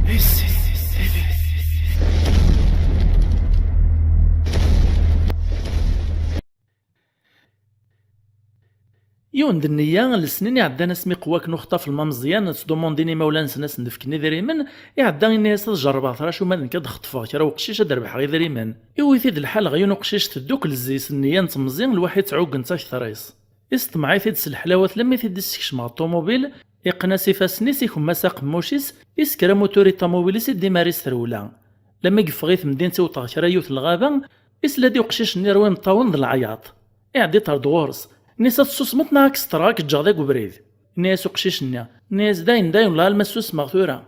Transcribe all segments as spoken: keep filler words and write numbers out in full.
Yiwen d nniya, lesnin iɛeddan asmi qewwa akken uxṭaf lma Meẓyan, ttdumundin imawlan-nsen ad sen-d-fken idrimen, iɛedda, inna-yas: "Ad jerrbeɣ tura, acu ma d nekk ad xeṭfeɣ kra uqcic ad d-rebḥeɣ idrimen." Iwwi-t-id lḥal ɣer yiwen uqcic teddukel zzi-s nniya n temẓi, lwaḥi ttɛuggen-tt akter-is. Iseṭmeɛ-it-id s leḥlawat lammi t-id-issekcem ɣer ṭumubil, iqqen-as ifassen-is, ikemma-as aqemmuc-is, isker amutur i ṭumubil-is, iddimar-is trewla. Lammi yeffeɣ i temdint iweṭ ɣer kra yiwet n lɣaba, isla-d i uqcic-nni yerwa imeṭṭawen d leɛyaḍ. Iɛedda-d ɣer-s, inna-yas: "Ad tessusmeḍ neɣ ad k-steṛɣeɣ, ad k-ǧǧeɣ deg ubrid." Inna-yas uqcic-nni, inna-yas: "Dayen, dayen, wellah alma ssusmeɣ tura."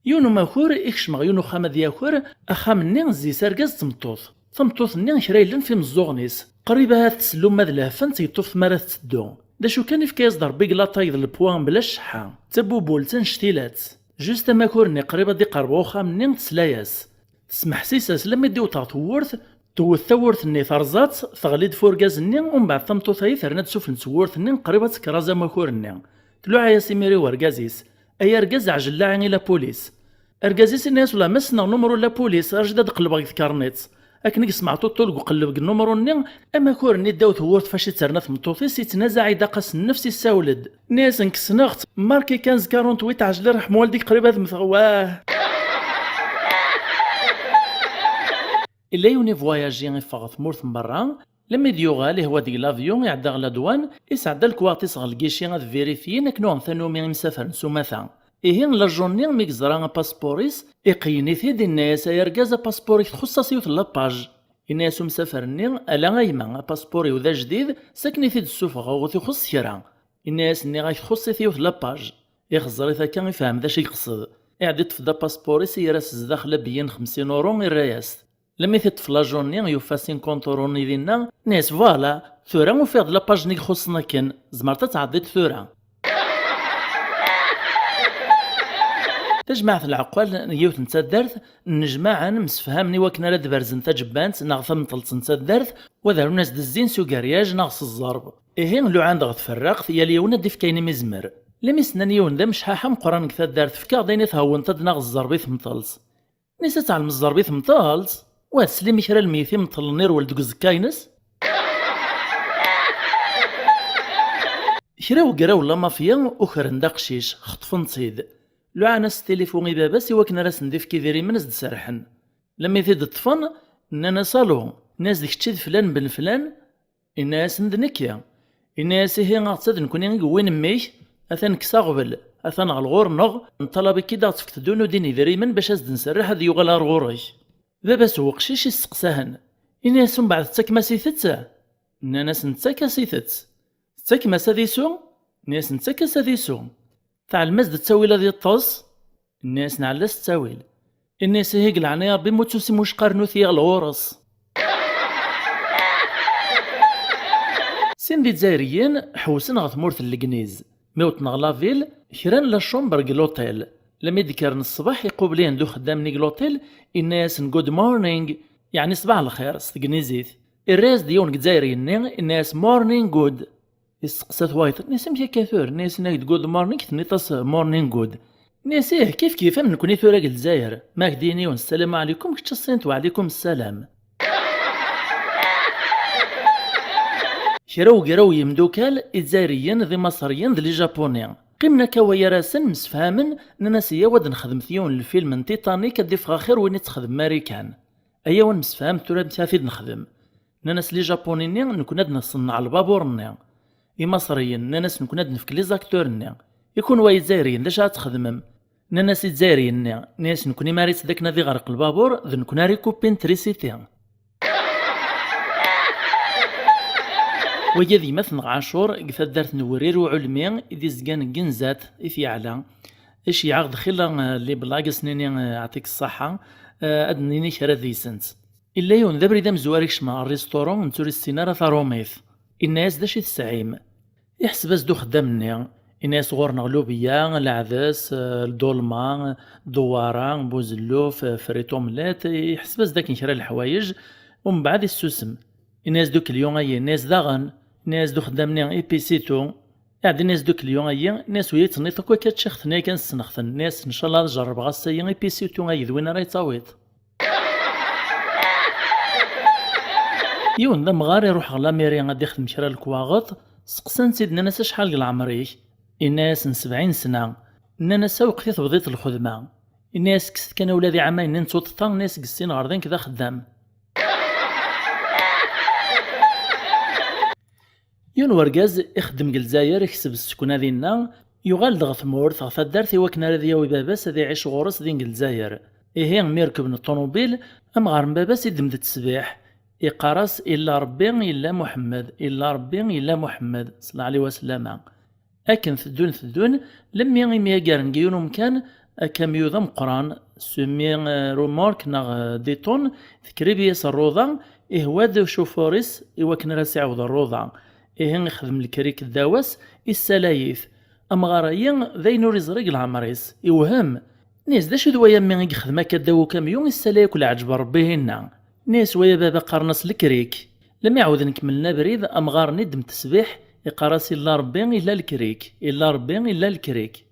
Yiwen umakur ikcem ɣer yiwen uxxam ad yaker, axxam-nni zzi-s argaz d tmeṭṭut. Tameṭṭut-nni kra yellan f imeẓẓuɣen-is, qrib ahat tsellum ma d lehfa n tt-yeṭṭuf tmara tetteddu. D acu kan, ifka-yas-d Rebbi deg laṭay d lepwa mebla ccḥa, d tabubult annect-ilatt. Just amakur-nni qrib ad d-iqerreb ɣer uxxam-nni, tesla-yas. Tesmeḥsis-as lammi d-iwet ɣer tewwurt, tewwet tawwurt-nni, terẓa-tt, teɣli-d f urgaz-nni, umbeɛd tameṭṭut-ayi terna-d sufell n tewwurt-nni, qrib ad tekraẓ amakur-nni. Tluɛa-yas imir i urgaz-is: "Ay argaz, ɛjel laɛi i la police." Argaz-is inna-yas: "Wellah ma ssneɣ numru n la police, rjid ad d-qellbeɣ deg tkarniṭ." Akken i yesmeɛṭuṭu deg uqelleb deg numru-nni, amakur-nni ddaw tewwurt fac i terna tmeṭṭut-is, ittnazaɛ-id aqas n nnefs, issawel-d. Inna-yas: "Nekk ssneɣ-tt, marki quinze quarante-huit, ɛjel ṛḥem waldi, qrib ad mmteɣ, wah." Illa yiwen ivwayaji, iffeɣ ɣer tmurt n berra, lammi d-yuɣal, ihwa deg l'avion, iɛedda ɣer la douane, isɛedda lekwaɣeṭ-is ɣer lgici ad vérifiyin akken uɣen tanumi imsafren s umata. Ihi, l'agent-nni mi yeẓra apaspuṛ-is, iqeyyen-it-id, inna-yas: "Ay argaz, apaspuṛ-ik txuṣṣ-as yiwet n la page." Inna-yas umsafer-nni: "Ala a yemma, apaspuṛ-iw d ajdid, s akken i t-id-ssufɣeɣ ur t-ixuṣṣ kra." Inna-yas: "Nniɣ-ak txuṣṣ-it yiwet n la page." Ixẓer-it akka, ifhem d acu i yeqsed. Iɛedda iṭṭef-d apaspuṛ-is, yerra-s zdaxel abeyyel n xemsin uru, irra-yas-t. Lammi t-iṭṭef l'agent-nni, yufa cinquante uru-nni dinna, inna-yas: "Voilà, tura ufiɣ-d la page-nni i ixuṣṣen akken, tzemreḍ ad tɛeddiḍ tura." Tajmaɛt n leɛqal n yiwet n taddart nnejmaɛen, msefhamen i wakken ara d-berzen taǧebbant neɣ tamṭelt n taddart, u ad arun-as-d zzin s ugeryaj neɣ s ẓẓerb. Ihi, luɛan-d ɣer tferraqt, yal yiwen ad d-ifk ayen i m-izmer. Lammi s-nnan yiwen d amecḥaḥ ameqqran deg taddart: "Efk-aɣ-d ayen i thewwneḍ ad d-naɣ ẓẓerb i tmeṭṭelt." Inna-yas: "Ad tɛelmeḍ ẓẓerb i tmeṭṭelt? Wa teslim i kra n lmeyyet imeṭṭlen irwel deg uẓekka-ines?" Kra wegraw n la mafya ukren-d aqcic, xeṭfen-t-id. Luɛan-as tilifu i baba-s i wakken ara sen-d-ifk idrimen, as-d-serrḥen. Lammi t-id-ṭṭfen, nnan-as: "Alu?" Inna-yas: "D kečč i d flan ben flan?" Inna-yasen: "D nekki." Inna-yas: "Ihi, aɣ-tt-ad nekni i yewwin mmi-k, atan kkes aɣbel, atan ɣer ɣur-neɣ, neṭṭalab-ik-id ad ɣ-tefkeḍ-d unudi n idrimen bac ad s-d-nserreḥ ad yuɣal ar ɣur-k." Baba-s n weqcic isteqsa-hen, inna-yas: "Umbeɛd tettakem-as-itett?" Nnan-as: "Nettak-as-itett." "Tettakem-as ad isu?" Inna-yas: "Nettak-as ad isu." "Tɛellem-as-d ttawil ad iṭṭes?" Inna-yas: "Nɛell-as ttawil." Inna-yas: "Ihi, deg leɛnaya Rebbi, ma ur tusim wicqa, rnut-iyi ɣer ɣur-s." Sin d Izzayriyen ḥewsen ɣer tmurt n Legniz. Mi wwḍen ɣer la ville, kran la chambre deg l'hôtel. Lammi d-kkren ṣṣbeḥ, iqubel-ihen-d uxeddam-nni deg l'hôtel, inna-yasen: "Good morning", yeɛni ṣbaḥ lxir s tegnizit. Irra-yas-d yiwen deg Izzayriyen-nni, inna-yas: "Morning good." Isteqsa-t wayeḍ, inna-yas: "Amek akka tura?" Inna-yas: "Nnan-ak-d good morning, tenniḍ-as morning good." Inna-yas: "Ih, kif kif, am nekni tura deg Lezzayer. Ma ak-d-yini yiwen ssalam ɛlikum, kečč as-tiniḍ wa ɛlikum ssalam." Kra ugraw yemdukal, Izzayriyen d Imaṣriyen d Lijapuni. Qqimen akka wayar-asen, msefhamen, nnan-as: "Iyyaw ad nexdem yiwen n lfilm n Titanic, ad d-iffeɣ axir win i tt-texdem Marikan." "Ayaw ad nemsefham tura amek ara t-id-nexdem." Nnan-as Lijapuni-nni: "Nekni ad nṣenneɛ lbabur-nni." Imaṣriyen nnan-as: "Nekni ad nefk les acteurs-nni." "I kunwi a Izzayriyen, d acu ara txedmem?" Nnan-as Izzayriyen-nni, nnan-as: "Nekni mi ara yettdakken ad iɣreq lbabur, d nekni ara ikuppin trisiti." Wagi d gma-tneɣ Ɛacur, deg taddart n Wrir Uɛulmi, i d-izgan deg Inzat, i t-yeɛla. Iceyyeɛ-aɣ-d xilla, eh, les blagues, ad s-nini, eh, yeɛṭik ṣṣaḥa, eh, ad d-nini kra deg-sent. Illa yiwen d abrid amezwaru ikecmen ɣer restaurant, netta ur issin ara tarumit. Inna-yas: "D acu i tesɛim?" Iḥseb-as-d uxeddam-nni, inna-yas: "Ɣur-neɣ lubeyya, leɛdes, eh, ddulma, ddewwara, buzelluf, eh, frites omelette." Iḥseb-as-d akken kra n leḥwayeǧ, umbeɛd issusem. Inna-yas-d: "U client-ayi?" Inna-yas: "Daɣen." Inna-yas-d uxeddam-nni: "Et puis c'est tout." Iɛedda-yas-d ukelyun-ayi, nni-as: "Wi yettnit akk akka ččiɣ-ten yakan ssneɣ-ten." Nni-as: "Ncallah ad jerrbeɣ ass-ayi, i pisi utu ay d win ara yettawid." Yiwen d amɣar iruḥ ɣer Lamiri ad d-ixdem kra n lekwaɣeḍ, seqsan-t-id, nnan-as: "Acḥal deg leɛmer-ik?" Inna-yasen: "Sebɛin sna." Nnan-as: "Aweqt i tebdiḍ lxedma?" Inna-yas: "Kkset kan a wladi, ɛamayen-nni n tuṭṭa." Nni-as: "Deg sin ɣer din d axeddam." Yiwen wergaz ixeddem deg Lezzayer, ikseb ssekna dinna, yuɣal-d ɣer tmurt, ɣer taddart, i wakken ara d-yawi baba-s ad iɛic ɣur-s din deg Lezzayer. Ihi, mi rekben ṭṭunubil, amɣar n baba-s iddem-d ttesbiḥ, iqqar-as: "Illa Ṛebbi, illa Muḥemmed, illa Ṛebbi, illa Muḥemmed, ṣella ɛli waslama." Akken teddun teddun, lemmi i myagaren deg yiwen umkan, akamyu d ameqqran, semi, eh, remorque neɣ, eh, des tonnes, tekrib-as rruḍa, ihwa-d ucufur-is i wakken ara s-iɛawed rruḍa. Ihi ixdem lekrik ddaw-as, issalay-it. Amɣar-ayi d ayen ur iẓri deg leɛmer-is, iwhem. Nni-as: "D acu d waya mmi i yexdem akka ddaw ukamyu, issalay akk leɛǧeb n Ṛebbi-hinna?" Nni-as: "Waya baba qqaren-as lekrik." Lami ɛawden kemmlen abrid, amɣar-nni iddem ttesbiḥ, iqqar-as: "Illa Ṛebbi, illa lekrik, illa Ṛebbi, illa lekrik."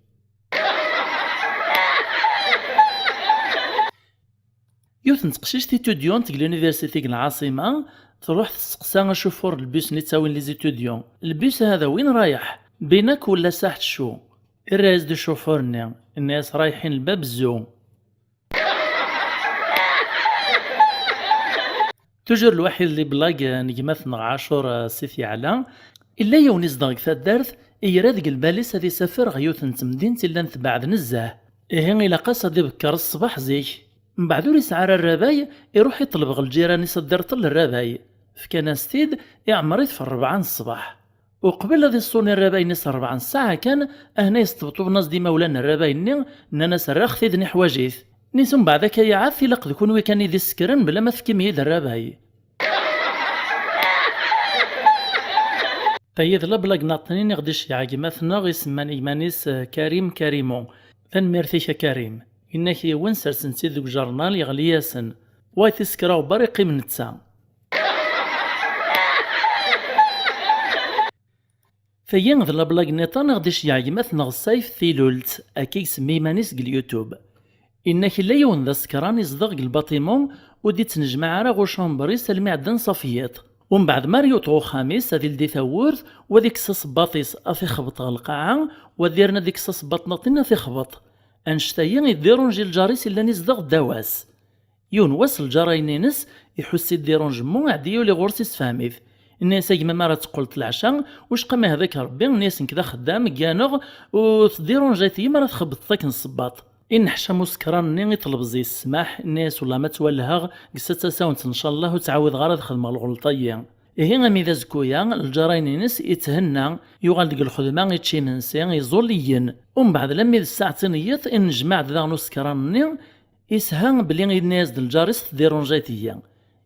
Yiwet n teqcict étudiante deg l'université deg lɛaṣima, truḥ testeqsa acufur n lbus-nni ttawin les étudiants. Lbus hada win rayeḥ? Binak wala Saḥ Tcu? Irra-yas-d ucufur-nni, inna-yas: "Rayeḥin lbab zzu." Toujours lwaḥid les blagues n gma-tneɣ Ɛacur, eh, Si Tyeɛla. Illa yiwen izdeɣ deg taddart, ira deg lbal-is ad isafer ɣer yiwet n temdint illan tebɛed nezzeh. Ihi ilaq-as ad ibekker ṣṣbeḥ zik. Mbeɛd ur isɛi ara rrabay, iruḥ iṭleb ɣer lǧiran-is ad d-irṭel rrabay. Fkan-as-t-id, iɛemmer-it f rrebɛa n ṣṣbeḥ. Uqbel ad iṣṣuni rrabay-nni s rebɛa n ssaɛa kan, ahna yesṭebṭuben-as-d imawlan n rrabay-nni, nnan-as: "Rriɣ-t-id, neḥwaǧ-it." Nni-as: "Mbeɛd akka ya Ɛat, ilaq d kunwi kan i d isekren bla ma tefkim-iyi-d rrabay." Tayi d la blague naṭnin i ɣ-d-iceyyeɛ gma-tneɣ isemman i gman-is, eh, Karim Karimo. Tanemmirt-ik a Karim. Inna-k yiwen sersen-tt-id deg ujernal yeɣli-yasen. Wa tisekra ubar iqqim netta. Tayi d la blague nniḍen i ɣ-d-iceyyeɛ gma-tneɣ Sayf Tilult, akka i isemmi iman-is deg lyutub. Inna-k illa yiwen d asekran izdeɣ deg lbatimu, ur d-ittnejmaɛ ara ɣer ucamber-is almi ɛeddan ṣaf yiḍ. Umbeɛd mi ara yewweḍ ɣer uxxam-is ad ildi tawwurt, u ad ikkes asebbaḍ-is ad t-ixbeṭ ɣer lqaɛa, u ad irna ad ikkes asebbaḍ naṭnin ad t-ixbeṭ. Annect-ayi iddiṛunji lǧar-is illan izdeɣ ddaw-as. Yiwen wass lǧar-ayen-ines iḥuss-it dérangements, iɛeddi yuli ɣur-s isefhem-it. Inna-yas: "A gma, mi ara teqqleḍ leɛca, wicqa ma yehda-k Rebbi, inna-yas, nekk d axeddam, gganeɣ, u teddiṛunjayt-iyi mi ara txebbṭeḍ akken ṣṣebbaḍ." Inneḥcam usekran-nni iṭleb zzay-s ssmaḥ, inna-yas: "Wellah ma ttwalleheɣ, ggset tasawent ncallah, ur ttɛawideɣ ara ad xedmeɣ lɣelṭ-ayi." Ihi, ami d azekku-ya, lǧar-ayen-ines itthenna, yuɣal deg lxedma, ičča imensi, iẓul, igen. Umbeɛd, lammi d ssaɛtin n yiḍ, innejmaɛ-d daɣen usekran-nni, isha belli yenna-yas-d lǧar-is tdiṛunjayt-iyi.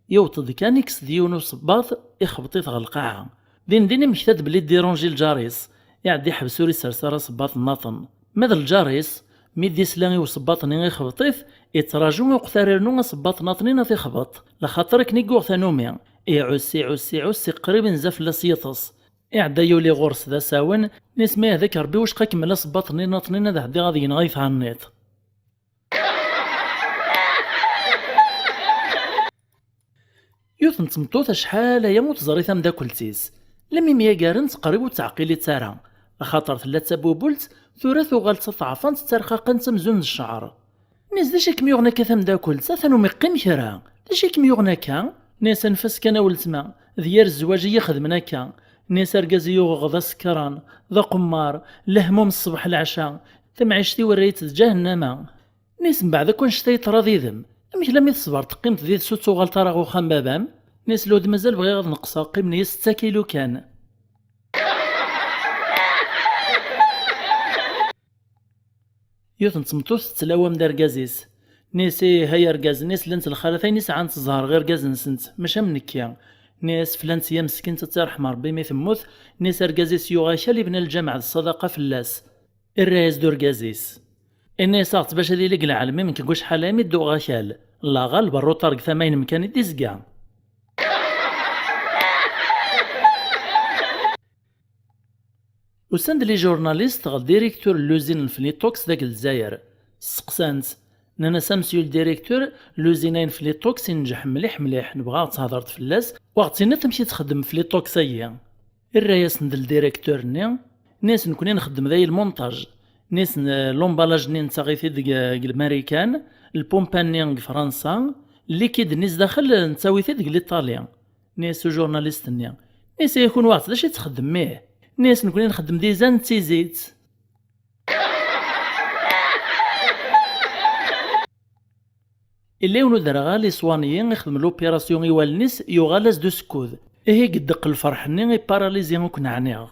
Yewweḍ-d kan, ikkes-d yiwen usebbaḍ, ixbeṭ-it ɣer lqaɛa. Din din imekta-d belli ddiṛunji lǧar-is. Iɛedda iḥbes ur isers ara asebbaḍ nnaṭen. Ma d lǧar-is, mi d-isla i usebbaḍ-nni ixbeṭ-it, ittraǧu uqt ara irnu asebbaḍ nnaṭnin ad t-ixbeṭ, laxaṭer akken i yuɣ tanumi. Iɛuss, iɛuss, iɛuss, iqrib inza fell-as yiṭes. Iɛedda yuli ɣur-s d asawen, inna-yas: "Ma yehda-k Rebbi, wicqa kemmel asebbaḍ-nni nnaṭnin ad ɛeddiɣ ad gneɣ ay thenniḍ." Yiwet n tmeṭṭut acḥal aya ur teẓri tameddakelt-is. Lammi myagaren-tt qrib ur tt-teɛqil-itt ara. Axaṭer tella d tabubult, tura tuɣal d taṭeɛfant d tarqaqant amzun d ccɛer. Nni-as: "D acu i kem-yuɣen akka tameddakelt? Atan umi qqim kra. D acu i kem-yuɣen akka?" Nni-as: "Anef-as kan a weltma, d yir zzwaǧ i yi-xedmen akka." Nni-as: "Argaz i yuɣeɣ d asekran, d aqummar, lehmum ṣṣbeḥ leɛca, tamɛict-iw rrayet d ǧahennama." Nni-as: "Mbeɛd akk annect-a yeḍra did-m, amek lammi teṣber teqqimeḍ did-s ur tuɣaleḍ ara ɣer uxxam baba-m?" Nni-as: "Lud, mazal bɣiɣ ad neqseɣ, qqimen-iyi setta kilu kan." Yiwet n tmeṭṭut tettlawam d argaz-is. Nni-as: "Ih, ay argaz", nni-as, "llant lxalat ayen i sɛant zzher ɣer irgaz-nsent, maca am nekki." Nni-as: "Flan-tt ya meskint, ad tt-irḥem Rebbi mi temmut." Nni-as: "Argaz-is yuɣ akal, ibna lǧameɛ d ṣṣadaqa fell-as." Irra-yas-d urgaz-is. Inna-yas: "Aɣ-tt bac ad yili deg lɛelm, i nekk deg wacḥal imi d-uɣeɣ akal. Laɣa lberruṭar deg tama-inem kan i d-izga." Usan-d les journalistes ɣer directeur n l'usine n Flitox deg Lezzayer. Steqsan-t, nnan-as: "A monsieur le directeur, l'usine-a n Flitox inǧeḥ mliḥ mliḥ, nebɣa ad thedreḍ fell-as, u ad ɣ-d-tiniḍ amek i txeddem Flitox-agi." Irra-yasen-d ldirektur-nni, nnan-as: "Nekni nxeddem d ay lmunṭaj." Nnan-as: "L'emballage-nni nettaɣ-it-id deg, deg Lmarikan, lpumpa-nni deg Fransa, likid-nni zdaxel nettawi-t-id deg Litali." Nnan-as ujurnalist-nni, nnan-as: "Ihi kunwi d acu i txeddmem ih?" Nnan-as: "Nekni nxeddem d izan d tizit." Illa yiwen uderɣal iswaniyi ixdem l'opération i wallen-is, yuɣal-as-d usekkud. Ihi geddeq lferḥ-nni, iparalyzi akk n ɛniɣ.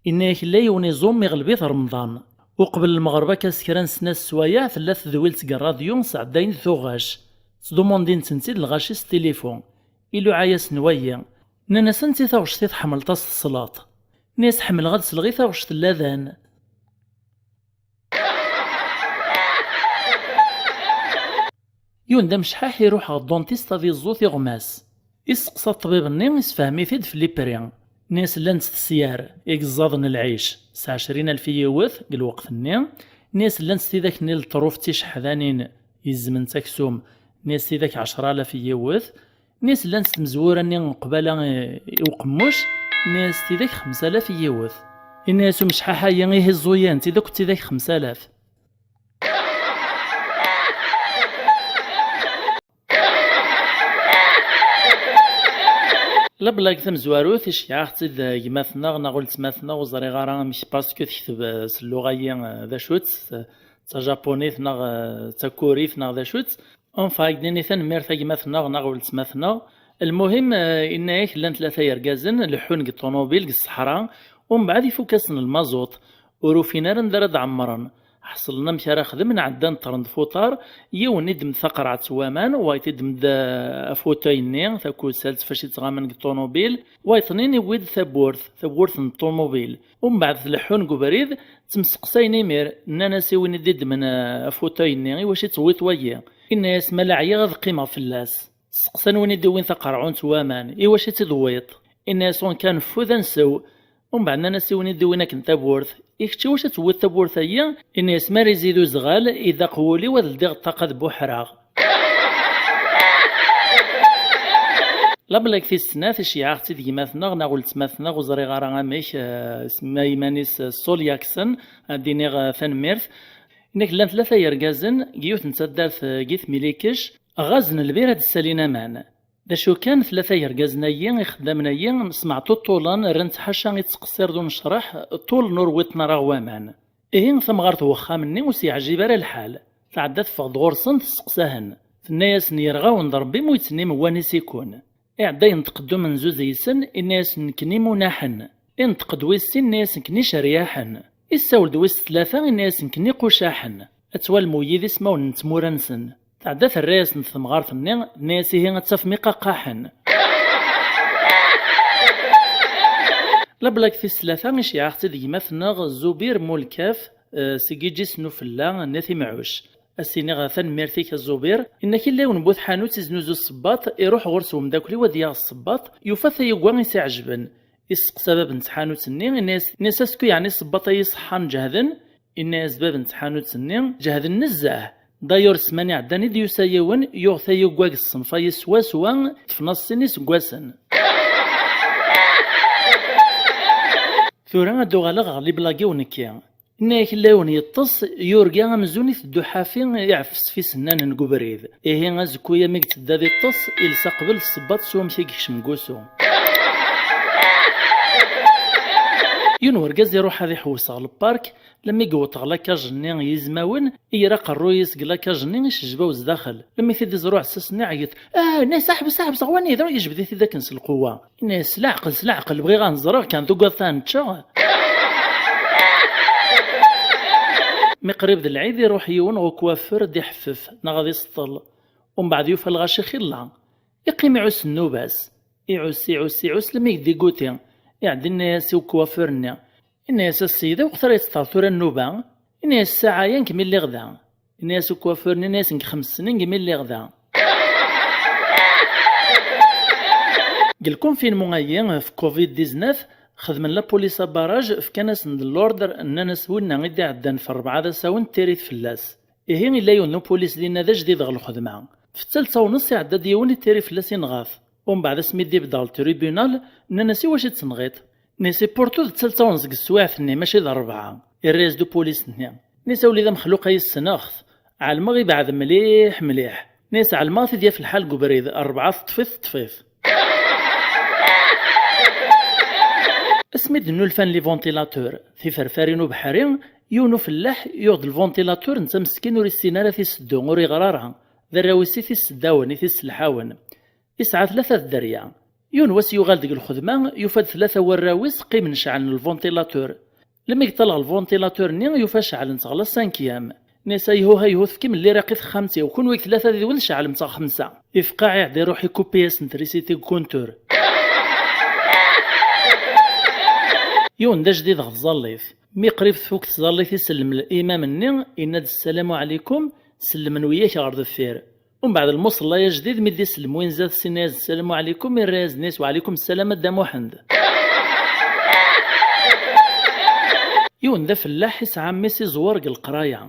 Inna-yak illa yiwen iẓum iɣleb-it Remḍan. Uqbel lmeɣreb akka s kra n snat sswayeɛ tella tedwilt deg rradyu sɛeddayen-d tuɣac. Ttdumundin-tent-id lɣaci s tilifu. Iluɛa-yasen wayi. Nnan-as: "Anti taɣect i tḥemmleḍ ad s-teslaḍ?" Nnan-as: "Ḥemmleɣ ad sleɣ i taɣect n ladan." Yiwen d amecḥaḥ iruḥ ɣer ddunṭist ad iẓẓu tiɣmas. Isteqsa ṭṭbib-nni, isefhem-it-id f les prix. Nnan-as: "Llant tesyar, igẓaden n lɛic, s ɛecrin alef i yiwet deg lweqt-nni." Nnan-as: "Llant tidak-nni n leṭruf d ticeḥdanin, izem n taksum." Nnan-as: "Tidak ɛecra alaf i yiwet." Nnan-as: "Llant tmezwura-nni qbala i, i uqemmuc." Nnan-as: "Tidak xemsa alaf i yiwet." Inna-as umecḥaḥ-ayi: "Ihi ẓẓu-yant-id akk d tidak xemsa alaf." Lablag tamezwarut, iceyyeɛ-aɣ-tt-id gma-tneɣ neɣ weltma-tneɣ, ur ẓriɣ ara amek, parce que tekteb, eh, s lluɣa-yi, eh, d acu-tt, eh, d tajapunit neɣ, eh, d takurit neɣ d acu-tt. Enfin, ad k-d-nini tanemmirt a gma-tneɣ neɣ weltma-tneɣ. Lmuhim, eh, inna-yak llan tlata yergazen leḥḥun deg ṭunubil deg ṣṣeḥra, umbeɛd ifuk-asen lmaẓuṭ, ur ufin ara anda ara d-ɛemmren. Ḥeṣlen amek ara xedmen, ɛeddan ṭṭren-d f uṭar, yiwen iddem-d taqerɛet n waman, wayeḍ iddem-d, eh, afutuy-nni, takusalt fac i ttɣaman deg ṭunubil, wayeḍ-nnin iwwi-d tawwurt, tawwurt n ṭumubil. Umbeɛd tleḥḥun deg ubrid, ttemseqsayen imir, nnan-as i win i d-iddmen, eh, afutuy-nni: "Iwacu i tewwiḍ wagi?" Inna-yas: "Ma la ɛyiɣ ad qqimeɣ fell-as." Steqsan win i d-iwwin taqerɛunt n waman: "Iwacu i tt-id-tewwiḍ?" Inna-yas: "Ur nekk ad neffud ad nsew." Umbeɛd nnan-as i win i d-iwwin akken tawwurt: "I kečč, iwacu ad tewwiḍ tawwurt-agi?" Inna-yas: "Ma ara izid uzɣal, idaq wul-iw, ad ldiɣ ṭṭaqa d buḥraɣ." Lablag tis snat, iceyyeɛ-aɣ-tt-id gma-tneɣ neɣ weltma-tneɣ, ur ẓriɣ ara amek, eh, isemma iman-is, eh, Sol Jackson, ad d-iniɣ, eh, tanemmirt. Inna-k llan tlata yergazen deg yiwet n taddart, eh, deg Tmilikec, ɣazen lbir ad d-ssalin aman. D acu kan, tlata yergazen-ayi, ixeddamen-ayi, smeɛṭuṭulen, rran-tt ḥaca i ttqeṣṣir d unecraḥ, ṭulen ur wwiṭen ara ɣer waman. Ihi, tamɣart n wexxam-nni ur s-yeɛjib ara lḥal. Tɛedda teffeɣ-d ɣur-sen, testeqsa-hen. Tenna-yasen: "Yerɣa-wen-d Rebbi, ma ur yettnnim wani s-ikun." Iɛedda yenṭeq-d umenzu deg-sen, inna-yasen: "Nekni imunaḥen." Inṭeq-d wis sin, inna-yasen: "Nekni iceryaḥen." Issawel-d wis tlata, inna-yasen: "Nekni iqucaḥen." Ad twalem wid ismawen n tmura-nsen. Tɛedda terra-yasen-d temɣart-nni, tenna-yas: "Ihi ad tafem iqaqaḥen." Lablag tis tlata, iceyyeɛ-aɣ-tt-id gma-tneɣ Zubir Mulkaf, eh, seg Iǧis n Ufella n At Imɛuc. Ad s-iniɣ tanemmirt-ik a Zubir. Inna-k illa yiwen n bu tḥanut iznuzu ssebbaṭ, iruḥ ɣur-s umeddakel-iw ad yaɣ ssebbaṭ, yufa tayegga i s-iɛejben. Isteqsa bab n tḥanut-nni, inna-yas, inna-yas: "Acku yeɛni ssebbaṭ-ayi ṣeḥḥan ǧehden?" Inna-yas bab n tḥanut-nni: "Ǧehden nezzeh. D'ailleurs, ssmana iɛeddan i d-yusa yiwen, yuɣ tayegga deg ṣṣenf-ayi swaswa, ṭṭfen-as sin iseggasen." Tura ad d-uɣaleɣ ɣer liblag-iw nekki. Inna-yak illa yiwen yeṭṭes, yurga amzun iteddu ḥafi, iɛeffes f isennanen deg ubrid. Ihi azekku-ya mi yettedda ad iṭṭes, ilsa qbel ssebbaṭ s wamek i yekcem deg wusu. Yiwen urgaz iruḥ ad iḥewwes ɣer lpark, lemmi yewweṭ ɣer lakaj-nni n yizmawen, ira aqerruy-is deg lakaj-nni, icejbaw zdaxel. Lemmi t-id-iẓer uɛessas-nni, iɛeyyeḍ: "Ah, nna-s, ḥbes, ḥbes, ɣwani, d yejbed-it-id akken s lqewwa." Inna-yas: "S leɛqel, s leɛqel, bɣiɣ ad n-ẓreɣ kan, tugadeḍ ad n-ččeɣ?" Mi qrib d lɛid, iruḥ yiwen ɣer ukwafur ad iḥeffef neɣ ad iseṭṭel. Umbeɛd yufa lɣaci xilla. Iqqim iɛuss nnuba-s. Iɛuss, iɛuss, iɛuss, lemmi diguti. Iɛedda inna-yas i ukwafur-nni. Inna-yas: "A sseyda, wuqet ara yettḍer tura nnuba?" Inna-yas: "Ssaɛa-ya nekk mi lliɣ da." Inna-yas ukwafur-nni, inna-yas: "Nekk xems snin nekk mi lliɣ da." Deg lkunfinmu-agi ɣef covid dix-neuf, xedmen la police abaraj, fkan-asen-d l'ordre, nnan-as winna i d-iɛeddan f rebɛa d asawen ttirit fell-as. Ihi illa yiwen n upulis dinna d ajdid ɣer lxedma. F ttalta u nneṣ iɛedda-d yiwen ittiri fell-as, inɣa-t. Umbeɛd asmi d-ibedd ɣer ltribunal, nnan-as: "Iwacu i t-tenɣiḍ?" Nni-as: "Iportu d ttalta u nneṣ deg teswiɛt-nni, mačči d rebɛa." Irra-yas-d upulis-nni. Nni-as: "A wlidi amexluq, ay ssneɣ-t. Ɛelmeɣ ibɛed mliḥ mliḥ." Nni-as: "Ɛelmeɣ ad t-id-yaf lḥal deg ubrid, rebɛa teṭṭef-it, teṭṭef-it." Asmi d-nnulfan les ventilateurs, tiferfarin ubeḥri, yiwen ufellaḥ yuɣ-d lventilatur, netta meskin ur issin ara tiseddu, ur iɣer ara. D arraw-is i t-isseddawen, i t-isselḥawen. Isɛa tlata dderya. Yiwen wass yuɣal deg lxedma, yufa-d tlata warraw-is qqimen ceɛlen lventilatur. Lmi yeṭṭal ɣer lventilatur-nni, yufa ceɛlent ɣer la cinquième. Nni-as: "Ayhuh, ayhuh, tefkim lliriq i texxamt-iw, kunwi deg tlata d wid ceɛlem-tt ɣer xemsa." Ifqeɛ iɛedda iruḥ ikupi-yas trisiti deg kuntur. Yiwen d ajdid ɣer tẓallit. Mi qrib tfuk tẓallit, isellem imam-nni, yenna-d: "Ssalamu ɛlikum, sellmen wiyak ɣer deffir." Umbeɛd lmuṣella ajdid, mi d-isellem win zdat-s, inna-yas: "Ssalamu ɛlikum", irra-yas-d, nni-as: "Wa ɛlikum ssalam a Dda Muḥend." Yiwen d afellaḥ, isɛa mmi-s iẓewwer deg leqraya.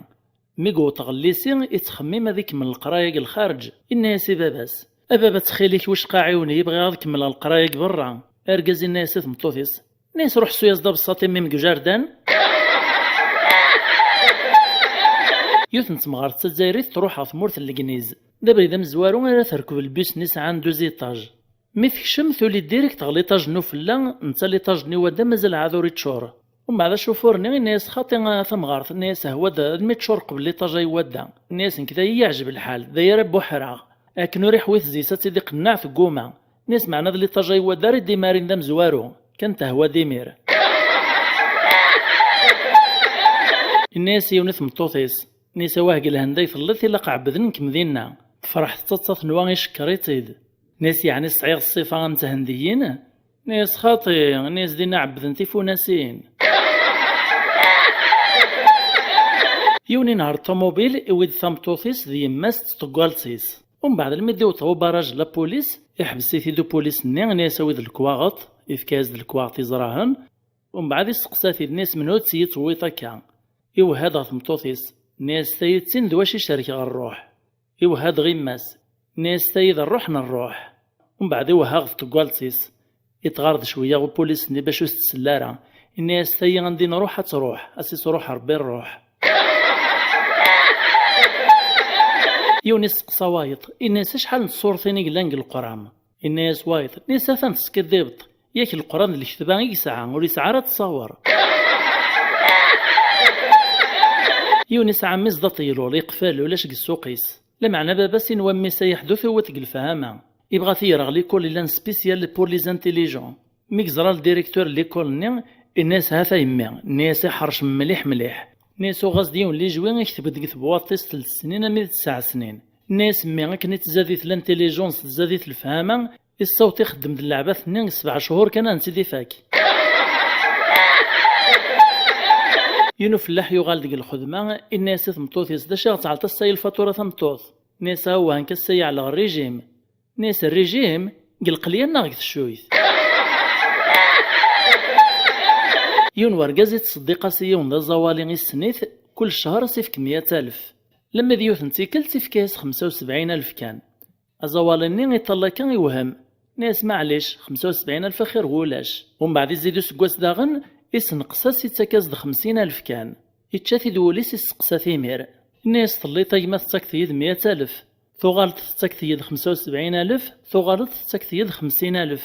Mi yewweḍ ɣer llisi, ittxemmim ad ikemmel leqraya deg lxarǧ. Inna-yas i baba-s: "A baba, ttxil-k, wicqa ɛiwen-iyi, bɣiɣ ad kemmleɣ leqraya deg berra." Argaz inna-yas i tmeṭṭut-is, nni-as: "Ruḥ ssu-yas-d abessaṭ i mmi-m deg ujardan." Yiwet n temɣart d tazzayrit truḥ ɣer tmurt n Legniz. D abrid amezwaru ara terkeb lbus-nni sɛan douze étages. Mi tekcem, tuli direct ɣer l'étage n ufella, netta l'étage-nni wadda mazal ɛad ur iččur. Umbeɛd acufur-nni inna-yas: "Xaṭi a tamɣart", inna-yas, "hwa-d ad mi ččur qbel l'étage ay wadda." Inna-yas: "Nekk d ay yeɛjeb lḥal, d ay ara buḥreɣ. Akken ur iḥwi tezzi-s ad tt-id-iqenneɛ, tegguma." Inna-yas: "Meɛna d l'étage ay wadda ara d-imarin d amezwaru, kan tehwa d imir." Inna-yas yiwen i tmeṭṭut-is, inna-yas: "Awah, deg lhend ay telliḍ, ilaq ɛebbden-kem dinna." Tefreḥ tettaḍsa, tenwa icekkeṛ-itt-id. Inna-yas: "Yeɛni sɛiɣ ṣṣifa am thendiyin?" Inna-yas: "Xaṭi", inna-yas, "dinna ɛebbden tifunasin." Yiwen inehher ṭumubil, iwwi-d tameṭṭut-is d yemma-s d tṭeggalt-is. Umbeɛd, almi d-iwweḍ ubaraj n la police, iḥbes-it-id upulis-nni, inna-yas: "Awi-d lekwaɣeḍ." Ifka-yas-d lekwaɣeḍ izrahen. Umbeɛd isteqsa-t-id, inna-yas: "Menhu-tt iyi-tewwiḍ akka?" Iwehha-d ɣer tmeṭṭut-is, inna-yas: "Tayi d tin d wacu icerkeɣ rruḥ." Iwehha-d ɣer yemma-s, inna-yas: "Tayi d rruḥ n rruḥ." Umbeɛd iwehha ɣer tḍeggalt-is. Itɣar-d cwiya upulis-nni bac ur s-tsell ara. Inna-yas: "Tayi anda i nruḥ ad truḥ, ad s-isruḥ Rebbi rruḥ." Yiwen isteqsa wayeḍ, inna-yas: "Acḥal n tṣurtin i yellan deg leqram?" Inna-yas wayeḍ, inna-yas: "Atan teskiddibeḍ, yak leqran d leketba i yesɛa, ur yesɛi ara ttṣawer." Yiwen isɛa mmi-s d aṭeylul, iqfal, ulac deg ssuq-is. Lameɛna baba-s inwa mmi-s ay aḥdut iwweḍ deg lefhama. Ibɣa ad t-yerr ɣer likul yellan spécial pour les intelligents. Mi yeẓra ldirektur n likul-nni, inna-yas: "Hata yemmi", inna-yas, iḥercem mliḥ mliḥ. Inna-yas: "Uɣ-as-d yiwen lijwi i ketben deg tebwaḍt-is telt snin armi d tesɛa snin." Inna-yas: "Mmi, akken i tzad-it l'intelligence, tzad-it lefhama, issaweḍ ixeddem-d lleɛbat-nni deg sebɛa cchur kan ad tt-id-ifak." Yiwen ufellaḥ yuɣal deg lxedma, inna-yas i tmeṭṭut-is: "D acu i ɣ-tɛelṭ ass-a i lfatura, tameṭṭut?" Inna-yas: "Awah, nekk ass-a yeɛleɣ rrijim." Inna-yas: "Rrijim? Deg lqelyan neɣ deg teccuyt?" Yiwen wergaz ittṣeddiq-as i yiwen d aẓawali, issen-it, kul ccher ad s-ifk meyya alef. Lemma d yiwet n tikkelt ifka-yas xemsa u sebɛin alef kan. Aẓawali-nni iṭall akka, iwhem. Inna-yas: "Maɛlic, xemsa u sebɛin alef axir n wulac." Umbeɛd izzi-d useggas daɣen, issenqes-as, ittak-as-d xemsin alef kan. Ičča-t-id wul-is, isseqsa-t imir. Inna-yas: "Telliḍ a gma tettakeḍ-iyi-d meyya alef, tuɣaleḍ tettakeḍ-iyi-d xemsa u sebɛin alef, tuɣaleḍ tettakeḍ-iyi-d xemsin alef.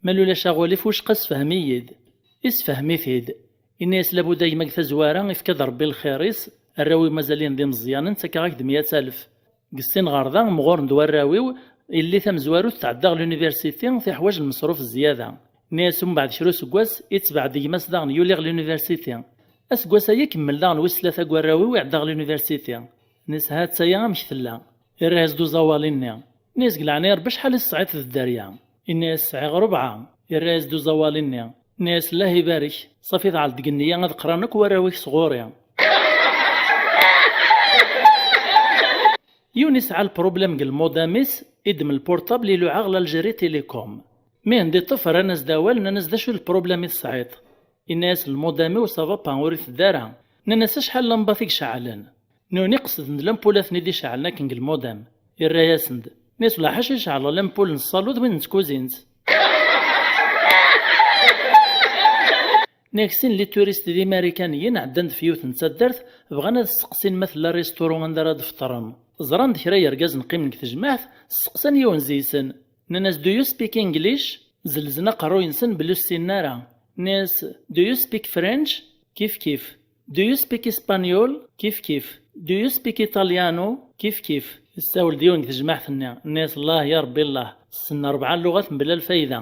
Ma ulac aɣilif, wicqa sefhem-iyi-d." Isefhem-it-id. Inna-yas: "Labudd a gma deg tazwara ifka-d Rebbi lxir-is, arraw-iw mazal-in d imeẓyanen, ttakeɣ-ak-d meyya alef. Deg sin ɣer da mɣuren-d warraw-iw, yelli tamezwarut tɛedda ɣer l'université, teḥwaǧ lmeṣruf zzyada." Inna-yas: "Umbeɛd kra useggas, itbeɛ-d gma-s daɣen yuli ɣer l'université. Aseggas-aya ikemmel daɣen wis tlata n warraw-iw iɛedda ɣer l'université." Inna-yas: "Ha-tt-aya amek tella." Irra-yas-d uẓawali-nni. Inna-yas: "Deg leɛnaya n Rebbi, acḥal i tesɛiḍ d dderya?" Inna-yas: "Sɛiɣ rebɛa." Irra-yas-d uẓawali-nni. Inna-yas: "Llah ibarek, ṣafi teɛleḍ deg nniya ad qran akk warraw-ik sɣur-i." Yiwen isɛa lprublem deg lmudam-is, iddem lpurṭabl iluɛa ɣer l'Algérie Télécom. Mi anda iṭṭef, rran-as-d awal, nnan-as: "D acu n lproblem i tesɛiḍ?" Inna-yas: "Lmudam-iw ça va pas, ur iteddu ara." Nnan-as: "Acḥal lambat i iceɛlen?" Nuni qesden-d lampulat-nni d-iceɛlen akken deg lmudam. Irra-yasen-d. Nnan-as: "Wala ḥaca iceɛleɣ lampul n ṣṣalu d win n tkuzint." Nnan-ak sin n les touristes d imarikaniyen ɛeddan-d f yiwet n taddart, bɣan ad sseqsin ma tella restaurant anda ara d-feṭren. Ẓran-d kra yergazen qqimen deg tejmaɛt, sseqsan yiwen zi-sen. Nnan-as: "Do you speak English?" Zelzen aqerruy-nsen belli ur ssinen ara. Nnan-as: "Do you speak French?" Kif kif. "Do you speak Espanol?" Kif kif. "Do you speak Italiano?" Kif kif. Issawel-d yiwen deg tejmaɛt-nni, nnan-as: "Allah ya Rebbi Allah, ssnen rebɛa lluɣat mebla lfayda."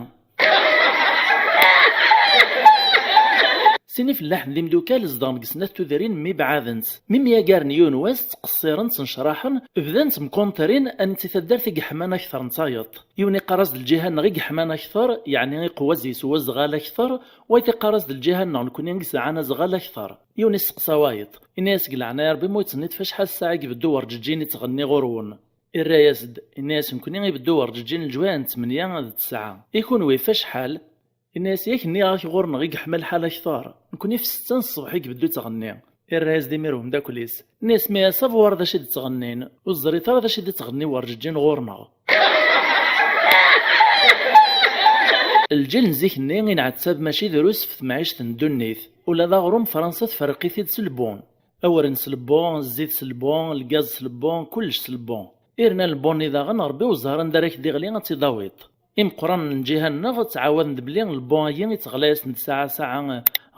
Sin ifellaḥen d imdukal zedɣen deg snat tudrin mmi bɛadent. Mi myagaren yiwen wass, ttqeṣṣiren, ttnecraḥen, bdan ttemkuntrin anti taddart i yeḥman akter n tayeḍ. Yiwen iqqar-as-d lǧiha-nneɣ i yeḥman akter, yeɛni iqewwa-z yes wazɣal akter, wayeḍ iqqar-as-d lǧiha-nneɣ nekni i yesɛan azɣal akter. Yiwen isteqsa wayeḍ, inna-yas: "Deg leɛnaya Rebbi, ma ur yi-d-tenniḍ f acḥal ssaɛa i ibeddu werǧeǧǧi i ttɣenniɣ ɣur-wen?" Irra-yas-d, inna-yas: "Nekni ibeddu werǧeǧǧi n leǧwayeh n tmenya d tesɛa. I kunwi f acḥal?" Inna-yas: "Yak nniɣ-ak ɣur-neɣ i yeḥma lḥal akter. Nekni f ssetta n ṣṣbeḥ i ibeddu ttɣenni." Irra-yas-d imir umeddakel-is, inna-yas: "Mi ass abuar d acu i d-ttɣennin, ur teẓriḍ ara d acu i d-ttɣenni werǧeǧǧi n ɣur-neɣ." Lǧil n zik-nni inɛettab mačči drus f temɛict n ddunit. Ula d aɣrum, Fransa tferreq-it-id s lebbu. Awren s lebbu, zzit s lebbu, lgaz s lebbu, kullec s lebbu. Irna lebbu-nni daɣen, Rebbi ur ẓer anda ara k-d-iɣli ad tt-id-tawiḍ. Imeqqranen n lǧiha-nneɣ ttɛawaden-d belli lebbu-agi ittɣla-yasen-d saɛa saɛa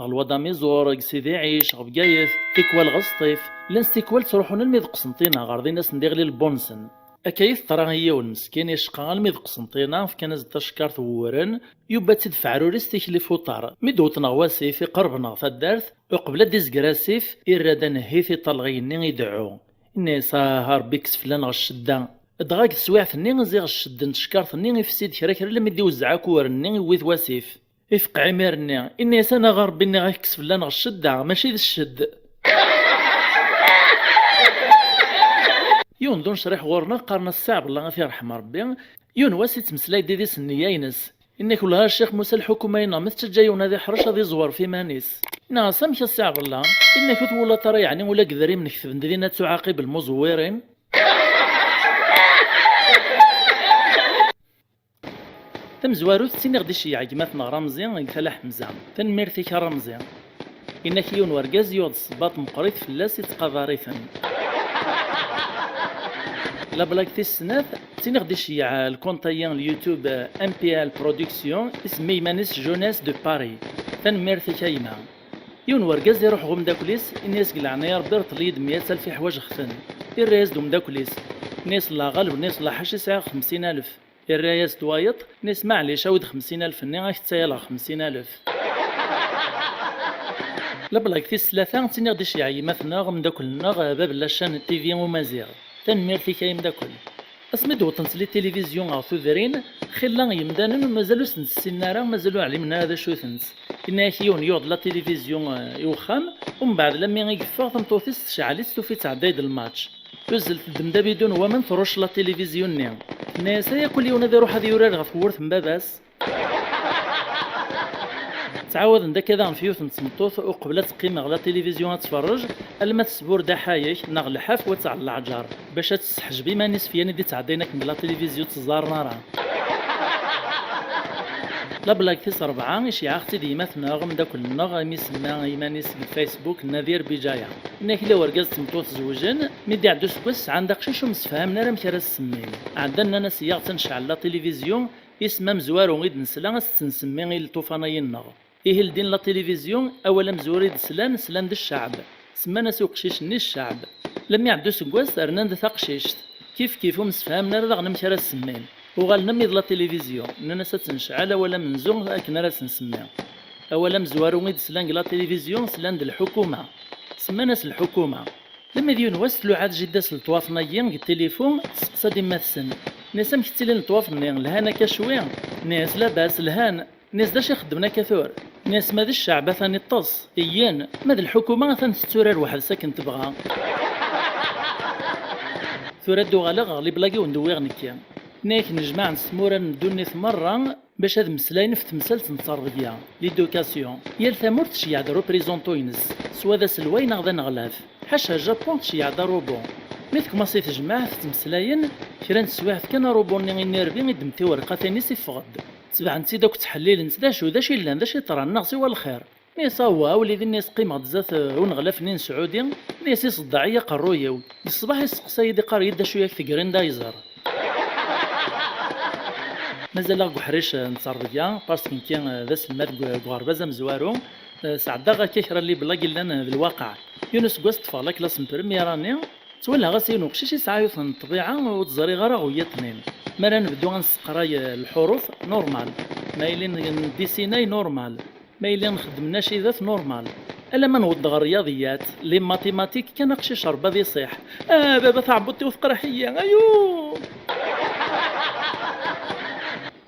ɣer Lwad Amiẓur, deg Sidi Ɛic, ɣer Bgayet, tikwal ɣer Sṭif. Llan s tikwal ttruḥun almi d Qsenṭina, ɣer din ad sen-d-iɣli lebbu-nsen. Akka i teḍra i yiwen meskin icqa almi d Qsenṭina, fkan-as-d tacekkart wewren, yubba-tt-id f aɛrur-is tikli f uṭar. Mi d-wwḍen ɣer wasif iqerben ɣer taddart, uqbel ad d-izger asif, irra-d anehhit i ṭṭalɣi-nni ideɛɛu. Inna-yas: "Ah, a Rebbi, kkes fell-aneɣ ccedda." Dɣa deg teswiɛt-nni, ziɣ ccedd n tcekkart-nni ifsi-d kra kra, almi d-iwezzeɛ akk uwren-nni iwwi-t wasif. Ifqeɛ imir-nni, inna-yas: "Anaɣ a Rebbi, nniɣ-ak kkes fell-aneɣ ccedda, mačči d ccedd." Yiwen d unecriḥ ɣur-neɣ, qqaren-as Si Ɛebḍella, ad t-yerḥem Rebbi. Yiwen wass ittmeslay-d idis n nneyya-ines. Inna-k: "Wellah a Ccix Musa, lḥukuma-ineɣ ma tettaǧǧa yiwen ad iḥrec, ad iẓwer f iman-is." Inna-as: "Amek a Si Ɛebḍella? Inna-k ur twalaḍ ara yeɛni ula deg idrimen ketben-d dinna tuɛaqib lmuẓewwirin?" Tamezwarut, ttiniɣ-d iceyyeɛ gma-tneɣ Ramzi deg Tala Ḥemza. Tanemmirt-ik a Ramzi. Inna-k yiwen wergaz yuɣ-d ssebbaḍ meqqrit fell-as, ittqadar-iten. La blague tis snat, ttiniɣ-d iceyyeɛ lkunt-agi n YouTube, M P L Production, isemmi iman-is Jeunesse de Paris. Tanemmirt-ik a gma. Yiwen wergaz iruḥ ɣer umeddakel-is, inna-yas: "Deg leɛnaya Rebbi, reṭṭel-iyi-d meyya alef, iḥwaǧeɣ-ten." Irra-yas-d umeddakel-is, inna-yas: "Allah ɣaleb", inna-yas, "Allah ḥaci, sɛiɣ xemsin alef." Irra-yas-d wayeḍ, inna-yas: "Maɛlic, awi-d xemsin alef-nni, ad k-ttayeḍ ɣer xemsin alef." La blague tis tlata, ttiniɣ-d iceyyeɛ gma-tneɣ, umeddakel-nneɣ, bab n la chaîne T V Umaziɣ. Tanemmirt-ik ay ameddakel. Asmi d-wwḍent les télévisions ɣer tudrin, xilla yemdanen mazal ur sent-ssinen ara, mazal ur ɛlimen ara d acu-tent. Inna-yak yiwen yuɣ-d la télévision, eh, i uxxam, umbeɛd lammi i yeffeɣ, tameṭṭut-is tecɛel-itt, tufi-tt tɛedday-d lmatch. Tuzzel teddem-d abidun n waman, tṛucc la télévision-nni. Tenna-yas: "Ay akk yiwen ad iruḥ ad yurar ɣef tewwurt n baba-s." Ttɛawaden-d akka daɣen f yiwet n tmeṭṭut, uqbel ad teqqim ɣer la télévision ad tferrej, alma tesbur-d aḥayek neɣ lḥaf wa tɛelleɛǧer, bac ad tesseḥjeb iman-is f yan i d-ittɛeddayen akken deg la télévision ur tt-ẓẓaren ara. La blague tis rebɛa, iceyyeɛ-aɣ-tt-id yemma-tneɣ, ameddakel-nneɣ, imi semma iman-is deg Facebook Nadir Bijaya. Inna-k la wergaz d tmeṭṭut zewjen, mi d-iɛedda useggas sɛan-d aqcic ur msefhamen ara amek ara s-semmin. Ɛeddan nnan-as: "Yyaɣ ad tt-necɛel la télévision, isem amezwaru i d-nesla ad s-tt-nsemmi i lṭufan-agi-nneɣ." Ihi ldin la télévision, awal amezwaru i d-slan, slan-d cceɛb. Semman-as i uqcic-nni cceɛb. Lammi iɛedda useggas, rnan-d taqcict. Kif kif ur msefhamen ara daɣen amek ara s-semmin. Uɣalen am d la télévision, nnan-as ad tt-necɛel awal amenzu akken ara s-nsemmi. Awal amezwaru i d-slan deg la télévision, slan-d lḥukuma. Semman-as lḥukuma. Lammi d yiwen wass tluɛa-d jida-s n ṭṭwafen-agi deg tilifu, testeqsa-d imma-tsen. Nnan-as: "Amek ttilin ṭṭwafen-nni? Lhan akka cwi?" Nnan-as: "Labas, lhan." Nnan-as: "D acu i xeddmen akka tura?" Nnan-as: "Ma d cceɛb atan iṭṭes, iyyen, ma d lḥukuma atan tetturar weḥd-s akken tebɣa." Tura ad d-uɣaleɣ ɣer les blagues i wen-d-wwiɣ nekki. Nnan-ak nejmaɛen s tmura n ddunit merra, Bac ad mmeslayen ɣef temsalt n tterbeyya, l'éducation. Yal tamurt tceyyeɛ-d représentant-ines, swa d aselway neɣ d aneɣlaf. Ḥaca Japun tceyyeɛ-d arubu. Mi tekmaṣ i tejmaɛt ttmeslayen, kra n teswiɛt kan arubu-nni inirbi iddem tiwerqatin-is iffeɣ-d. Tebɛent-tt-id akk ttḥellilent d acu, d acu yellan, d acu yeḍran, neɣ siwa lxir. Nni-as awah a wlidi-nni, as qqimeɣ-d zdat, eh, uneɣlaf-nni n Sɛudi, nni-as iṣeddeɛ-iyi aqerruy-iw. Di ṣṣbeḥ isteqsa-yi-d, iqqar-iyi-d acu yak tegrinda iẓer. Mazal-aɣ deg uḥric, eh, n tterbeyya, parce que nekki, eh, d aselmad deg, deg uɣerbaz amezwaru, eh, sɛeddaɣ akka kra n les blagues yellan, eh, d lwaqeɛ. Yiwen useggas ṭṭfeɣ la classe n première année, ttwalaɣ-as yiwen uqcic yesɛa yiwet n ṭṭbiɛa ur tt-ẓriɣ ara ɣ wiyaḍ-nni. Mi ara nebdu ad nesseqray, eh, lḥuruf, normal. Ma yili n-, ndissinay, normal. Ma yili nxeddem nacidat, normal. Alamma newweḍ ɣer rriyaḍiyat, les mathématiques, kan aqcic rebba ad iṣiḥ: "Ah, baba, taɛebbuḍt-iw teqreḥ-iyi, ayuu!"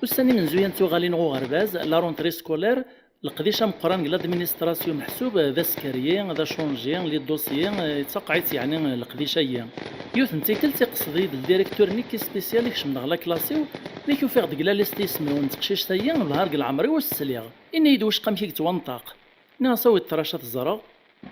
Ussan imenzuyen d tuɣalin ɣer uɣerbaz, la rentrée scolaire, leqdic ameqqran deg l'administration meḥsub d askeryi, d acunji, les dossiers, yettaqeɛ-itt yeɛni leqdic-agi. Yiwet n tikkelt iqsed-iyi-d ldirektur-nni qui spécial ikcem-d ɣer la classe-iw, mi k-ufiɣ deg la liste isem-iw n teqcict-agi, lhar deg leɛmer-iw ur s-sliɣ. Ini-yi-d wicqa amek i yettwanṭaq. Nniɣ-as awi ṭṭrac ad t-ẓreɣ.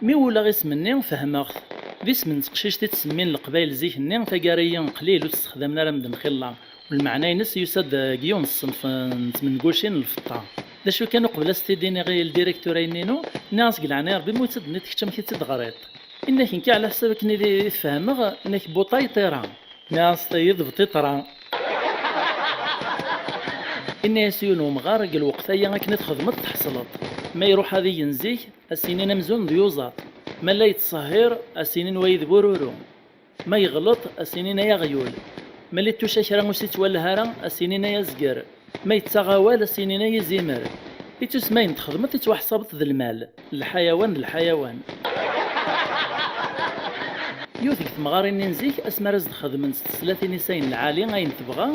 Mi wulaɣ isem-nni, fehmeɣ-t. D isem n teqcict i ttsemmin Leqbayel zik-nni, taggara-yi qlil ur t-ssexdamen ara medden xilla. U lmeɛna-ines yusa-d deg yiwen n ṣṣenf n tmengucin n lfeṭṭa. D acu kan, uqbel ad s-t-id-iniɣ i ldirektur ayenni-inu, nniɣ-as deg leɛnaya Rebbi, ma ur tt-id-tenniḍ kečč amek i tt-id-teɣriḍ? Inna-k nekk ɛla ḥsab akken i t-fehmeɣ, inna-k buṭay ṭira. Nniɣ-as tayi d bṭiṭra. Inna-yas yiwen umɣar, deg lweqt-aya akken i txedmeḍ tḥeṣleḍ. Ma iruḥ ad igen zik, ad s-inin amzun d yuẓaṭ. Ma la yettṣehhir, ad s-inin wayi d bururu. Ma yeɣleṭ, ad s-inin ay aɣyul. Ma la ittuca kra ur s-ittwallah ara, ad s-inin ay azger. Ma yettaɣ awal, ad s-inin ay izimer. Ittus ma ayen txedmeḍ ittwaḥsabeḍ d lmal. Lḥayawan d lḥayawan. Yiwet deg temɣarin-nni n zik, asmi ara s-d-xedment teslatin-is ayen lɛali, ayen tebɣa,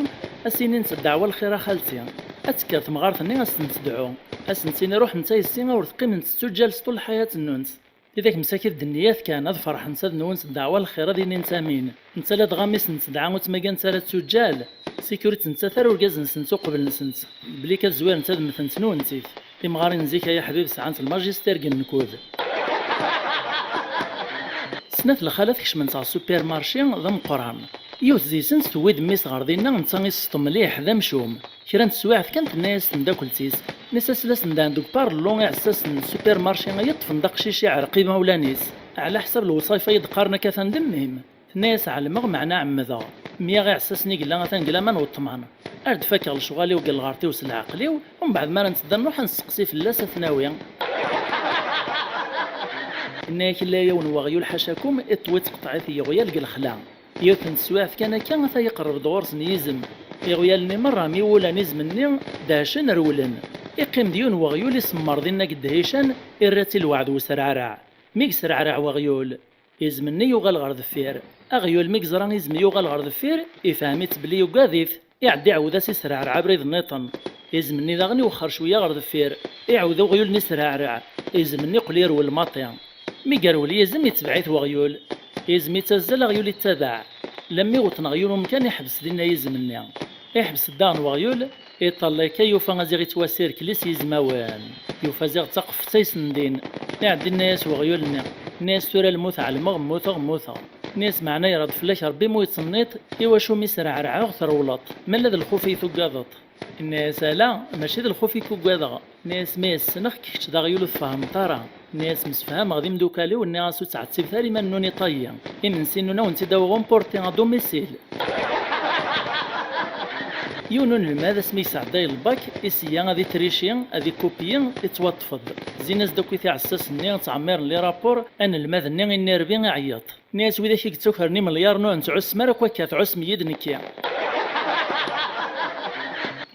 ad s-inint ddeɛwa lxir a xalti. Ad tekker temɣart-nni ad s-tent-tedɛu. Ad sent-tini ruḥent a yessi, a ur teqqiment tettuǧǧal s ṭul lḥayat-nnunt. Tidak msakit d nniyat kan, ad ferḥent, ad nwent ddeɛwa lxir, ad inint amin. Netta ladɣa mi sent-tedɛa ur ttmagant ara tettuǧǧal. Sécurité nettat ara urgaz-nsent uqbel-nsent. Belli kad zwirent ad mmtent nunti. Timɣarin n zik ay aḥbib sɛant lmajistir deg nnkud. Snat lxalat kecment ɣer supermarché d ameqqran. Yiwet deg-sent tewwi-d mmi-s ɣer dinna, netta iseṭṭ mliḥ, d amcum. Kra n teswiɛt kan tenna-yas temdakelt-is, nni-as asla-s n Dan deg parlon iɛessasen n supermarché ay ṭṭfen-d aqcic iɛreq imawlan-is. Ɛla ḥsab lewṣayef ay d-qqaren akka atan d mmi-m. Tenna-yas ɛelmeɣ, meɛna ɛemmdeɣ. Mmi-aɣ iɛessasen i yella atan deg laman weṭṭman. Ar d-fakeɣ lecɣal-iw deg lɣert-iw s leɛqel-iw, umbeɛd mi ara ntedda nruḥ ad nesteqsi fell-as ad t-nawi. Inna-yak illa yiwen weɣyul ḥacakum, iṭwi tqeṭɛit yeɣyal deg lexla. Yiwet n teswiɛt kan akka, ata iqerreb-d ɣur-sen yizem. Iɣyal-nni merra mi wulan izem-nni, dehcen, rewlen. Iqqim-d yiwen weɣyul isemmer dinna deg ddhican, irra-tt i lweɛd wesreɛreɛ. Mi yesreɛreɛ weɣyul, izem-nni yuɣal ɣer deffir. Aɣyul mi yeẓra izem yuɣal ɣer deffir, ifhem-itt belli yugad-it. Iɛedda iɛawed-as isreɛreɛ abrid nniḍen. Izem-nni daɣen iwexxer cwiya ɣer deffir. Iɛawed uɣyul-nni isreɛreɛ. Izem-nni yeqqel yerwel maṭi. Mi yerwel yizem, itbeɛ-it weɣyul. Izem ittazzal, aɣyul ittabaɛ. Lammi wwḍen ɣer yiwen umkan, iḥbes dinna yizem-nni. Iḥbes-d daɣen weɣyul, iṭall akka, yufa aziɣ ittwasirkel-is yizmawen. Yufa aziɣ d taqeffet ay sendin. Iɛedda inna-yas weɣyul-nni. Inna-yas tura lmut ɛelmeɣ, mmuteɣ, mmuteɣ. Inna-yas meɛna yerra-d fell-ak Rebbi mu yettenniḍ, iwacu mi sreɛreɛeɣ trewleḍ? Ma la d lxuf i tugadeḍ? Inna-yas ala, mačči d lxuf i k-ugadeɣ. Inna-yas mi as-ssneɣ-k kečč d aɣyul ur tfehhmeḍ ara. Inna-yas msefhameɣ d imdukal-iw, nniɣ-as ur ttɛettibet ara iman-nwen iṭayyi. Imensi-nwen ad wen-tt-id-awiɣ emporté à domicile. Yiwen unelmad asmi yesɛedday lbak, iseyya ad itrici, ad ikupyi, ittwaṭṭef-d. Zzin-as-d akk i tiɛessas-nni ttɛemmiren les rapports, anelmad-nni inirbi iɛeyyeḍ. Nni-as widak i yettakren imelyaṛen ur nettɛussem ara akk akka, tɛussem-iyi-d nekki.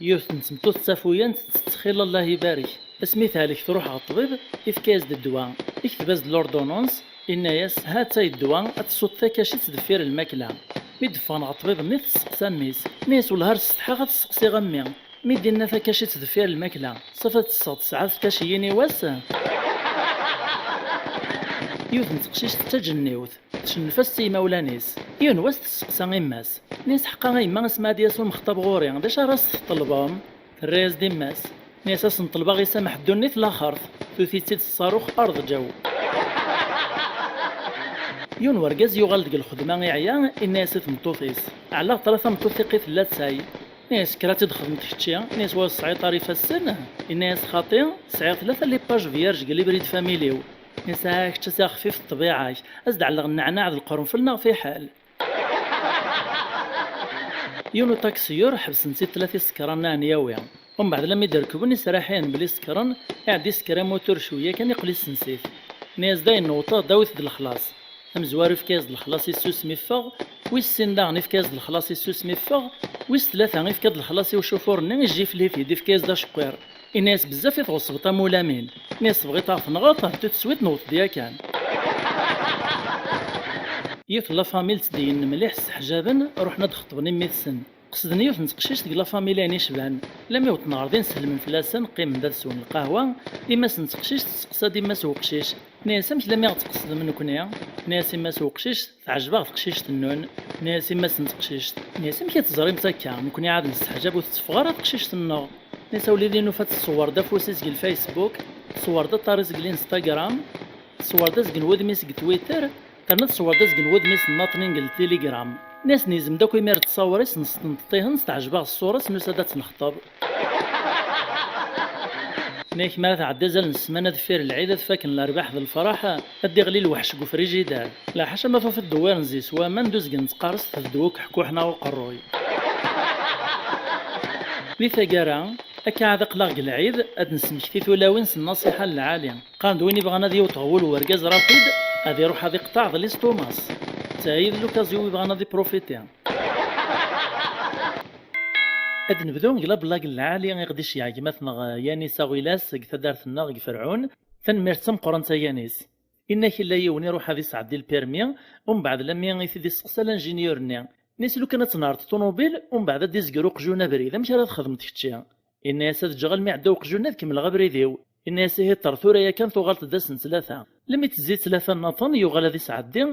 Yiwet n tmeṭṭut tafuyant tettxil Allah ibarek. Asmi tehlek truḥ ɣer ṭṭbib, ifka-yas-d ddwa. Ikteb-as-d l'ordonnance, inna-yas ha-tt-ay ddwa, ad tessuḍ takacit deffir lmakla. Mi d-ffɣen ɣer ṭṭbib-nni, tesseqsa mmi-s. Inna-yas wellah ar setḥaɣ ad sseqsiɣ a mmi. Mi d-inna takacit deffir lmakla, ṣafi ad tesseɣ tesɛa tkaciyin i wass? Yiwet n teqcict d taǧenniwt, tcennef-as s yimawlan-is. Yiwen wass tesseqsa imma-s. Inna-yas ḥeqqa a yemma, asmi ad d-yas umexṭab ɣur-i, d acu ara s-tṭelbem? Terra-yas-d yemma-s. Nni-as: "Asen-ṭelbeɣ isameḥ ddunit laxert, tuti-tt-id ṣṣarux arḍ ǧaw." Yiwen wergaz yuɣal deg lxedma iɛya, inna-yas i tmeṭṭut-is: "Ɛelleɣ ṭṭra tameṭṭut tiqqit lla ttay." Inna-yas: "Kker ad tt-id-xedmeḍ kečči." Inna-yas: "Wa tesɛiḍ ar ifassen?" Inna-yas: "Xaṭi, sɛiɣ tlata les pages vierges deg libri de famille-iw." Inna-yas: "Ah, kečč a si axfif ṭṭbiɛa-k, ad s-d-ɛelleɣ nneɛnaɛ d lqernfel neɣ fiḥel." Yiwen uṭaksiyur ḥebsen-t-id tlata isekran n ɛenyawi. Umbeɛd lammi d-rekben iserraḥiyen belli sekren, iɛedda isekker amutur cwiya kan iqqel isens-it. Nni-as-d: "Ayen newweḍ-d, awit-d lexlaṣ." Amezwaru ifka-yas-d lexlaṣ, issusem iffeɣ, wis sin daɣen ifka-yas-d lexlaṣ, issusem iffeɣ, wis tlata ifka-d lexlaṣ i ucufur-nni, ijjifel-it-id, ifka-yas-d aceqqiṛ. Inna-yas: "Bezzaf i tɣeṣbeḍ a Mulamin." Inna-yas: "Tebɣiḍ ad ɣ-tenɣeḍ? Ddu-d swiṭ newweḍ-d yakan." Yiwet n la famille ttdeyyinnen mliḥ, sseḥjaben, ruḥen ad d-xeṭben i mmi-tsen. Qesden yiwet n teqcict deg la famille ayen icban. Lammi wwḍen ɣer din, sellmen fell-asen, qqimen-d ad swen lqahwa. Yemma-s n teqcict testeqsa-d yemma-s n uqcic, tenna-yas: "Amek lammi ɣ-d-tqesdem nekkni?" Tenna-yas yemma-s n uqcic: "Teɛjeb-aɣ teqcict-nnun." Tenna-yas yemma-s n teqcict, tenna-yas: "Amek i teẓrimt akka? Nekkni ɛad nesseḥjab ur tetteffeɣ ara teqcict-nneɣ." Tenna-yas: "A wlidi, nufa-tt tṣewwer-d afus-is deg lfacebook, tṣewwer-d aṭar-is deg l'Instagram, tṣewwer-d azgen n wudem-is deg Twitter, terna tṣewwer-d azgen n wudem-is n naṭnin deg Telegram." Tenna-yas: "Yezem-d akk imir ttṣawṛ-is, nesṭenṭeṭ-ihen, s teɛjeb-aɣ ṣṣura-s, nusa-d ad tt-nexṭeb." Nni-ak mi ara tɛeddi azal n ssmana deffir lɛid, ad faken lerbaḥ d lefraḥ, ad d-iɣli lweḥc deg ufrijidar. Laḥaca ma tufiḍ dewwiren zi s waman d uzgen n tqarest d ddwa ukḥekkuḥ neɣ uqerruy. Di taggara, akka ɛad aql-aɣ deg lɛid, ad d-nesmekti tulawin s nnasiḥa n lɛali. Qqaren-d win ibɣan ad yewweḍ ɣer wul n urgaz rapid, ad iruḥ ad iqeṭṭeɛ d listumas. D tayi d l'occasion ibɣan ad iprofiti. Ad nebdu deg la blague n lɛali i ɣ-d-iceyyeɛ gma-tneɣ Yanis Aɣilas deg taddart-nneɣ deg Ferɛun. Tanemmirt d tameqqrant a Yanis. Inna-k illa yiwen iruḥ ad isɛeddi lpirmi, umbeɛd lammi i t-id-isteqsa l'ingénieur-nni. Inna-yas: "Lukan ad tenhreḍ ṭunubil, umbeɛd ad d-izger uqjun abrid, amek ara txedmeḍ kečči?" Inna-yas: "Ad ǧǧeɣ almi iɛedda uqjun ad kemmleɣ abrid-iw." Inna-yas: "Ihi ṭṭer tura yakan tuɣaleḍ-d ass n ttlata." Lammi tezzi ttlata nnaṭen, yuɣal ad isɛeddi,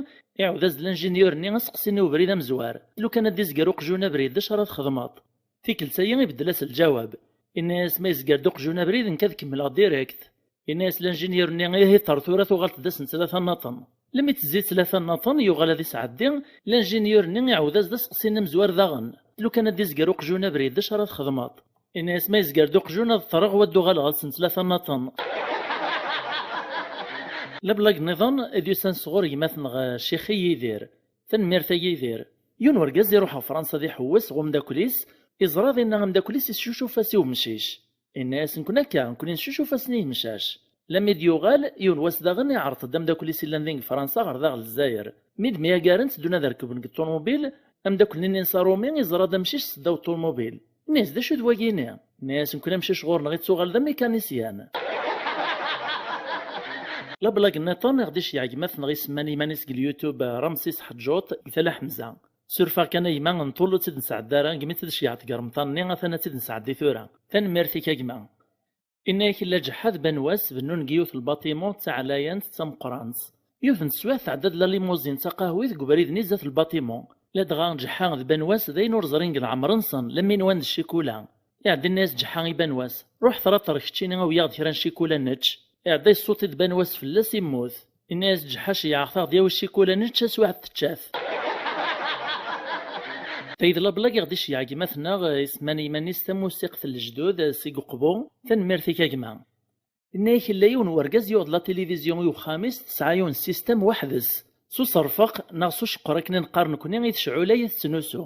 iɛawed-as-d l'ingénieur-nni aseqsi-nni ubrid amezwar: "Lukan ad d-izger uqjun abrid, d acu ara txedmeḍ?" Tikkelt-ayi ibeddel-as lǧawab. Inna-yas: "Ma yezger-d uqjun abrid, nekk ad kemmleɣ direct." Inna-yas l'ingénieur-nni: "Ihi ṭṭer tura tuɣaleḍ-d ass n ttlata nnaṭen." Lammi tezzi ttlata nnaṭen, yuɣal ad isɛeddi, l'ingénieur-nni iɛawed-as-d aseqsi-nni amezwar daɣen: "Lukan ad d-izger uqjun abrid, d acu ara txedmeḍ?" Inna-yas: "Ma yezger-d uqjun, ad ṭṭreɣ, wa ad d-uɣaleɣ ass n ttlata nnaṭen." Lablag nniḍen i d-yusan sɣur gma-tneɣ Ccix i Yidir. Tanemmirt a Yidir. Yiwen urgaz iruḥ ɣer Fransa ad iḥewwes ɣer umeddakel-is, iẓra dinna ameddakel-is icucuf-as i umcic. Inna-yas: "Nekkni akka, nekkni ncucuf-asen i yemcac." Lammi d-yuɣal, yiwen wass daɣen iɛreḍ-d ameddakel-is illan din deg Fransa ɣer da ɣer Lezzayer. Mi d-myagaren, tteddun ad rekben deg ṭṭunubil, ameddakel-nni n Insa Rumi iẓra-d amcic seddaw ṭṭunubil. Inna-yas: "D acu d wagini?" Inna-yas: "Nekkni amcic ɣur-neɣ ittuɣal d amikanisyan." Lablag nniḍen i ɣ-d-iceyyeɛ gma-tneɣ isemman iman-is deg lyutub Ramsis Ḥeǧǧuṭ deg Tala Ḥemza. Surfeɣ kan a gma, nṭul ur tt-id-nesɛedda ara, gmi tt-id-ceyyeɛt deg Remḍan-nni, atan ad tt-id-nesɛeddi tura. Tanemmirt-ik a gma. Inna-yak illa Ǧeḥḥa d Banwas bennun deg yiwet n lbaṭimu d taɛlayant d tameqqrant. Yiwet n teswiɛt tɛedda-d la limuzin d taqahwit deg ubrid-nni zdat lbaṭimu. Ladɣa Ǧeḥḥa d Banwas d ayen ur ẓrin deg leɛmer-nsen, lammi nwan d ccikula. Iɛedda inna-yas Ǧeḥḥa i Banwas: "Ruḥ ṭraṭer keččini, awi-yaɣ-d kra n ccikula ad nečč." Iɛedda yessuṭi-d Banwas fell-as, immut. Inna-yas Ǧeḥḥa: "Ceyyɛeɣ-t-aɣ-d yawi ccikula ad nečč, taswiɛt tečča-t." Tayi d lablag i ɣ-d-iceyyeɛ gma-tneɣ, isemman i yiman-is Tamusiqt n Lejdud, seg Uqbu. Tanemmirt-ik a gma. Inna-yak illa yiwen wergaz yuɣ-d la télévision i uxxam-is, tesɛa yiwen système weḥd-s, s uṣerfeq neɣ s uceqqer akken i neqqar nekkni i tecɛula i tettnusu.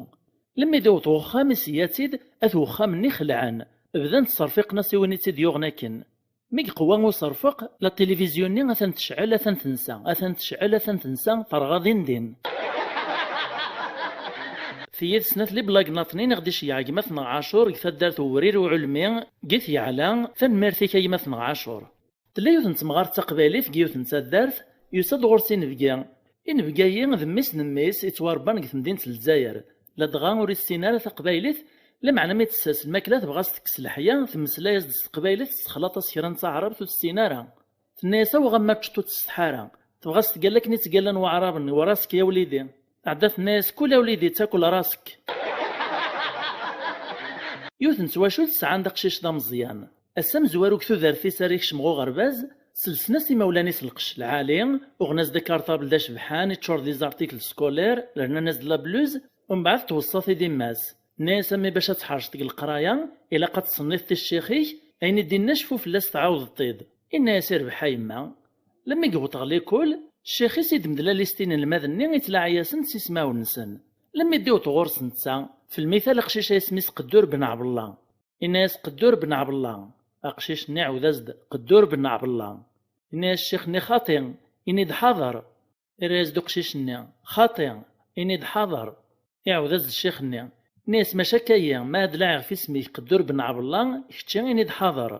Lemmi d-iwweḍ uxxam, iseyya-tt-id, at uxxam-nni xelɛen, bdan ttṣerfiqen-as i win i tt-id-yuɣen akken. Mi yeqwa uṣerfeq, la télévision-nni atan tecɛel, atan tensa, atan tecɛel, atan tensa, terɣa din din. Tiyid snat liblag naṭnin i ɣ-d-iceyyeɛ gma-tneɣ Ɛacur deg taddart Wewrir Uɛelmi, deg At Yeɛla. Tanemmirt-ik a gma-tneɣ Ɛacur. Tella yiwet n temɣart taqbaylit deg yiwet n taddart, yusa-d ɣur-s inebgi. Inebgi-ayi d mmi-s n mmi-s, ittwarebban deg temdint n Lezzayer. Ladɣa ur issin ara taqbaylit, lameɛna mi tessers lmakla tebɣa s tekkes leḥya, temmeslay-as-d s teqbaylit, tessexlaṭ-as kra n taɛrabt ur tessin ara. Tenna-yas: "Aweɣ a mma ččeṭ ur ttsetḥa ara." Tebɣa s tgalla akken i ttgallan waɛraben: "Wa rask ya wlidi." Tɛedda tenna-yas: "Kul a wlidi, takul rask." Yiwet n twacult sɛan-d aqcic d ameẓyan. Ass amezwaru deg tudert-is ara yekcem ɣer uɣerbaz, selsen-as imawlan-is lqecc lɛali, uɣen-as-d akartabl d acebḥan, iččur d les articles scolaires, rnan-as-d la blouse, umbeɛd tweṣṣa-t-id yemma-s. Tenna-yas: "A mmi, bac ad tḥerceḍ deg leqraya, ilaq ad tṣenniḍ i ccix-ik, ayen i d-inna cfu fell-as tɛawdeḍ-t-id." Inna-yas: "Irbeḥ a yemma." Lemmi yewweḍ ɣer likul, ccix-is iddem-d la liste n inelmaden-nni, ittlaɛi-yasen s ismawen-nsen. Lemmi d-iwweḍ ɣur-s netta, f lmital aqcic-a isem-is Qeddur ben Ɛbella. Inna-yas: "Qeddur ben Ɛbella." Aqcic-nni iɛawed-as-d: "Qeddur ben Ɛbella." Inna-yas ccix-nni: "Xaṭi, ini-d ḥaḍer." Irra-yas-d uqcic-nni: "Xaṭi, ini-d ḥaḍer." Iɛawed-as-d ccix-nni, inna-yas: "Maca akka-yi, ma ad laɛiɣ f isem-ik Qeddur ben Ɛbella, kečči ini-d ḥaḍer."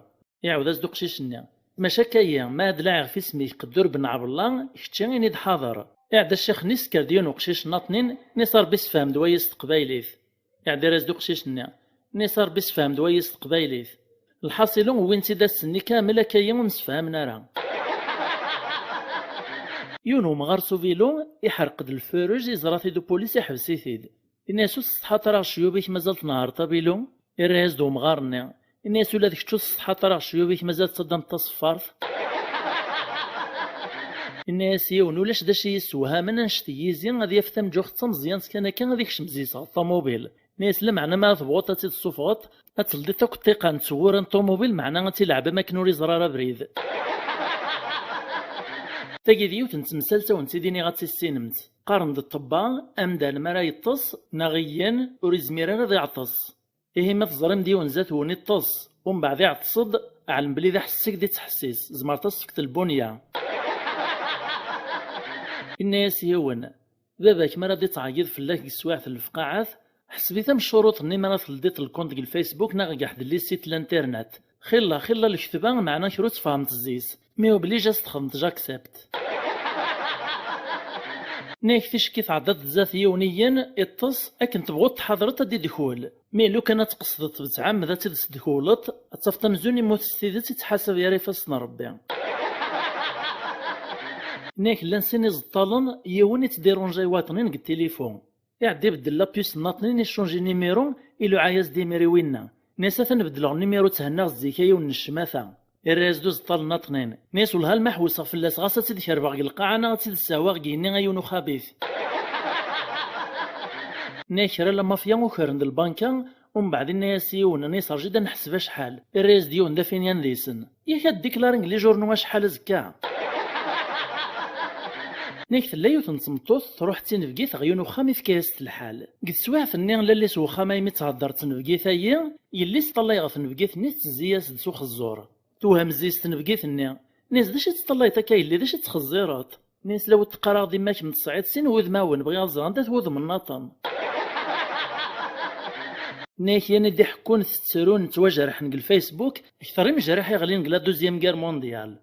Iɛawed-as-d uqcic-nni: "Maca akka-yi, ma ad laɛiɣ f isem-ik Qeddur ben Ɛbella, kečči ini-d ḥaḍer." Iɛedda ccix-nni isker-d yiwen uqcic nnaṭnin, inna-yas: "A Ṛebbi, sefhem-d waya s teqbaylit." Iɛedda irra-yas-d uqcic-nni, inna-yas: "A Ṛebbi, sefhem-d waya s teqbaylit." Lḥaṣilu, wwin-tt-id ass-nni kamel akka-yi ur msefhamen ara. Yiwen umɣar s uvilu iḥerq-d lfuruj, iẓra-t-id upulis, iḥbes-it-id. Inna-yas: "Ur tessetḥaḍ ara ɣer ccyub-ik mazal tnehhreḍ avilu?" Irra-yas-d umɣar-nni, inna-yas: "Ula d kečč ur tessetḥaḍ ara ɣer ccyub-ik mazal tettaddameḍ taṣeffart?" Inna-yas yiwen: "Ulac d acu i yi-issewhamen annect n yizi ad yaf tamǧuxt d tameẓyant kan akka ad ikcem zzis ɣer ṭumubil." Inna-yas: "Lameɛna ma tebɣuḍ ad tt-id-tessufɣeḍ, ad teldiḍ akk ṭṭiqan d tewwura n ṭumubil, meɛna ad tt-ileɛb am akken ur iẓra ara abrid." Tagi d yiwet n temsalt, a wen-tt-id-iniɣ ad tt-issinemt. Qqaren-d ṭṭebba, amdan mi ara yeṭṭes neɣ iyyen ur izmir ara ad iɛeṭṭes. Ihi ma teẓrim-d yiwen zdat-wen iṭṭes, umbeɛd iɛeṭṭes-d, ɛlem belli d aḥessek d-ittḥessis, tzemreḍ ad s-tefkeḍ lbunya. Inna-yas yiwen: "Baba-k mi ara d-ittɛeyyiḍ fell-ak deg teswiɛt n lefqaɛat, ḥseb-it am ccuruṭ-nni mi ara teldiḍ lkunt deg lfacebook neɣ deg aḥed n les sites n l'internet. Xilla, xilla leketba, meɛna kra ur tfehmeḍ zzis. Mi oblij ad s-txedmeḍ j'accepte." Nna-yak ticki tɛeddaḍ-d zdat yiwen iyyen, iṭṭes, akken tebɣuḍ tḥadreḍ ad d-idkul. Mi lukan ad tqesdeḍ tbettɛemmed ad tt-id-tesdekkuleḍ, ad tafeḍ amzun immut s tidet, ittḥasab gar ifassen n Ṛebbi. Nna-yak llan sin iẓeṭṭalen, yiwen ittdirunjay waṭnin deg tilifu. Iɛedda ibeddel la puce n waṭnin, icunji numéro, iluɛa-yas-d imir i winna. Nna-yas: "Atan beddleɣ numéro, thennaɣ zik a yiwen n ccmata." Irra-yas-d uẓeṭṭal n waṭnin. Nna-yas: "Wellah alma ḥewseɣ fell-as, ɣas ad tt-id-kerbeɣ deg lqaɛa neɣ ad tt-id-ssehwaɣ deg yigenni a yiwen uxabit." Nna-yak kra la mafya ukren-d lbanka, umbeɛd inna-yas yiwen: "Nna-yas rǧu-d ad neḥseb acḥal." Irra-yas-d yiwen d afinyan deg-sen: "Yak ad diklaren deg les journaux acḥal azekka?" Nna-yak tella yiwet n tmeṭṭut, truḥ d tinebgit ɣer yiwen uxxam, ifka-yas-t lḥal. Deg teswiɛt-nni, lalla-s n uxxam aymi tthedder d tnebgit-ayi, yelli-s teṭṭalay ɣer tnebgit-nni, tettezzi-yas-d s uxeẓẓur. Tewhem zzis tnebgit-nni. Nna-yas: "D acu i teṭṭallayeḍ akka a yelli, d acu i tettxezzireḍ?" Nna-yas: "La wen-d-qqareɣ d imma kemm tesɛiḍ sin wudmawen, bɣiɣ ad ẓreɣ anda-t wudem nnaṭen." Nna-yak yan i d-iḥekkun tettrun ttwajerḥen deg lfacebook, kter imejraḥ iɣlin deg la deuxième guerre mondiale.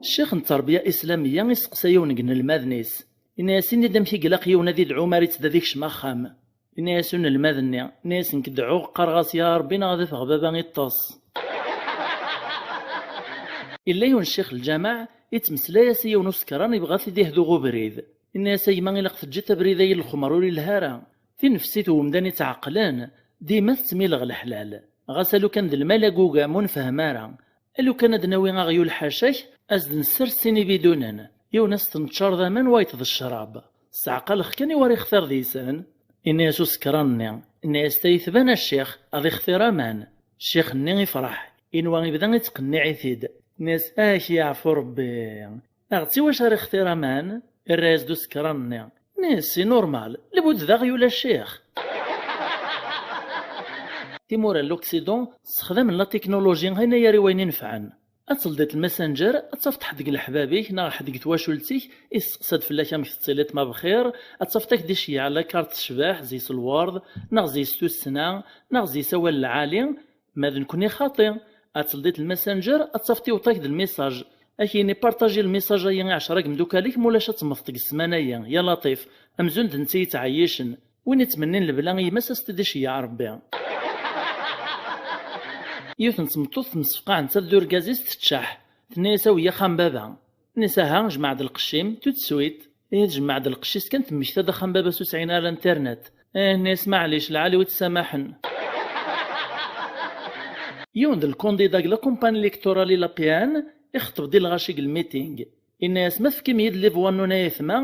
Ccix n tterbiya islamiyya isteqsa yiwen deg inelmaden-is. Inna-yas: "Ini-d amek i ilaq yiwen ad idɛu mi ara yettdad ikcem axxam." Inna-yas unelmad-nni, inna-yas: "Nekk dɛuɣ, qqareɣ-as ya Ṛebbi neɣ ad afeɣ baba iṭṭes." Illa yiwen ccix lǧameɛ, ittmeslay-as i yiwen usekran, ibɣa ad t-id-ihdu ubrid. Inna-yas: "A gma, ilaq teǧǧiḍ abrid-agi n lxemr, ur ilha ara. Tinefsit n umdan ittɛeqqlen, dima tettmileɣ leḥlal. Ɣas a lukan d lmal agugam, ur nefhem ara. A lukan ad d-nawi aɣyul ḥaca-k, ad s-d-nessers sin ibidunen, yiwen ad s-t-neččar d aman, wayeḍ d ccrab. Sseɛqaleɣ kan i war ixtir deg-sen." Inna-yas usekran-nni, inna-yas: "Tayi tban a ccix, ad ixtir aman." Ccix-nni ifreḥ, inwa ibda ittqenniɛ-it-id. Inna-yas: "Ak yeɛfu Rebbi! Aɣ-tt i wacu ara ixtir aman?" Irra-yas-d usekran-nni: "Inna-yas: C'est normal, lbud d aɣyul a ccix." Timura n l'Occident ssexdamen la technologie ayen ay ar i wayen inefɛen. Ad teldiḍ lmessenger, ad tafeḍ ḥedd deg leḥbab-ik neɣ ḥedd deg twacult-ik, isteqsa-d fell-ak amek tettiliḍ, ma bxir, ad tafeḍ ak-d-iceyyeɛ la carte tecbeḥ, zi-s lwerḍ, neɣ zi-s tussna, neɣ zi-s awal lɛali. Ma d nekkni xaṭi, ad teldiḍ lmessenger, ad tafeḍ iwweḍ-ak-d lmisaj. Ad k-yini partaji lmisaj-ayi i ɛecra n yimdukal-ik, ma ulac ad temmteḍ deg ssmana-yi, ya Laṭif, amzun d netta i yettɛeyyicen. Win ittmennin lebla i yemma-s, ad s-t-id-iceyyeɛ Rebbi. Yiwet n tmeṭṭut temsefqaɛent d urgaz-is, teččeḥ. Tenna-yas: "Awi axxam baba." Nna-yas: "Aha, jmeɛ-d lqecc-im, tout de suite." Ihi tjemmeɛ-d lqecc-is kan, temmekta-d axxam baba-s ur sɛin ara internet. Eh, nnes maɛlic, lɛali wi tessamaḥen. Yiwen d lkundida deg la kumpani électorale i la P N ixeṭṭeb-d i lɣaci deg lmiting. Inna-yas: "Ma tefkim-iyi-d les voix-nnun ay aytma,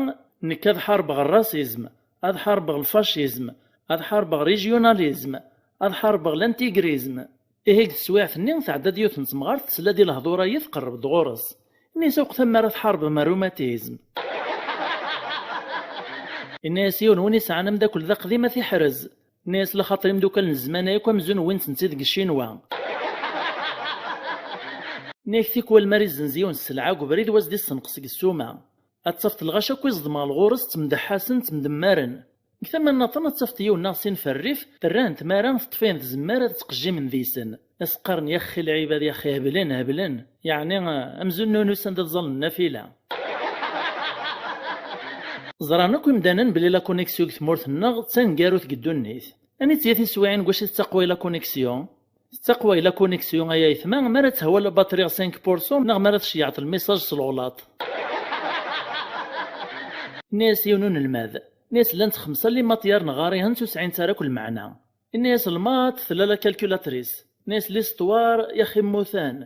nekk ad ḥarbeɣ le racisme, ad ḥarbeɣ le fascisme, ad ḥarbeɣ le régionalisme, ad ḥarbeɣ l'intégrisme." Ihi deg teswiɛt-nni tɛedda-d yiwet n temɣart, tesla-d i lehdur-ayi, tqerreb-d ɣur-s. Inna-yas: "Awqet a mmi ara tḥarbem rrumatisme." Inna-yas yiwen win isɛan ameddakel d aqdim ad t-iḥrez. Inna-yas: "Laxaṭer imdukal n zzman-a akk amzun wwin-tent-id deg Ccinwa." Inna-yak: "Tikwal mi ara izzenz yiwen sselɛa deg ubrid, wa s-d-issenqes deg ssuma. Ad tafeḍ lɣaci akk i ẓedmeɣ lɣur-s ttemdeḥḥasen, ttemdemmaren. Deg tama nnaṭen ad tafeḍ yiwen neɣ sin f rrif, rran-t, mi ara teṭṭef ayen tzemmer ad ttqejjimen deg-sen. Ad s-qqaren: yaxxi lɛibad, yaxxi heblen, heblen." Yeɛni, amzun nunus anda tẓallen nnafila. Ẓran akk imdanen belli la connexion deg tmurt-nneɣ d taneggarut deg ddunit. Aniti tiswiɛin deg wacu tettaqway la connexion? Tettaqway la connexion ay aytma, mi ara tehwa la batterie cinq pour cent neɣ mi ara tceyyeɛḍ lmissaj s lɣelṭ. Inna-yas yiwen unelmad, inna-yas: "Llant xemsa les matières neɣ ɣer-ihent ur sɛint ara akk lmeɛna." Inna-yas: "Lmaṭ tella la calculatrice." Inna-yas: "L'histoire, yaxi mmutan.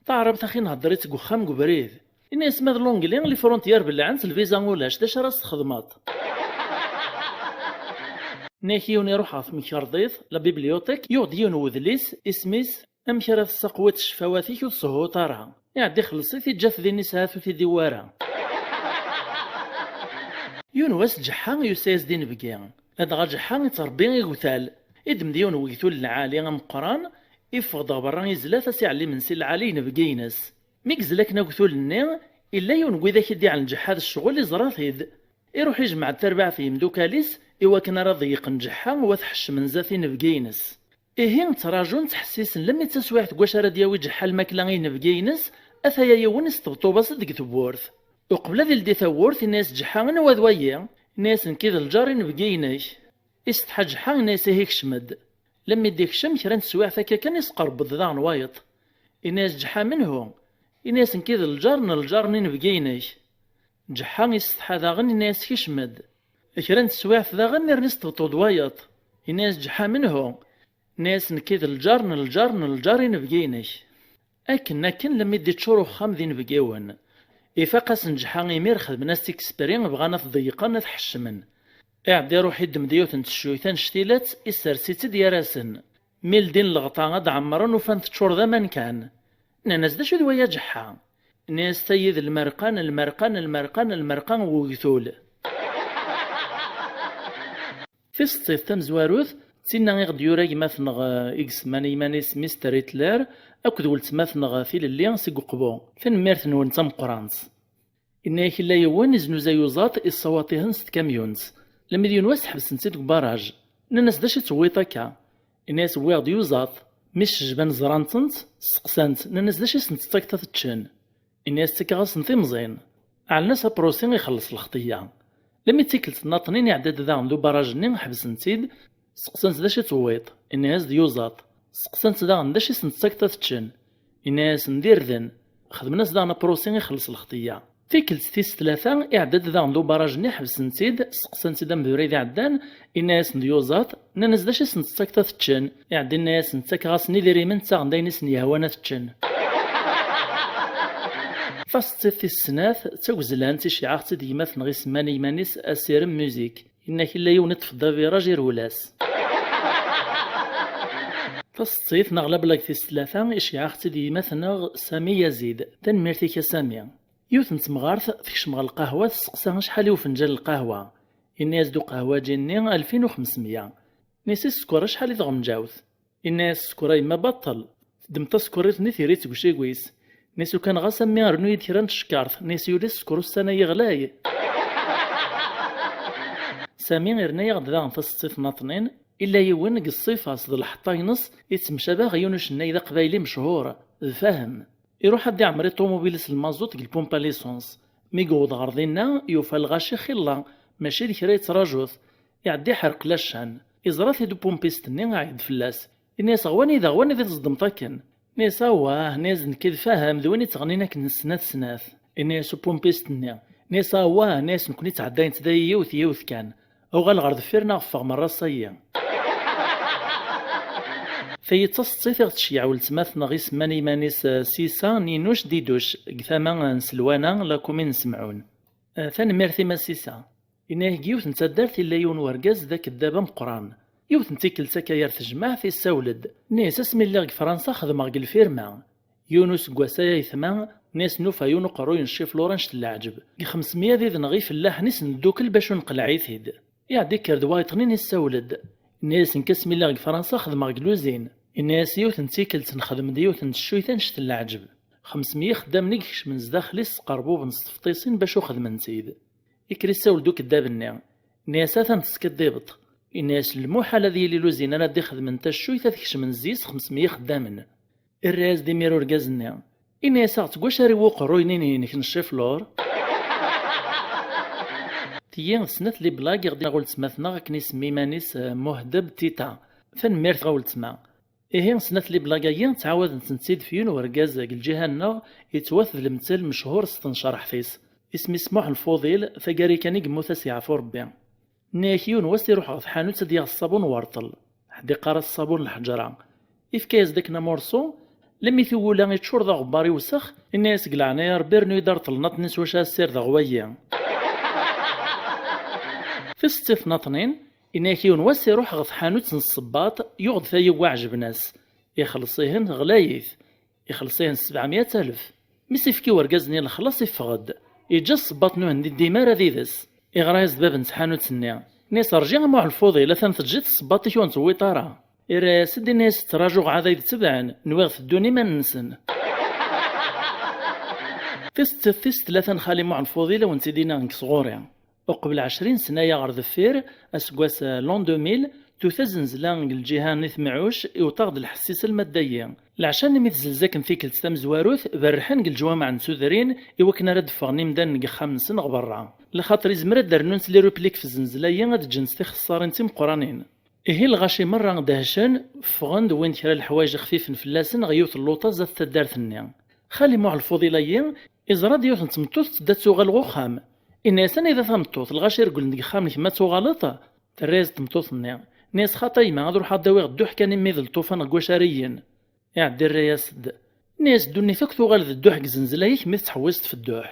Taɛrabt axi nhedder-itt deg uxxam deg ubrid." Inna-yas: "Ma d l'anglais, les frontières bellɛent, lviza ulac, d acu ara s-txedmeḍ?" Inna-yak yiwen iruḥ ɣer temkerḍit, la bibliothèque, yuɣ-d yiwen wedlis, isem-is "Amek ara tessaqwiḍ ccfawat-ik ur tsehuḍ ara?" Iɛedda ixelleṣ-it, iǧǧa-t din, isɛa-t ur t-id-iwwi ara. Yiwen wass Ǧeḥḥa yusa-yas-d inebgi, ladɣa Ǧeḥḥa ittṛebbi igtal. Iddem-d yiwen wegtul lɛali ameqqran, iffeɣ-d ɣer berra izla-t a s-iɛelli imensi lɛali inebgi-ines. Mi yezla akken agtul-nni, illa yiwen n widak i d-iɛellen Ǧeḥḥa d ccɣel, iẓra-t-id. Iruḥ ijmeɛ-d tarbaɛt n yimdukal-is i wakken ara ḍeyyqen Ǧeḥḥa u ad t-ḥeccmen zdat inebgi-ines. Ihi ttraǧun ttḥessisen lemmi d taswiɛt deg wacu ara d-yawi Ǧeḥḥa lmakla i inebgi-ines, ataya yiwen isṭebṭub-as-d deg tewwurt. Uqbel ad ildi tawwurt, inna-yas Ǧeḥḥa: "Anwa d wayi?" Inna-yas: "Nekk i d lǧar inebgi-inek." Isetḥa Ǧeḥḥa, inna-yas: "Ihi kcem-d." Lemmi d-ikcem, kra n teswiɛt akka kan isqerreb-d daɣen wayeḍ. Inna-yas Ǧeḥḥa: "Menhu?" Inna-yas: "Nekk i d lǧar n lǧar n inebgi-inek." Ǧeḥḥa isetḥa daɣen, inna-yas: "Kcem-d." Kra n teswiɛt daɣen, irni isṭebṭub-d wayeḍ. Inna-yas Ǧeḥḥa: "Menhu?" Inna-yas: "Nekk i d lǧar n lǧar n lǧar inebgi-inek." Akken, akken, lemmi d-iččur uxxam d inebgiwen. Ifaq-asen Ǧeḥḥa imir, xedmen-as tikspri, bɣan ad t-ḍeyyqen, ad t-ḥeccmen. Iɛedda iruḥ iddem-d yiwet n teccuyt annect-ilat, issers-itt-id gar-asen. Mi ldin lɣeṭa ad ɛemmren, ufan teččur d aman kan. Nnan-as: "D acu d waya Ǧeḥḥa?" Nnan-as: "Tayi d lmerqa n lmerqa n lmerqa n lmerqa n wegtul." Tiseḍsit tamezwarut d tinna i ɣ-d-yura gma-tneɣ, eh, i isemman i yiman-is Mister Hitler, akked weltma-tneɣ Tilelli seg Uqbu. Tanemmirt-nwen d tameqqrant. Inna-yak illa yiwen iznuzay uẓaṭ, issawaṭ-ihen s tkamyunt. Lemmi d yiwen wass ḥebsen-tt-id deg ubaraj. Nnan-as: "D acu i tewwiḍ akka?" Inna-yas: "Wwiɣ-d yuẓaṭ." Mi s-cejban ẓran-tent, steqsan-t, nnan-as: "D acu i sent-tettakeḍ ad t-ččen?" Inna-yas: "Ttakeɣ-asen timẓin." Ɛellen-as aprusi ixelleṣ lxeṭya. Lemmi d tikkelt n naṭnin iɛedda-d daɣen d ubaraj-nni, ḥebsen-tt-id, steqsan-t: "D acu i tewwiḍ?" Inna-yas: "D yuẓaṭ." Steqsan-t daɣen: "D acu i sent-tettakeḍ ad t-ččen?" Inna-yasen: "D irden." Xedmen-as daɣen aprusi ixelleṣ lxeṭya. Tikkelt tis tlata iɛedda-d daɣen d ubaraj-nni, ḥebsen-tt-id, steqsan-tt-id amezruy d iɛeddan, inna-yasen: "D yuẓaṭ." Nnan-as: "D acu i sent-tettakeḍ ad t-ččen?" Iɛedda inna-yasen: "Ttakeɣ-asen idrimen, ttaɣen-d ayen i sen-yehwan ad t-ččen." Taseṭṭit tis snat d tagezlant, iceyyeɛ-aɣ-tt-id gma-tneɣ isemman i yiman-is Asirem Musique. Inna-k illa yiwen iṭṭef-d abiraj irwel-as. Taseṭṭit neɣ la blague tis tlata, iceyyeɛ-aɣ-tt-id gma-tneɣ Sami Yazid. Tanemmirt-ik a Sami. Yiwet n temɣart tekcem ɣer lqahwa, testeqsa acḥal i ufenǧal n lqahwa. Inna-yas-d uqehwaǧi-nni: "Alfin u xemsemya." Nnan-as: "I sskeṛ acḥal i tɣenǧawt?" Inna-yas sskeṛ a yemma baṭel. Teddem tasekkurt-nni, terra-tt deg ucigwi-s. Nnan-as: "Ukan ɣas a mmi, rnu-yi-d kra n tcekkart." Nnan-as: "Yuli sskeṛ ussan-a yeɣlay." Sami irna-yaɣ-d daɣen taseṭṭit n naṭnin, illa yiwen deg ṣṣifa-s d lḥeṭṭa-ines, ittemcabi ɣer yiwen ucennay d aqbayli mechuṛ, d Fahem. Iruḥ ad d-iɛemmer i ṭumubil-is lmaẓut deg lpumpa lisons. Mi yewweḍ ɣer dinna, yufa lɣaci xilla, mačči d kra yettraǧu-t. Iɛedda iḥerq lacan. Iẓra-t-id upumpist-nni, iɛeyyeḍ fell-as. Inna-yas: "Ɣer wanida, ɣer wanida i tẓeddmeḍ akken?" Inna-yas: "Awah," inna-yas, "nekk d Fahem, d win ittɣennin akken snat snat." Inna-yas upumpist-nni, inna-yas: "Awah," inna-yas, "nekkni ttɛeddayen-tt dayi yiwet yiwet kan. Uɣal ɣer deffir neɣ ffeɣ merra ssayi. Tayi d taseḍsit i ɣ-tceyyeɛ weltma-tneɣ isemman i yiman-is, eh, Sisa Ninuc Diduc, deg tama n Selwana, la commune n Semɛun. Eh, tanemmirt-im a Sisa. Yenna-ak deg yiwet n taddart yella yiwen wergaz d akeddab ameqqran. Yiwet n tikkelt akka yer tejmaɛt, issawel-d. Nni-as, asmi lliɣ deg Fransa xedmeɣ deg lfirma. Yiwen useggas ay aytma, nni-as nufa yiwen uqerruy n cciflur annect n leɛǧeb. Deg xemsemya d idenɣ ifellaḥen i s-neddukel bac ur neqleɛ-it-id. Iɛedda ikker-d wayeṭnin issawel-d. Yenna-as, nekk asmi lliɣ deg Fransa xedmeɣ deg luzin. Yenna-as, yiwet n tikkelt nexdem-d yiwet n teccuyt annect n leɛǧeb. Xemsemya ixeddamen i ikecmen zdaxel-is sqerbuben s tefṭisin bac ur xedment-id. Ikker issawel-d ukeddab-nni. Yenna-as, atan teskiddibeḍ. Yenna-as, lmuḥal ad yili luzin ara d-ixedmen taccuyt ad kecmen zzis xemsemya ixeddamen. Irra-yas-d imir urgaz-nni. Ini-as-aɣ-d seg wacu ara iwwi uqerruy-nni-inek n cciflur? Tiyi d snat les blagues i ɣ-d-yenna weltma-tneɣ akken isemmi iman-is, eh, Muhdeb Tita. Tanemmirt ɣer weltma. Ihi snat les blagues-agi ttɛawadent-tent-id f yiwen urgaz deg lǧiha-nneɣ yettwat d lemtel mechur s tnecreḥt-is. Isem-is Muḥ Lfuḍil, taggara kan i yemmut ad s-yeɛfu Rebbi. Nni-ak yiwen wass iruḥ ɣer tḥanut ad yaɣ ṣṣabun werṭel. Ḥedd iqqar-as ṣṣabun lḥeǧra. Ifka-yas-d akken amurṣu, lemmi tiwula iččur d aɣebbar iwsex, inna-yas deg leɛnaya Rebbi rnu-yi-d arṭel naṭni s wacu ara ssirdeɣ wayi. Tisetti tnaṭnin, inna-ak yiwen wass iruḥ ɣer tḥanut n ssebbaṭ, yuɣ-d tayi n waɛejben-as. Ixelleṣ-ihen ɣlayit. Ixelleṣ-ihen s sebɛemya alef. Mi s-ifki wergaz-nni lexlaṣ, iffeɣ-d. Iǧǧa ssebbaṭ n uhendi dima ara d ides. Iɣra-yas-d bab n tḥanut-nni. Inna-yas, rǧi a Muḥ Lfuḍil, atan teǧǧiḍ ssebbaṭ-ik ur nettewwiṭ ara. Irra-yas-d, inna-yas, ttrajuɣ ɛad ay d-tebɛen, nwiɣ teddun iman-nsen. Tis tis tis tlata n xali Muḥ Lfuḍil, a wen-tt-id-iniɣ nekk sɣur-i. Uqbel ɛecrin sna-ya ɣer deffir, aseggas, eh, l'an deux mille, tuta zenzla deg lǧiha n At Mɛuc, iwṭeɣ-d lḥess-is alma d dayi. Leɛca-nni mi tzelza akken tikkelt tamezwarut, berrḥen deg leǧwameɛ n tudrin i wakken ara d-ffɣen imdanen deg yexxamen-nsen ɣer berra. Lxaṭer izmer ad d-rnunt les répliques f zzenzla-yi ad ǧǧent tixessarin d timeqqranin. Ihi lɣaci merra dehcen, ffɣen-d, wwin-d kra n leḥwayeǧ xfifen fell-asen ɣer yiwet n luṭa zdat taddart-nni. Xali Muḥ Lfuḍil-ayi iẓra-d yiwet n tmeṭṭut tedda ad tuɣal ɣer uxxam. Inna-yas, anida tameṭṭut? Lɣaci regglen deg yexxamen, kemm ad tuɣaleḍ? Terra-yas-d tmeṭṭut-nni. Inna-yas, xaṭi a yemma, ad ruḥeɣ ad d-awiɣ dduḥ kan imi d lṭufan deg wacu ara yilin. Iɛedda irra-yas-d. Inna-yas, ddunit akk tuɣal d dduḥ deg zenzla-ik mi tettḥewwiseḍ f dduḥ.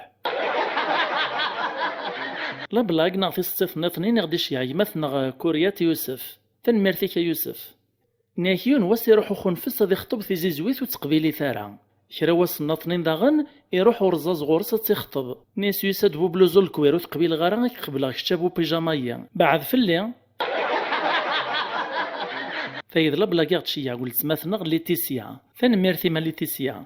La blague neɣ tisetti-nniḍen i ɣ-d-iceyyeɛ gma-tneɣ Kuryat Yusef. Tanemmirt-ik a Yusef. Nniɣ-ak yiwen wass iruḥ uxunfes ad ixṭeb tizizwit ur teqbilit ara. Kra wass nnaṭnin daɣen, iruḥ urẓaẓ ɣur-s ad tt-ixṭeb. Nni-as, yusa-d bu bluzu n lekwir, ur t-qbileɣ ara, ad k-qebleɣ kečč a bu pijama-yi. Beɛɛed fell-i! Tayi d la blague i ɣ-d-tceyyeɛ weltma-tneɣ Laetitia. Tanemmirt-im a Laetitia.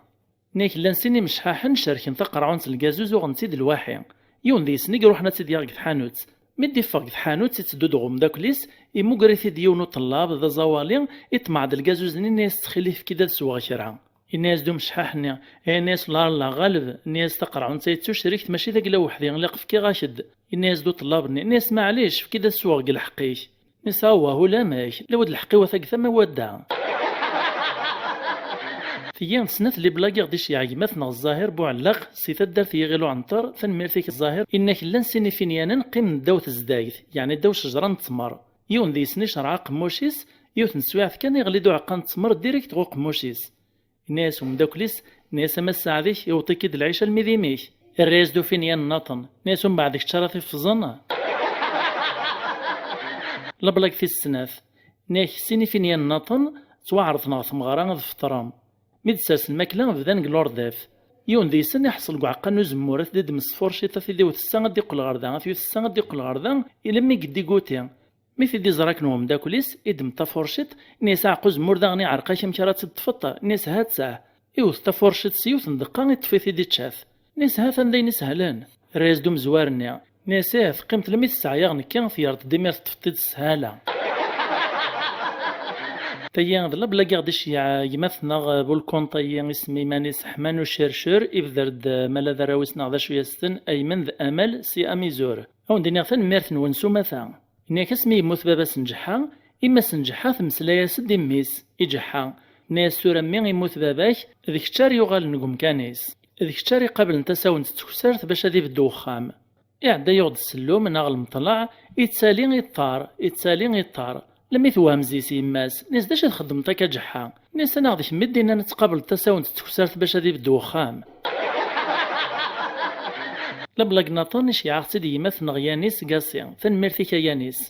Nni-ak llan sin imecḥaḥen cerken taqerɛunt n lgazuz uɣen-tt-id lwaḥi. Yiwen deg-sen i iruḥen ad tt-id-yaɣ deg tḥanut. Mi d-iffeɣ deg tḥanut, itteddu-d ɣer umeddakel-is, imuger-it-id yiwen uṭellab d aẓawali, iṭmeɛ-d lgazuz-nni, inna-yas ttxil-k efk-id ad sweɣ kra. Inna-yas-d umecḥaḥ-nni, inna-yas la la ɣaleb, inna-yas taqerɛunt-a d tucrikt mačči d agla weḥdi, ilaq fkiɣ-ak-d. Inna-yas-d uṭellab-nni, inna-yas maɛlic, efk-id ad sweɣ deg lḥeqq-ik. Nni-as awah ulamek, lawa d lḥeqq-iw ata deg tama wadda. Tiyi d snat les blagues i ɣ-d-iceyyeɛ gma-tneɣ Zzahir Buɛellaq si taddart n Yiɣil Uɛenṭer, tanemmirt-ik a Zzahir, inna-ak llan sin ifinyanen qqimen ddaw tezdayt, yeɛni ddaw cejra n ttmer. Yiwen deg-sen icerɛeq aqemmuc-is, yiwet n teswiɛt kan iɣli-d uɛeqqa n ttmer direct ɣer uqemmuc-is. Inna-yas umeddakel-is, inna-yas a ma sseɛd-ik, iwweḍ-ik-id lɛic almi d imi-k. Irra-yas-d ufinyan nnaṭen, inna-yas umbeɛd d kečč ara t-iffẓen. La blague tis snat. Inna-yak sin ifinyan nnaṭen ttwaɛerḍen ɣer tmeɣra ad feṭren. Mi d-ssersen lmakla bdan deg lurdaf. Yiwen deg-sen iḥṣel deg uɛeqqa n uzemmur, ad t-id-iddem s tfurciṭ, ad t-id-iwet ssa ad d-iqqel ɣer da, ad t-iwet ssa ad d-iqqel ɣer da, ilemmi yeddiguti. Mi t-id-iẓra akken umeddakel-is, iddem-d tafurciṭ, inna-yas aɛeqqa uzemmur daɣen iɛreq-ak, amek ara tt-id-ṭṭfeḍ? Inna-yas ha-tt-ah. Iwet tafurciṭ s yiwet n ddeqqa, iṭṭef-it-id ičča-t. Inna-yas ha-t-an d ayen isehlen. Irra-yas-d umezwar-nni. Inna-yas ih, teqqimeḍ lemmi tesseɛyaɣ nekki, tgerḍ-d imir teṭṭfeḍ-t-id s sshala. Tayi d la blague i ɣ-d-iceyyeɛ gma-tneɣ bu lkunṭ-ayi, isem iman-is Ḥman Ucircir, ibder-d mala d arraw-is neɣ d acu yasten, Aymen d Amal si Amizur. A wen-d-iniɣ tanemmirt-nwen s umata. Inna-yak asmi yemmut baba-s n Ǧeḥḥa, yemma-s n Ǧeḥḥa temmeslay-as-d i mmi-s, i Ǧeḥḥa. Tenna-yas tura mmi yemmut baba-k, d kečč ara yuɣalen deg umkan-is. D kečč ara iqablen tasawent d teksart bac ad ibeddu wexxam. Iɛedda yuɣ-d ssellum neɣ lmeṭlaɛ, ittali iṭṭar, ittali iṭṭar. Lmi tewhem zzi-s yemma-s, nni-as: "D acu i txeddmeḍ akka ǧeḥḥa?" Nni-as: "Anaɣ d kemm i d-innan ad tqableḍ tasawent d teksart bac ad ibedd wexxam?" La blague n aṭan iceyyeɛ-aɣ-tt-id gma-tneɣ Yanis Gassi. Tanemmirt-ik a Yanis.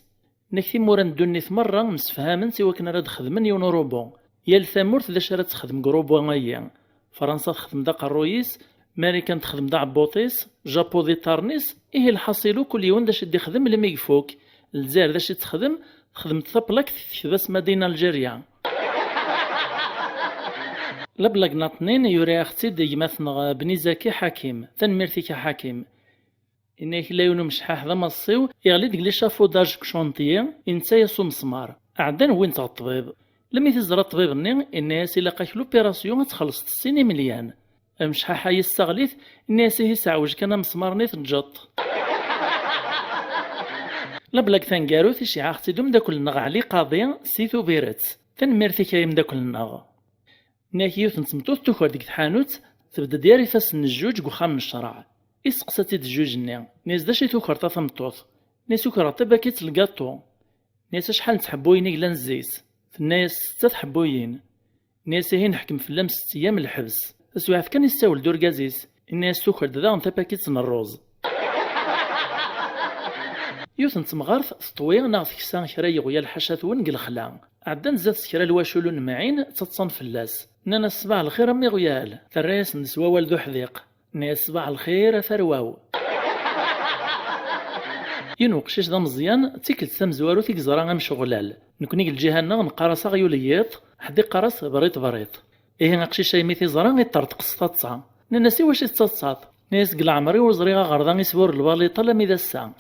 Nek timura n ddunit merra msefhament i wakken ara d-xedmen yiwen urubu. Yal tamurt d acu ara texdem deg urubu-agi. Fransa texdem-d aqerruy-is, Marikan texdem-d aɛebbuṭ-is, Japu d iṭarren-is, ihi lḥaṣilu kul yiwen d acu i d-ixdem lmi ifuk. Lezzayer d acu i texdem? Texdem-d taplakt tekba-s Made in Algeria. La blague n aṭnin yura-aɣ-tt-id gma-tneɣ Bnizaki Ḥakim. Tanemmirt-ik a Ḥakim. Yenna-yak la yiwen umecḥaḥ d amaṣṣiw, iɣli-d deg l'échafaudage deg chantier, inetta-yas umesmar. Ɛeddan wwin-t ɣer ṭṭbib. Lmi t-iẓra ṭṭbib-nni, inna-yas: "Ilaq-ak l'opération, ad txellṣeḍ sin imelyan." Amecḥaḥ-a yessaɣel-it, inna-yas: "Ihi seɛwej kan amesmar-nni teǧǧeḍ." La blague taneggarut iceyyeɛ-aɣ-tt-id umeddakel-nneɣ Ɛli Qaḍi si Tubiret. Tanemmirt-ik ay ameddakel-nneɣ. Nniɣ-ak yiwet n tmeṭṭut tuker deg tḥanut, tebded yar ifassen n jjuj deg uxxam n ccreɛ. Isteqsa-tt-id jjuj-nni, nni-as: "D acu i tukreḍ a tameṭṭut?" Nni-as: "Ukreɣ tabakit n lgaṭu." Nni-as: "Acḥal n tḥebbuyin i yellan zzi-s?" Tenna-as: "Setta tḥebbuyin." Nni-as: "Ihi neḥkem fell-am sett eyyam lḥebs." Taswiɛt kan issawel-d urgaz-is, inna-as: "Tuker-d daɣen tapakit n rruz." Yiwet n temɣart teṭwi neɣ teksa kra n yiɣyal ḥaca-twen deg lexla. Ɛeddan zdat-s kra n lwacul ur nemɛin, ttaḍsan fell-as. Nnan-as: "Ṣbaḥ lxir a mmi iɣyal." Terra-yasen-d s wawal d uḥdiq. Nna-as: "Ṣbaḥ lxir a tarwa-w." Yiwen uqcic d ameẓyan, d tikkelt tamezwarut i yeẓra amceɣlal. Nekni deg lǧiha-nneɣ neqqar-as aɣyul n yiḍ, ḥedd iqqar-as briṭ briṭ. Ihi aqcic-a imi t-iẓra, iṭṭerḍeq s taḍsa. Nnan-as: "I wacu i tettaḍsaḍ?" Nna-as: "Deg leɛmer-iw ur ẓriɣ aɣerda isbur lbaliṭ alammi d ass-a."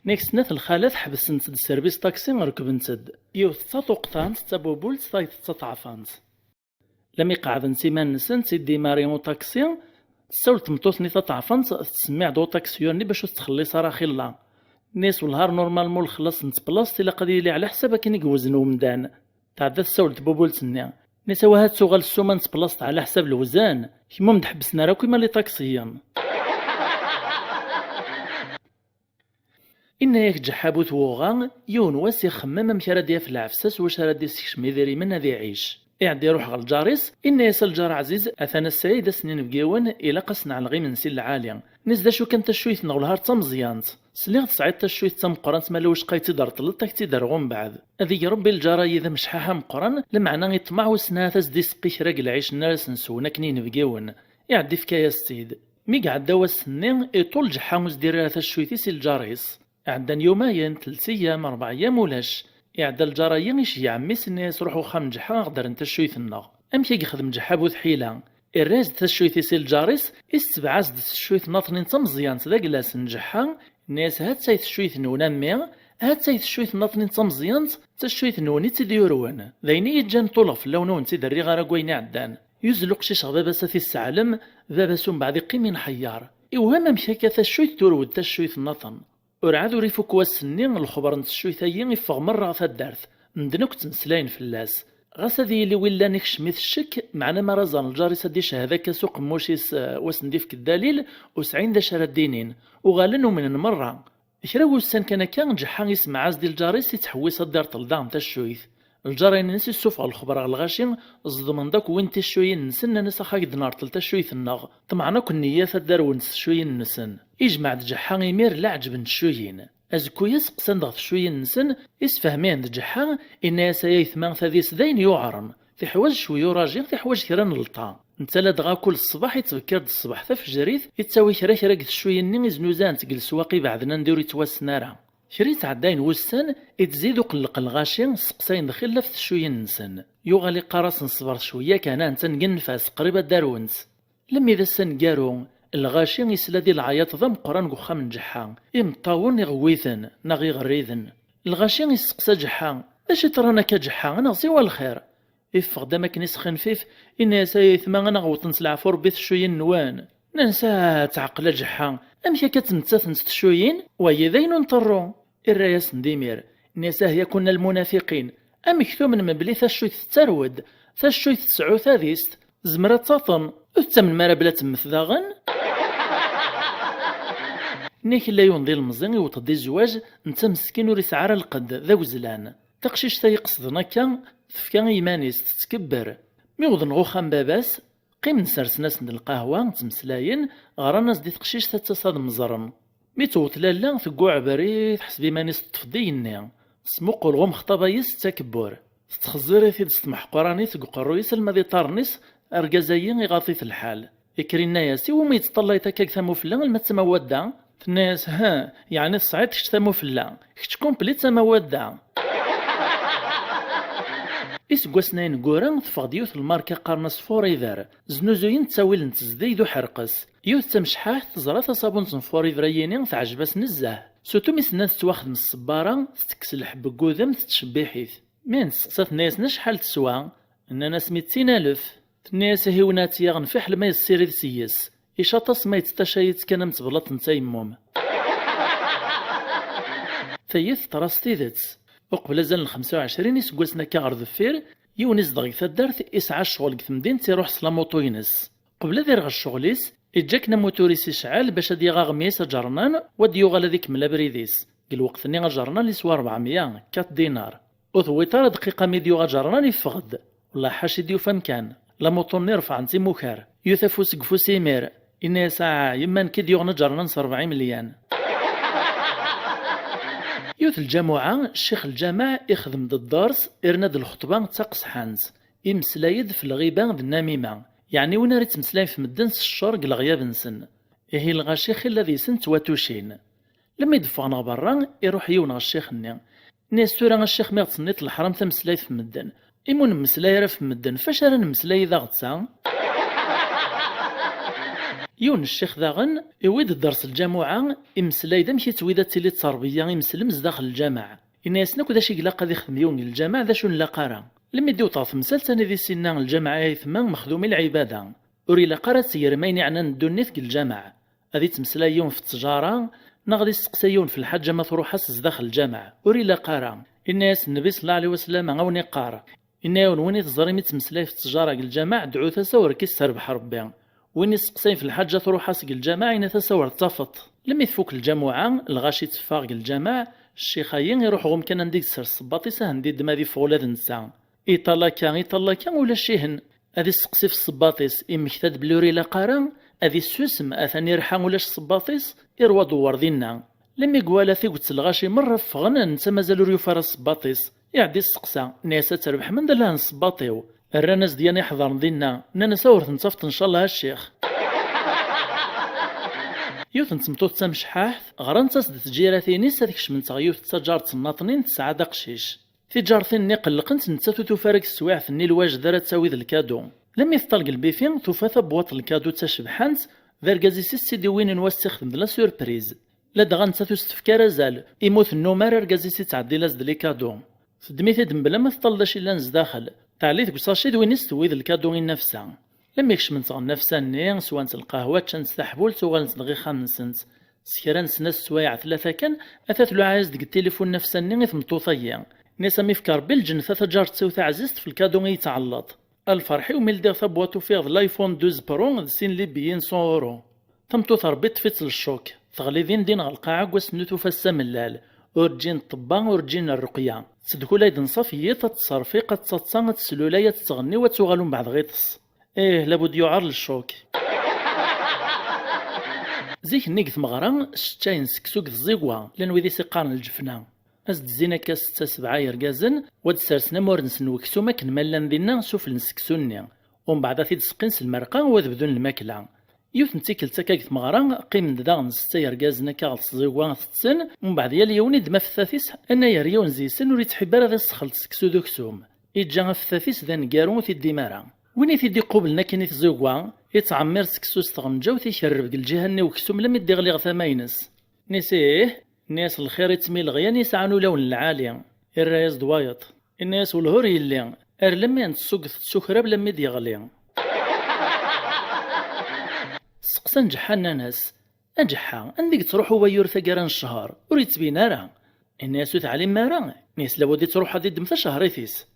Nek snat lxalat ḥebsent-d service taxi, rekbent-d. Yiwet d taṭuqtant, d tabubult, tayeḍ d taṭeɛfant. Lami qeɛdent iman-nsent, iddimari uṭaksi, tessawel tmeṭṭut-nni taṭeɛfant, tettsemmiɛ-d uṭaksiyur-nni bac ur tettxelliṣ ara axilla. Nni-as: "Wellah ar normalement lxellaṣ n tplaṣt ilaq ad yili ɛla ḥsab akken i yewzen umdan." Tɛedda tessawel tbubult-nni. Nni-as: "Awah ad tuɣal ssuma n tplaṣt ɛla ḥsab lewzan, kemm ur m-d-ḥebbsen ara akk ima liṭaksiyen." Inna-yak Ǧeḥḥa bu twuɣa, yiwen wass ixemmem amek ara d-yaf lɛefsa s wacu ara d-isekcem idrimen ad iɛic. Iɛedda iruḥ ɣer lǧar-is, inna-yas: "A lǧar aɛziz, atan ass-a d ass n inebgiwen, ilaq ad s-nɛelleɣ imensi n lɛali." Nni-as: "D acu kan taccuyt-nneɣ wellah ar d tameẓyant. Sliɣ tesɛiḍ taccuyt d tameqqrant, ma la wacqa i tt-id-reṭleḍ, ad k-tt-id-rreɣ umbeɛd." Ad ig Rebbi lǧar-ayi d amecḥaḥ ameqqran, lameɛna iṭmeɛ wissen ahat ad s-d-iseqqi kra deg lɛic-nni ara sen-swen akken inebgiwen. Iɛedda ifka-yas-tt-id. Mi iɛedda wass-nni, iṭul Ǧeḥḥa ur s-d-irri ara taccuyt-is i lǧar-is. Ɛeddan yumayen, telt eyyam, rebɛa eyyam, ulac. Iɛedda lǧar-ayi iceyyeɛ mmi-s, inna-yas: "Ruḥ uxxam n Ǧeḥḥa ad ɣ-d-rren taccuyt-nneɣ." Amek i yexdem Ǧeḥḥa bu tḥila? Irra-yas-d taccuyt-is i lǧar-is, isetbeɛ-as-d taccuyt n aṭnin d tameẓyant d aglas n Ǧeḥḥa, inna-yas: "Ha-tt-ay teccuyt-nwen a mmi, ha-tt-ay teccuyt n aṭnin d tameẓyant, d taccuyt-nwen i tt-id-yurwen. D ayen i yi-ǧǧan ṭuleɣ fell-awen ur wen-tt-id-rriɣ ara deg wayen iɛeddan." Yuzzel uqcic ɣer baba-s ad t-isseɛlem, baba-s umbeɛd iqqim inḥeyyer. Iwhem amek akka taccuyt turew-d taccuyt nniḍen. Urɛad ur ifuk wass-nni, lexber n teccuyt-ayi iffeɣ merra ɣer taddart. Medden akk ttmeslayen fell-as. Ɣas ad yili wi llan ikcem-it ccekk, meɛna mi ara ẓren lǧar-is ad d-icehhed akka s uqemmuc-is, eh, u ad sen-d-ifk ddalil, ur sɛin d acu ara d-inin. Uɣalen umnen merra. Kra n wussan kan akka, Ǧeḥḥa isemɛas-d i lǧar-is, ittḥewwis ad d-irṭel daɣen taccuyt. Lǧar-ines issufeɣ lexber ɣer lɣaci, ẓedmen-d akk wwin ticcuyin-nsen, nnan-as: "Ax ad k-d-nerṭel taccuyt-nneɣ." Ṭemɛen akk nniyat ad d-arwent ticcuyin-nsen. Ijmeɛ-d Ǧeḥḥa imir leɛǧeb n teccuyin. Azekku-ya seqsan-d ɣef teccuyin-nsen, isfehmihen-d Ǧeḥḥa, inna-yas: "Ay aytma, tadist d ayen yuɛren. Tiḥwaǧ cwi uraji, tiḥwaǧ kra n lṭa." Netta ladɣa kul ṣṣbeḥ ittbekkir-d ṣṣbeḥ tafejrit, ittawi kra kra deg teccuyin-nni iznuzan-tt deg leswaq ibeɛden anda ur ittwassen ara. Kra ittɛeddayen wussan, ittzid uqelleq n lɣaci, sseqsayen-d xilla ɣef teccuyin-nsen. Yuɣal iqqar-asen: "Ṣebret cwiyya kan, ha-tent-an deg nnfas, qrib ad d-arwent." Lemmi d ass aneggaru, lɣaci isla di leɛyaṭ d ameqqran deg uxxam n Ǧeḥḥa, imeṭṭawen, iɣewwiten, neɣ iɣerriden. Lɣaci isseqsa Ǧeḥḥa: "D acu i ṭran akka Ǧeḥḥa, neɣ siwa lxir?" Iffeɣ-d am akken isxinfif, inna-yas: "Ay aytma, ad aɣ-wwṭent s leɛfu Rebbi teccuyin-nwen." Nnan-as: "Ah, tɛeqqel a Ǧeḥḥa, amek akka ttmettatent teccuyin? Wagi d ayen ur nṭerru." Irra-yasen-d imir, nni-as: "Ah, yakun a lmunafiqin, amek tumnem belli taccuyt tettarew-d, taccuyt tseɛɛu tadist, tezmer ad taṭen, ur tettamnem ara bla temmet daɣen?" Nni-ak illa yiwen d ilemẓi iwweḍ-d i zzwaǧ, netta meskin ur isɛi ara lqedd, d awezlan. Taqcict-a iqesden akka, tefka i yiman-is, tettkebber. Mi wwḍen ɣer uxxam baba-s, qqimen sersen-asen-d lqahwa, ttmeslayen, ɣran-as-d i teqcict ad d-tas ad mẓren. Mi tewweḍ lalla, tegguɛber-it, teḥseb iman-is teṭṭef-d igenni. Tesmuqul ɣer umexṭab-is d takebbur. Tettxezzir-it-id s tmeḥqranit deg uqerruy-is alma d iṭarren-is, argaz-ayi iɣaḍ-it lḥal. Ikker inna-yas: "Iwumi yettṭallay-t akka deg tamufella alma d tama n wadda?" Tenna-yas: "Ha, yeɛni tesɛiḍ kečč tamufella, kečč kumpli d tama n wadda." Iseggasen-a ineggura teffeɣ-d yiwet n lmarka qqaren-as Forever, znuzuyen ttawil n tezdeg d uḥerqes. Yiwet d tamecḥaḥt teẓra taṣabunt n Forever-ayini teɛjeb-as nezzeh. Surtout mi s-nnan tettwaxdem s ṣṣebbara, tettekkes lḥebb deg wudem, tettcebbiḥ-it. Mi nesteqsa tenna-yasen acḥal teswa, nnan-as mitin alef. Tenna-yas: "Ihi wen-tt-yaɣen fiḥel ma yessirid seg-s. Icaṭ-as ma yettacay-itt kan am teblaṭ n tayemmum." Tayet teḍra s tidet. Uqbel azal n xemsa u ɛecrin iseggasen akka ɣer deffir, yiwen izdeɣ deg taddart isɛa ccɣel deg temdint iruḥ s lamuṭu-ines. Qbel ad ireɣ ccɣel-is, iǧǧa akken amutur-is icɛel bac ad yaɣ aɣmis aǧernan, u ad yuɣal ad ikemmel abrid-is. Deg lweqt-nni aǧernan iswa rebɛemya, kat dinar. Ur tewwiḍ ara dqiqa mi d-yuɣ aǧernan iffeɣ-d. Wellah ḥaca i d-yufa amkan. Lamuṭu-nni refɛen-t imukar. Yut afus deg ufus imir. Inna-yas: "Aa, yemma nekk i d-yuɣen aǧernan s rebɛa imelyan." Yiwet lǧamuɛa, ccix lǧameɛ ixdem-d dders, irna-d lxeṭba d taqesḥant. Imeslay-d f lɣiba d nnamima, yeɛni win ara ittmeslayen f medden s ccer deg leɣyab-nsen. Ihi lɣaci xilla deg-sen ttwatucin. Lemmi d-ffɣen ɣer berra, iruḥ yiwen ɣer ccix-nni. Inna-yas: "Tura a ccix, mi ɣ-d-tenniḍ leḥram tameslayt f medden, imi ur nemmeslay ara f medden, f acu ara nemmeslay i daɣ d ta?" Yiwen n ccix daɣen, iwwi-d dders lǧamuɛa, imeslay-d amek i ttwida ad tili tterbiya imeslem zdaxel lǧameɛ. Inna-yasen akk d acu i ilaq ad ixdem yiwen deg lǧameɛ, d acu ur nlaq ara. Lemmi d-iwweḍ ɣer temsalt anida i s-inna lǧameɛ ay aytma mexdum i lɛibada. Ur ilaq ara ad tegrem ayen iɛnan ddunit deg lǧameɛ. Ad ittmeslay yiwen f ttjara, neɣ ad isteqsa yiwen f lḥaǧa ma truḥ-as zdaxel lǧameɛ. Ur ilaq ara. Inna-yas Nnbi ṣella Llahu ɛalayhi wa sallam a wen-iqqar, inna-yawen win i teẓrim ittmeslay f ttjara deg lǧameɛ, dɛut-as awer k-isserbeḥ Rebbi. Win isteqsayen f lḥaǧa truḥ-as deg lǧameɛ, inat-as awer t-tafeḍ. Lemmi tfuk lǧamuɛa, lɣaci itteffeɣ deg lǧameɛ, ccix-ayi iruḥ ɣer umkan anda i yessers ssebbaṭ-is, ahen-d-iddem ad iffeɣ ula d netta. Iṭal akka, iṭal akka, ulac ihen. Ad isseqsi f ssebbaṭ-is, immekta-d belli ur ilaq ara, ad issusem, atan irḥa ulac ssebbaṭ-is, iṛwa dewwer dinna. Lemmi iwala tiget n lɣaci merra ffɣen, netta mazal ur yufi ara ssebbaṭ-is. Iɛedda isteqsa, inna-yas ad trebḥem anda llan ssebbaṭ-iw? Rran-as-d yan iḥeḍren dinna, nnan-as awer ten-tafeḍ ncallah a ccix. Yiwet n tmeṭṭut d tamecḥaḥt, ɣrant-as-d tǧiratin-is ad kecment ɣer yiwet n taǧaret n naṭnin tesɛa-d aqcic. Tiǧartin-nni qellqent, nettat ur tufi ara deg teswiɛt-nni lwajed ara d-tawi d lkadu. Lemmi teṭṭal deg lbifi, tufa tabwaṭ n lkadu d tacebḥant, d argaz-is i s-tt-id-iwwin n wass tt-ixdem d la surprise. Ladɣa nettat ur s-tefki ara azal, imi ur tennum ara argaz-is ittɛeddil-as-d les cadeaux. Teddem-it-id mebla ma teṭṭal d acu yellan zdaxel. Teɛli deg usaci d win i s-tewwi d lkadu i nnefsa. Lemmi kecment ɣer nnefsa-nni, swant lqahwa, ččant taḥbult, uɣalent-d ɣer ixxam-nsent. S kra n sna s sswayeɛ tlata kan, ata tluɛa-yas deg tilifun nnefsa-nni i tmeṭṭut-agi. Inna-yas am ifka Rebbi lǧennet a taǧaret-iw taɛzizt f lkadu i yi-tɛelleḍ. A lferḥ-iw mi ldiɣ tabwaṭ ufiɣ d l'iPhone douze Pro d sin libbiyin cent euros. Tameṭṭut Rebbi ṭṭef-itt lecok. Teɣli din din ɣer lqaɛa deg wass-nni tufa-as amellal. Ur ǧǧin ṭṭebba, ur ǧǧin rruqya. Tettedkul ay d-nṣaf yiḍ, ad tettserfiq, ad tettaḍsa, ad teslulay, ad tettɣenni, u ad tuɣal umbeɛd ɣiṭes. Ih, labud yuɛer lecok. Zik-nni deg tmeɣra, cceččayen seksu deg tẓigwa, llan wid i s-iqqaren lǧefna. Ad s-d-zzin akka setta sebɛa yergazen, u ad d-sersen amur-nsen n weksum akken ma llan dinna sufell n seksu-nni. Umbeɛd ad t-id-seqqin s lmerqa u ad bdun lmakla. Yiwet n tikkelt akka deg tmeɣra, qqimen-d daɣen setta yergazen akka ɣer tẓigwa tetten, umbeɛd yal yiwen iddem afettat-is, anayer yiwen deg-sen ur ittḥibbi ara ad as-sexleḍ seksu d uksum. Iǧǧa afettat-is d aneggaru ur t-iddim ara. Win i t-id-iqublen akken i tẓigwa, ittɛemmir seksu s tɣenǧawt, ikerreb deg lǧiha-nni n weksum lammi d-iɣli ɣer tama-ines. Nni-as ih, nni-as lxir i tmileɣyan yesɛan ulawen lɛali. Irra-yas-d wayeḍ. Inna-yas welhu ur yelli, ar lemmi n tṣugget s ukrab lammi d-yeɣli. Seqsan Ǧeḥḥa nnan-as, a Ǧeḥḥa, anda i yettruḥu wayyur taggara n ccher? Ur yettbin ara. Inna-yas ur teɛlim ara, nni-as labud ittruḥu ad iddem tacehrit-is.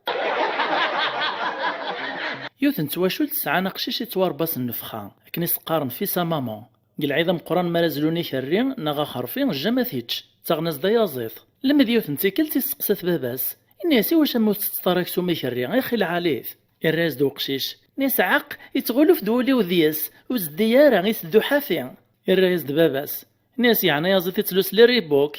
Yiwet n twacult sɛan aqcic ittwarebba s nnefxa, akken i s-qqaren fils à maman. Deg lɛid ameqqran mi ara zlun ikerri neɣ axerfi, jjama tičč, ttaɣen-as-d ayaẓiḍ. Lemmed yiwet n tikkelt isteqsa-t baba-s, inna-yas: "Iwacu ma ur tettetteḍ ara aksum ikerri, ixi lɛali-t?" Irra-yas-d uqcic, inna-yas: "Ɛaq, ittɣuluf-d wul-iw deg-s, ur zeddi ara, iteddu ḥafi." Irra-yas-d baba-s, inna-yas: "Yeɛna ayaẓiḍ ittlus les Reebok."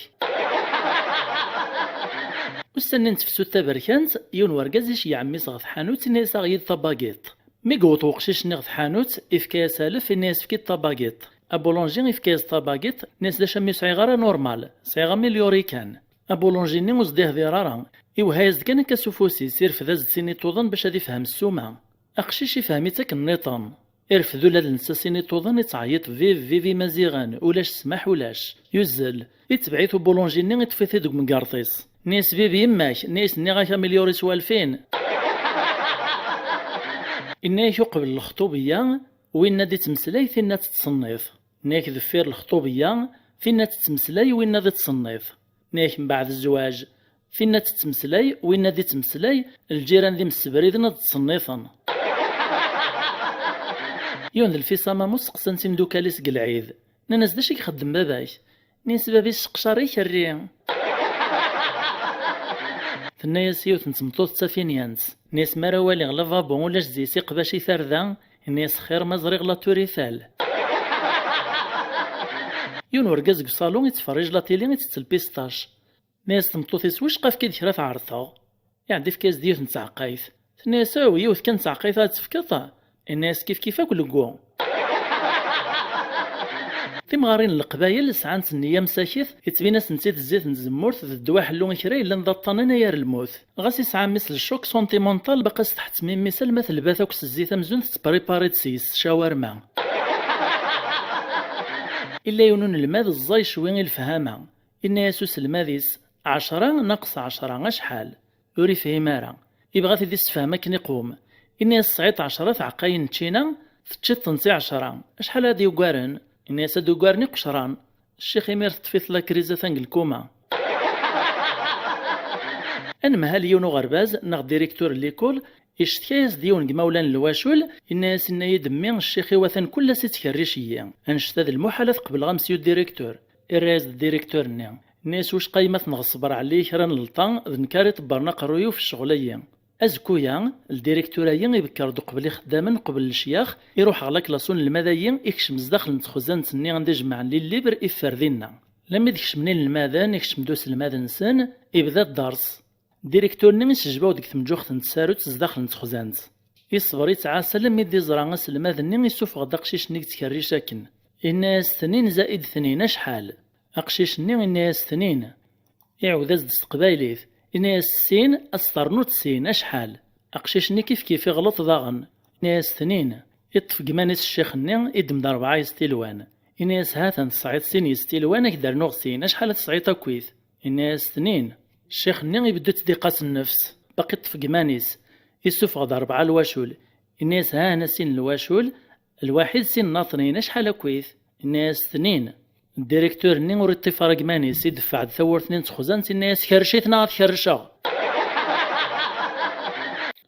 Ussan-nni n tefsut taberkant, yiwen wergaz iceyyeɛ mmi-s ɣer tḥanut, inna-yas: "Aɣ-iyi-d tabagiṭ." Mi yewweḍ weqcic-nni ɣer tḥanut, ifka-yas alef, inna-yas: "Efk-iyi-d tabagiṭ." Abulunji ifka-yas tabagiṭ, inna-yas: "D acu a mmi, ur sɛiɣ ara normal, sɛiɣ amélioré kan." Abulunji-nni ur s-d-ihdir ara, iwehha-yas-d kan akka s ufus-is, irfed-as-d sin iṭuḍan bac ad ifhem ssuma. Aqcic ifhem-itt akken nniḍen. Irfed ula d netta sin iṭuḍan, ittɛeyyiṭ: "Vive, vive Imaziɣen, ulac ssmaḥ, ulac." Yuzzel, itbeɛ-it ubulunji-nni, iṭṭef-it-id deg umgerṭ-is. Inna-yas: "Vive yemma-k, inna-yas, nniɣ-ak amélioré s walfin." Inna-yak: "Uqbel lexṭubeyya, winna d-ittmeslay, tinna tettṣenniḍ." Inna-yak: "Deffir lexṭubeyya, tinna tettmeslay, winna d-ittṣenniḍ." Inna-yak: "Mbeɛd zzwaǧ, tinna tettmeslay, winna d-ittmeslay, lǧiran d imsebriden ad ttṣenniten." Yiwen d lfis amamu steqsan-tt imdukal-is deg lɛid. Nnan-as: "D acu i ixeddem baba-k?" Inna-yas: "Baba-k yesseqcar ikerri." Tenna-yas yiwet n tmeṭṭut d tafinyant. Inna-yas: "Mi ara waliɣ lavabo ulac zzi-s, iqbac i tarda, inna-yas xir ma ẓriɣ la tour Eiffel." Yiwen urgaz deg uṣalu ittferrij la télé, ittett lpistac. Tenna-yas tmeṭṭut-is: "Wicqa, efk-iyi-d kra ad t-ɛerḍeɣ." Iɛedda ifka-yas-d yiwet n tɛeqqayt. Tenna-yas: "Aw, yiwet kan n tɛeqqayt ad tefkeḍ?" Inna-yas: "Kif kif akk leggu." Timɣarin n Leqbayel sɛant nniya msakit, ittbin-asent-id zzit n tzemmurt d ddwa ḥellu i kra yellan d aṭṭanen ay ar lmut. Ɣas isɛa mmi-s le choc sentimental, baqi as-tḥettem i mmi-s alma telbat akk s zzit amzun tettpripari-d s yes ccawurma. Illa yiwen unelmad ẓẓay cwi i lefhama. Inna-yas uselmad-is: "Ɛecra naqes ɛecra acḥal?" Ur ifhim ara. Ibɣa ad t-id-issefhem akken iqwem. Inna-yas: "Tesɛiḍ ɛecra tɛeqqayin n ččina, teččiḍ-tent i ɛecra. Acḥal ad d-yugaren?" Inna-yas: "Ad d-ugaren iqecran." Ccix imir teṭṭef-it la crise, atan deg lkuma. Anemhal n yiwen uɣerbaz neɣ directeur n likul, iccetka-yas-d yiwen n yimawlan n lwacul, inna-yas: "Inna-yi-d mmi, ccix-iw atan kul ass ittkerric-iyi. Annect-a d lmuḥal ad qebleɣ a monsieur directeur." Irra-yas-d directeur-nni. Inna-yas: "Wicqa yemma tneɣ ṣṣber ɛelli kra n lṭa, d nekk ara iṭebbren aqerruy-iw f ccɣel-ayi." Azekku-ya, ldirektur-ayi ibekker-d uqbel ixeddamen, uqbel lecyax, iruḥ ɣer laklaṣ unelmad-ayi, ikcem zdaxel n texzant-nni anda jemɛen les livres, iffer dinna. Lammi d-kecmen inelmaden, ikcem-d uselmad-nsen, ibda dders. Direktur-nni isejbaw deg temǧuxt n tsarut zdaxel n texzant. Iṣber ittɛassa lammi d-iẓra aselmad-nni isuffeɣ-d aqcic-nni yettkerric akken. Inna-yas: "Tnin zaid tnin acḥal?" Aqcic-nni inna-yas: "Tnin." Iɛawed-as-d s teqbaylit. Inna-yas: "Sin, ad s-ternuḍ sin, acḥal?" Aqcic-nni kifkif iɣleṭ daɣen. Inna-yas: "Tnin." Iṭṭef deg iman-is ccix-nni, iddem-d rebɛa yestilwan. Inna-yas: "Hatan tesɛiḍ sin yestilwan, ad k-d-rnuɣ sin, acḥal ad tesɛiḍ akkit?" Inna-yas: "Tnin." Ccix-nni ibeddu ttdiqa s nnefs, baqi ṭṭef deg iman-is. Isuffeɣ-d rebɛa lwacul. Inna-yas: "Ha hna sin lwacul, lwaḥid sin naṭnin, acḥal akkit?" Inna-yas: "Tnin." Ddirektur-nni ur iṭṭif ara deg iman-is, ideffeɛ-d tawwurt-nni n texzant, inna-yas: "Kerrec-iten-aɣ ad t-kerrceɣ."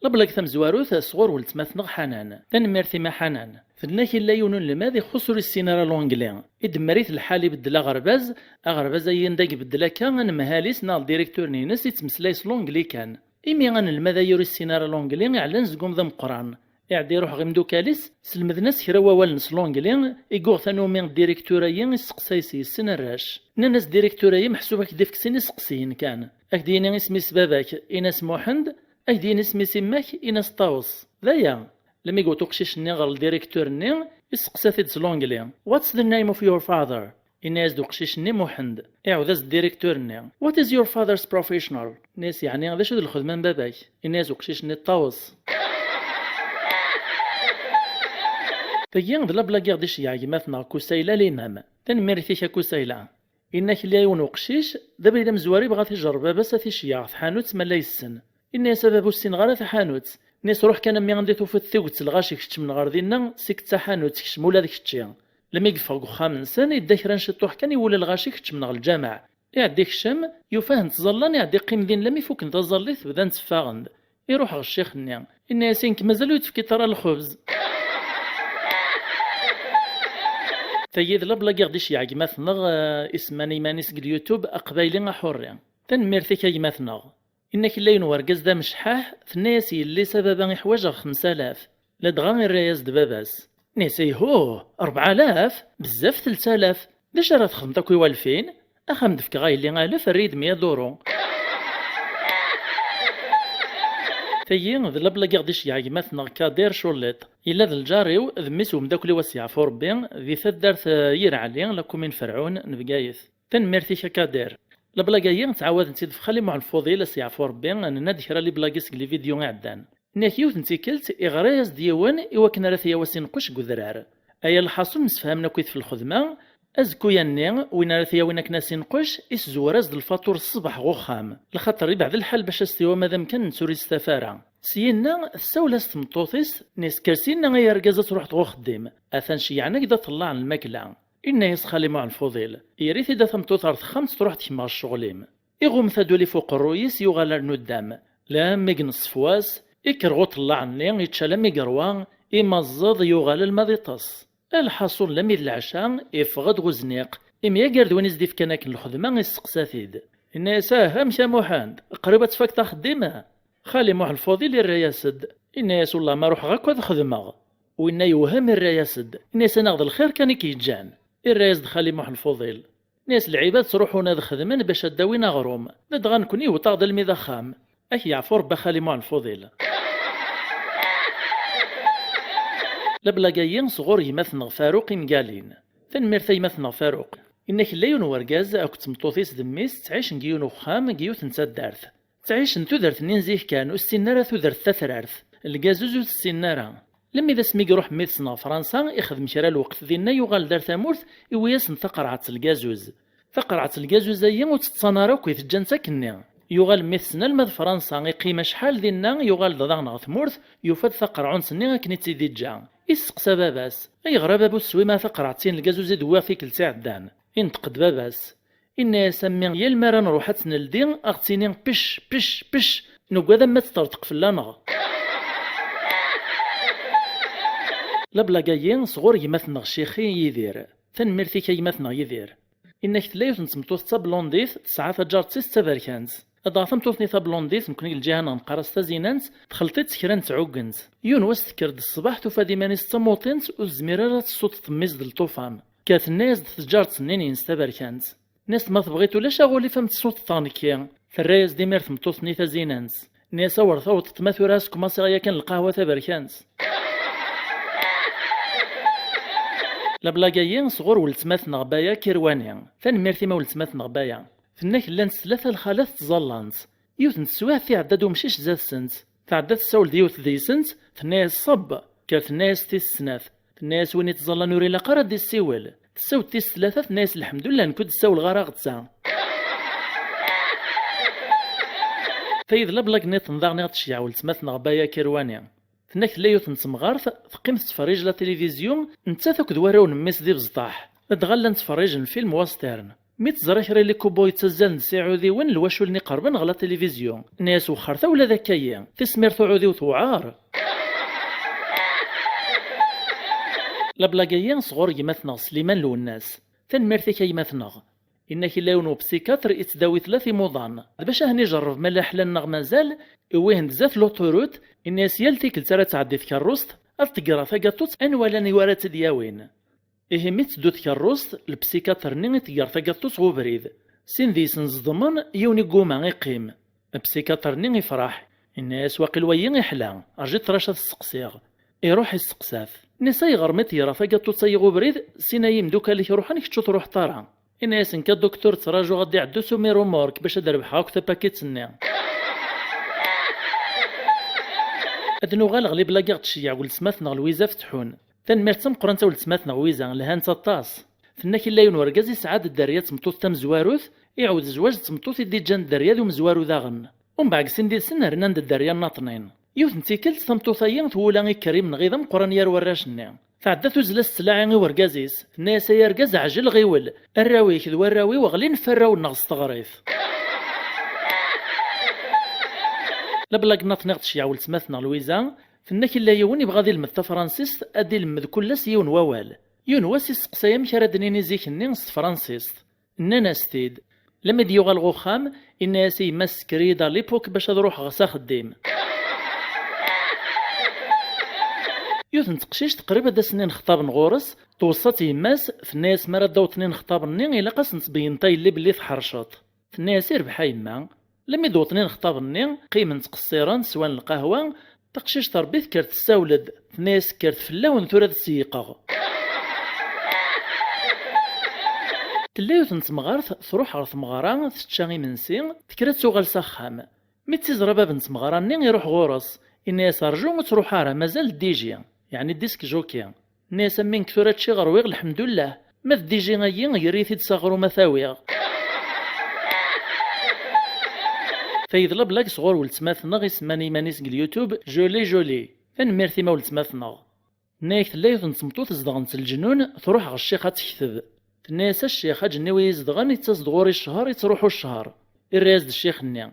Lablag tamezwarut sɣur weltma-tneɣ Ḥanan. Tanemmirt i ma Ḥanan. Tenna-k illa yiwen unelmad ixuṣ ur issin ara l'anglais. Idemmer-it lḥal ibeddel aɣerbaz, aɣerbaz-ayi anda ibeddel akka anemhal-is neɣ ldirektur-nni-ines ittmeslay s l'anglais kan. Imi anelmad-ayi ur issin ara l'anglais, iɛella anezgum d ameqqran. Iɛedda iruḥ ɣer imdukal-is, selmden-as kra wawalen s l'anglais, iguɣ tanumi ddirektur-ayi isteqsay s yessen arrac. Nnan-as ddirektur-ayi meḥsub ad k-d-ifk sin iseqsiyen kan. Ad k-d-yini isem-is baba-k, in-as Muḥend, ad k-d-yini isem-is imma-k, in-as Ṭawes. D aya. Lami yewweḍ uqcic-nni ɣer ldirektur-nni, isteqsa-t-id s l'anglais: "What's the name of your father?" Inna-yas-d uqcic-nni Muḥend. Iɛawed-as-d ddirektur-nni: "What is your father's professional?" Inna-yas: "Yeɛni d acu d lxedma n baba-k?" Inna-yas uqcic-nni: "Ṭawes." Tagi d lablag i ɣ-d-iceyyeɛ gma-tneɣ Kusayla Limam. Tanemmirt-ik a Kusayla. Inna-k illa yiwen uqcic, d abrid amezwaru, ibɣa ad t-ijerreb baba-s ad t-iceyyeɛ ɣer tḥanut ma la yessen. Inna-yas: "A baba, ur ssineɣ ara taḥanut." Inna-yas: "Ruḥ kan a mmi anda i tufiḍ tiget n lɣaci keččmen ɣer dinna, seg d taḥanut, kcem ula d kečči." Lami yeffeɣ deg uxxam-nsen, yedda kra n ciṭuḥ kan, iwala lɣaci keččmen ɣer lǧameɛ. Iɛedda ikcem, yufa-ten ttẓallan, iɛedda iqqim din lami fuken taẓallit, bdan tteffaɣen-d. Iruḥ ɣer ccix-nni, inna-yas: "I nekk mazal ur yi-d-tefkiḍ ara lxebz?" Tagi d la blague i ɣ-d-iceyyeɛ gma-tneɣ, eh, isemman iman-is deg YouTube Aqbayli Aḥurri. Tanemmirt-ik a gma-tneɣ. Inna-k illa yiwen wergaz d amecḥaḥ, tenna-yas yelli-s a baba iḥwaǧeɣ xemsa alaf. Ladɣa irra-yas-d baba-s. Inna-yas ayhuh, rebɛa alaf? Bezzaf telt alaf. D acu ara txedmeḍ akk i walfin? Ax a m-d-fkeɣ a yelli alef, err-iyi-d meyya duru. Tagi d la blague i ɣ-d-iceyyeɛ gma-tneɣ Kadir Culliṭ. Yella d lǧar-iw, d mmi-s umeddakel-iw a s-yeɛfu Rebbi, di taddart, eh, Yir Ɛli, la commune Ferɛun n Bgayet. Tanemmirt-ik a Kadir. La blague-agi ttɛawaden-tt-id f Xali Muḥ Lfuḍil a s-yeɛfu Rebbi, nenna-d kra li blague seg li vidéo iɛeddan. Nniɣ-ak yiwet n tikkelt, iɣra-yas-d yiwen i wakken ara t-yawi asinqec deg udrar. Aya lḥaṣun msefhamen akkit f lxedma, azekku-yanni, win ara t-yawin akken asinqec, isezwer-as-d lfaṭur ṣṣbeḥ ɣ uxxam, lxaṭer ibɛed lḥal bac a s-tiwa ma d amkan n tura istaf ara. Syinna, tessawel-as tmeṭṭut-is, nniɣ-as kker syinna ay argaz ad truḥeḍ ɣ uxeddim, atan ceyyɛen-ak-d aṭellaɛ n lmakla. Inna-yas Xali Muḥ Lfuḍil, yerr-it-id a tameṭṭut ar texxamt truḥ tekma ɣer ccɣel-im. Iɣumm taduli f uqerruy-is yuɣal ar nuddam. Lammi i ineṣṣef wass, ikker ɣ uṭellaɛ-nni, ičča lammi i yerwa, imaẓẓeḍ yuɣal alma d iṭes. Lḥaṣun lammi d leɛca, iffeɣ-d ɣ uzniq, imyagar d win i s-d-ifkan akken lxedma, isseqsa-t-id. Inna-yas ah amek a Muḥend, qrib ad tfakeḍ axeddim? Xali Muḥ Lfuḍil irra-yas-d, inna-yas wellah ma ruḥeɣ akk ad xedmeɣ. Winna yewhem irra-yas-d, inna-yas anaɣ d lxir kan i k-yeǧǧan. Irra-yas-d Xali Muḥ Lfuḍil. Nni-as lɛibad ttruḥun ad xedmen bac ad d-awin aɣrum, ladɣa nekni iwweḍ-aɣ-d almi d axxam. Ad k-yeɛfu Rebbi a Xali Muḥ Lfuḍil. La blague-agi sɣur gma-tneɣ Faruq Imgalin. Tanemmirt a gma-tneɣ Faruq. Inna-k illa yiwen wergaz akked tmeṭṭut-is d mmi-s ttɛicen deg yiwen uxxam deg yiwet n taddart. Ttɛicen tudert-nni n zik kan, ur ssinen ara tudert tatrart. Lgazuz ur t-ssinen ara. Lemmi d asmi i iruḥ mmi-tsen ɣer Fransa, ixdem kra lweqt dinna, yuɣal-d ar tamurt, iwwi-yasen taqerɛet n lgazuz. Taqerɛet n lgazuz-ayi ur tt-ttanen ara akk, i teǧǧan-tt akkenni. Yuɣal mmi-tsen alma d Fransa, iqqim acḥal dinna, yuɣal-d daɣen ɣer tmurt, yufa-d taqerɛunt-nni akken i tt-id-iǧǧa. Isseqsa baba-s, ayɣer a baba ur teswim ara taqerɛet-in n lgazuz i d-wwiɣ tikkelt iɛeddan? Inṭeq-d baba-s. Inna-yas a mmi, yal mi ara nruḥ ad tt-neldi, a ɣ-ttini pec, pec, pec, nugad am ma teṭṭerṭeq fell-aneɣ. La blague-agi sɣur gma-tneɣ Cixi Yidir. Tanemmirt-ik a gma-tneɣ Yidir. Inna-k tella yiwet n tmeṭṭut d tablondit, tesɛa taǧaret-is d taberkant. Dɣa tameṭṭut-nni tablondit, nekni deg lǧiha-nneɣ neqqar-as tazinant, texleṭ-itt kra n tɛuggent. Yiwen wass tekker-d ṣṣbeḥ, tufa-d iman-is d tamuṭint, ur tezmir ara ad tessuṭṭeḍ mmi-s d lṭufan. Kker tenna-yas-d tǧaret-nni-ines taberkant. Nni-as ma tebɣiḍ ulac aɣulif a m-tessuṭṭeḍ nekki. Terra-yas-d imir tmeṭṭut-nni tazinant. Nni-as awer tawḍeḍ ma tura a s-kmaṣiɣ yakan lqahwa taberkant. La blague-agi sɣur weltma-tneɣ Baya Kirwani. Tanemmirt-im a weltma-tneɣ Baya. Tenna-k llant tlata lxalat ttẓallant. Yiwet n teswiɛt iɛedda-d umcic zdat-sent. Tɛedda tessawel-d yiwet deg-sent, tenna-yas ṣebb, kker tenna-yas tis snat. Tenna-yas win ittẓallan ur ilaq ara ad d-issiwel. Tessawel tis tlata, tenna-yas lḥemdullah nekk ur d-ssawleɣ ara aɣetta. Tayi d la blague nniḍen daɣen i ɣ-d-tceyyeɛ weltma-tneɣ Baya Kirwani. Tenna-k tella yiwet n temɣart, teqqim tettferrij la télévision, nettat akked warraw n mmi-s d ibezṭaḥ. Ladɣa llan ttferrijen film western. Mi teẓra kra n les cow-boys ttazzalen-d s iɛudiwen, lwacul-nni qerben ɣer la télévision. Nni-as wexxer ta ula d akka-yi, tismirt uɛudiw tewɛer. La blague-agi sɣur gma-tneɣ Sliman Lwennas. Tanemmirt-ik a gma-tneɣ. Inna-k illa yiwen upsikyatre ittdawi tlata imuḍan. D bac ahen ijerreb ma llan ḥlan neɣ mazal, iwwi-hen-d zdat l'autoroute, inna-yas yal tikkelt ara tɛeddi tkerrust, ad ṭeggreɣ tagaṭut anwa llan i wara tt-id-yawin. Ihi mi tetteddu tkerrust, lpsikyatre-nni iṭegger tagaṭut ɣ ubrid. Sin deg-sen ẓedmen, yiwen igguma, iqqim. Lpsikyatre-nni ifreḥ. Inna-yas waqil wayi iḥla, rǧu ṭṭrac ad t-steqsiɣ. Iruḥ isteqsa-t. Nni-as ayɣer mi ṭeggreɣ tagaṭut-ayi ɣ ubrid, sin ay imdukal-ik ruḥen kečč ur truḥeḍ ara? Inna-yas nekk a duktur ttrajuɣ ad d-iɛeddu s umirumurk bac ad d-rebḥeɣ akk tapakit-nni. Ad nuɣal ɣer les blagues i ɣ-d-tceyyeɛ weltma-tneɣ Lwiza Fetḥun. Tanemmirt d tameqqrant a weltma-tneɣ Wiza, lhant aṭas. Tenna-k illa yiwen wergaz isɛa-d dderya d tmeṭṭut tamezwarut, iɛawed zzwaǧ d tmeṭṭut i d-iǧǧan dderya d umezwaru daɣen. Umbeɛd deg sin did-sen rnan-d dderya nnaṭnin. Yiwet n tikkelt tameṭṭut-ayi twula ikker imenɣi d ameqqran gar warrac-nni. Tɛedda tuzzel-as ttlaɛi i wergaz-is, tenna-yas ay argaz ɛjel ɣiwel, arraw-ik d warraw-iw ɣlin f arraw-nneɣ s teɣrit. La blague nnaṭni i ɣ-d-tceyyeɛ weltma-tneɣ Lwiza, tenna-k illa yiwen ibɣa ad ilmed tafransist, ad d-ilemmed kul ass yiwen wawal. Yiwen wass isteqsay amek ara d-nini zik-nni s tefransist. Nnan-as-t-id. Lemmi d-yuɣal ɣer uxxam, inna-yas i yemma-s: "Sker-iyi-d à l'époque bac ad ruḥeɣ s axeddim." Yiwet n teqcict qrib ad as-nnin xṭaben ɣur-s, tweṣṣa-tt yemma-s, tenna-yas: "Mi ara d-awḍen inexṭaben-nni, ilaq ad sen-tbeyyneḍ a yelli belli tḥerceḍ." Tenna-yas: "Irbeḥ a yemma." Lemmi d-wwḍen inexṭaben-nni, qqimen ttqeṣṣiren, swan lqahwa. Taqcict Rebbi tekker tessawel-d, tenna-yas: "Kkret fell-awen, tura ad seyqeɣ." Tella yiwet n temɣart truḥ ɣer tmeɣra, tečča imensi, tekker ad tuɣal s axxam. Mi tt-iẓra bab n tmeɣra-nni, iruḥ ɣur-s, inna-yas: "Rju, ur ttruḥ ara, mazal D J, yeɛni disc jockey." Nni-as: "A mmi, nekk tura ččiɣ, rwiɣ, lḥemdullah. Ma d D J-ayi, ger-iyi-t-id s aɣrum ad t-awiɣ." Tayeḍ la blague sɣur weltma-tneɣ isemman iman-is deg YouTube Jolie Jolie. Tanemmirt-im a weltma-tneɣ. Nna-yak tella yiwet n tmeṭṭut zedɣent leǧnun, truḥ ɣer ccix ad tekteb. Tenna-yas: "A ccix, aǧenniw i yi-izedɣen ittas-d ɣur-i ccher, ittruḥu ccher." Irra-yas-d ccix-nni.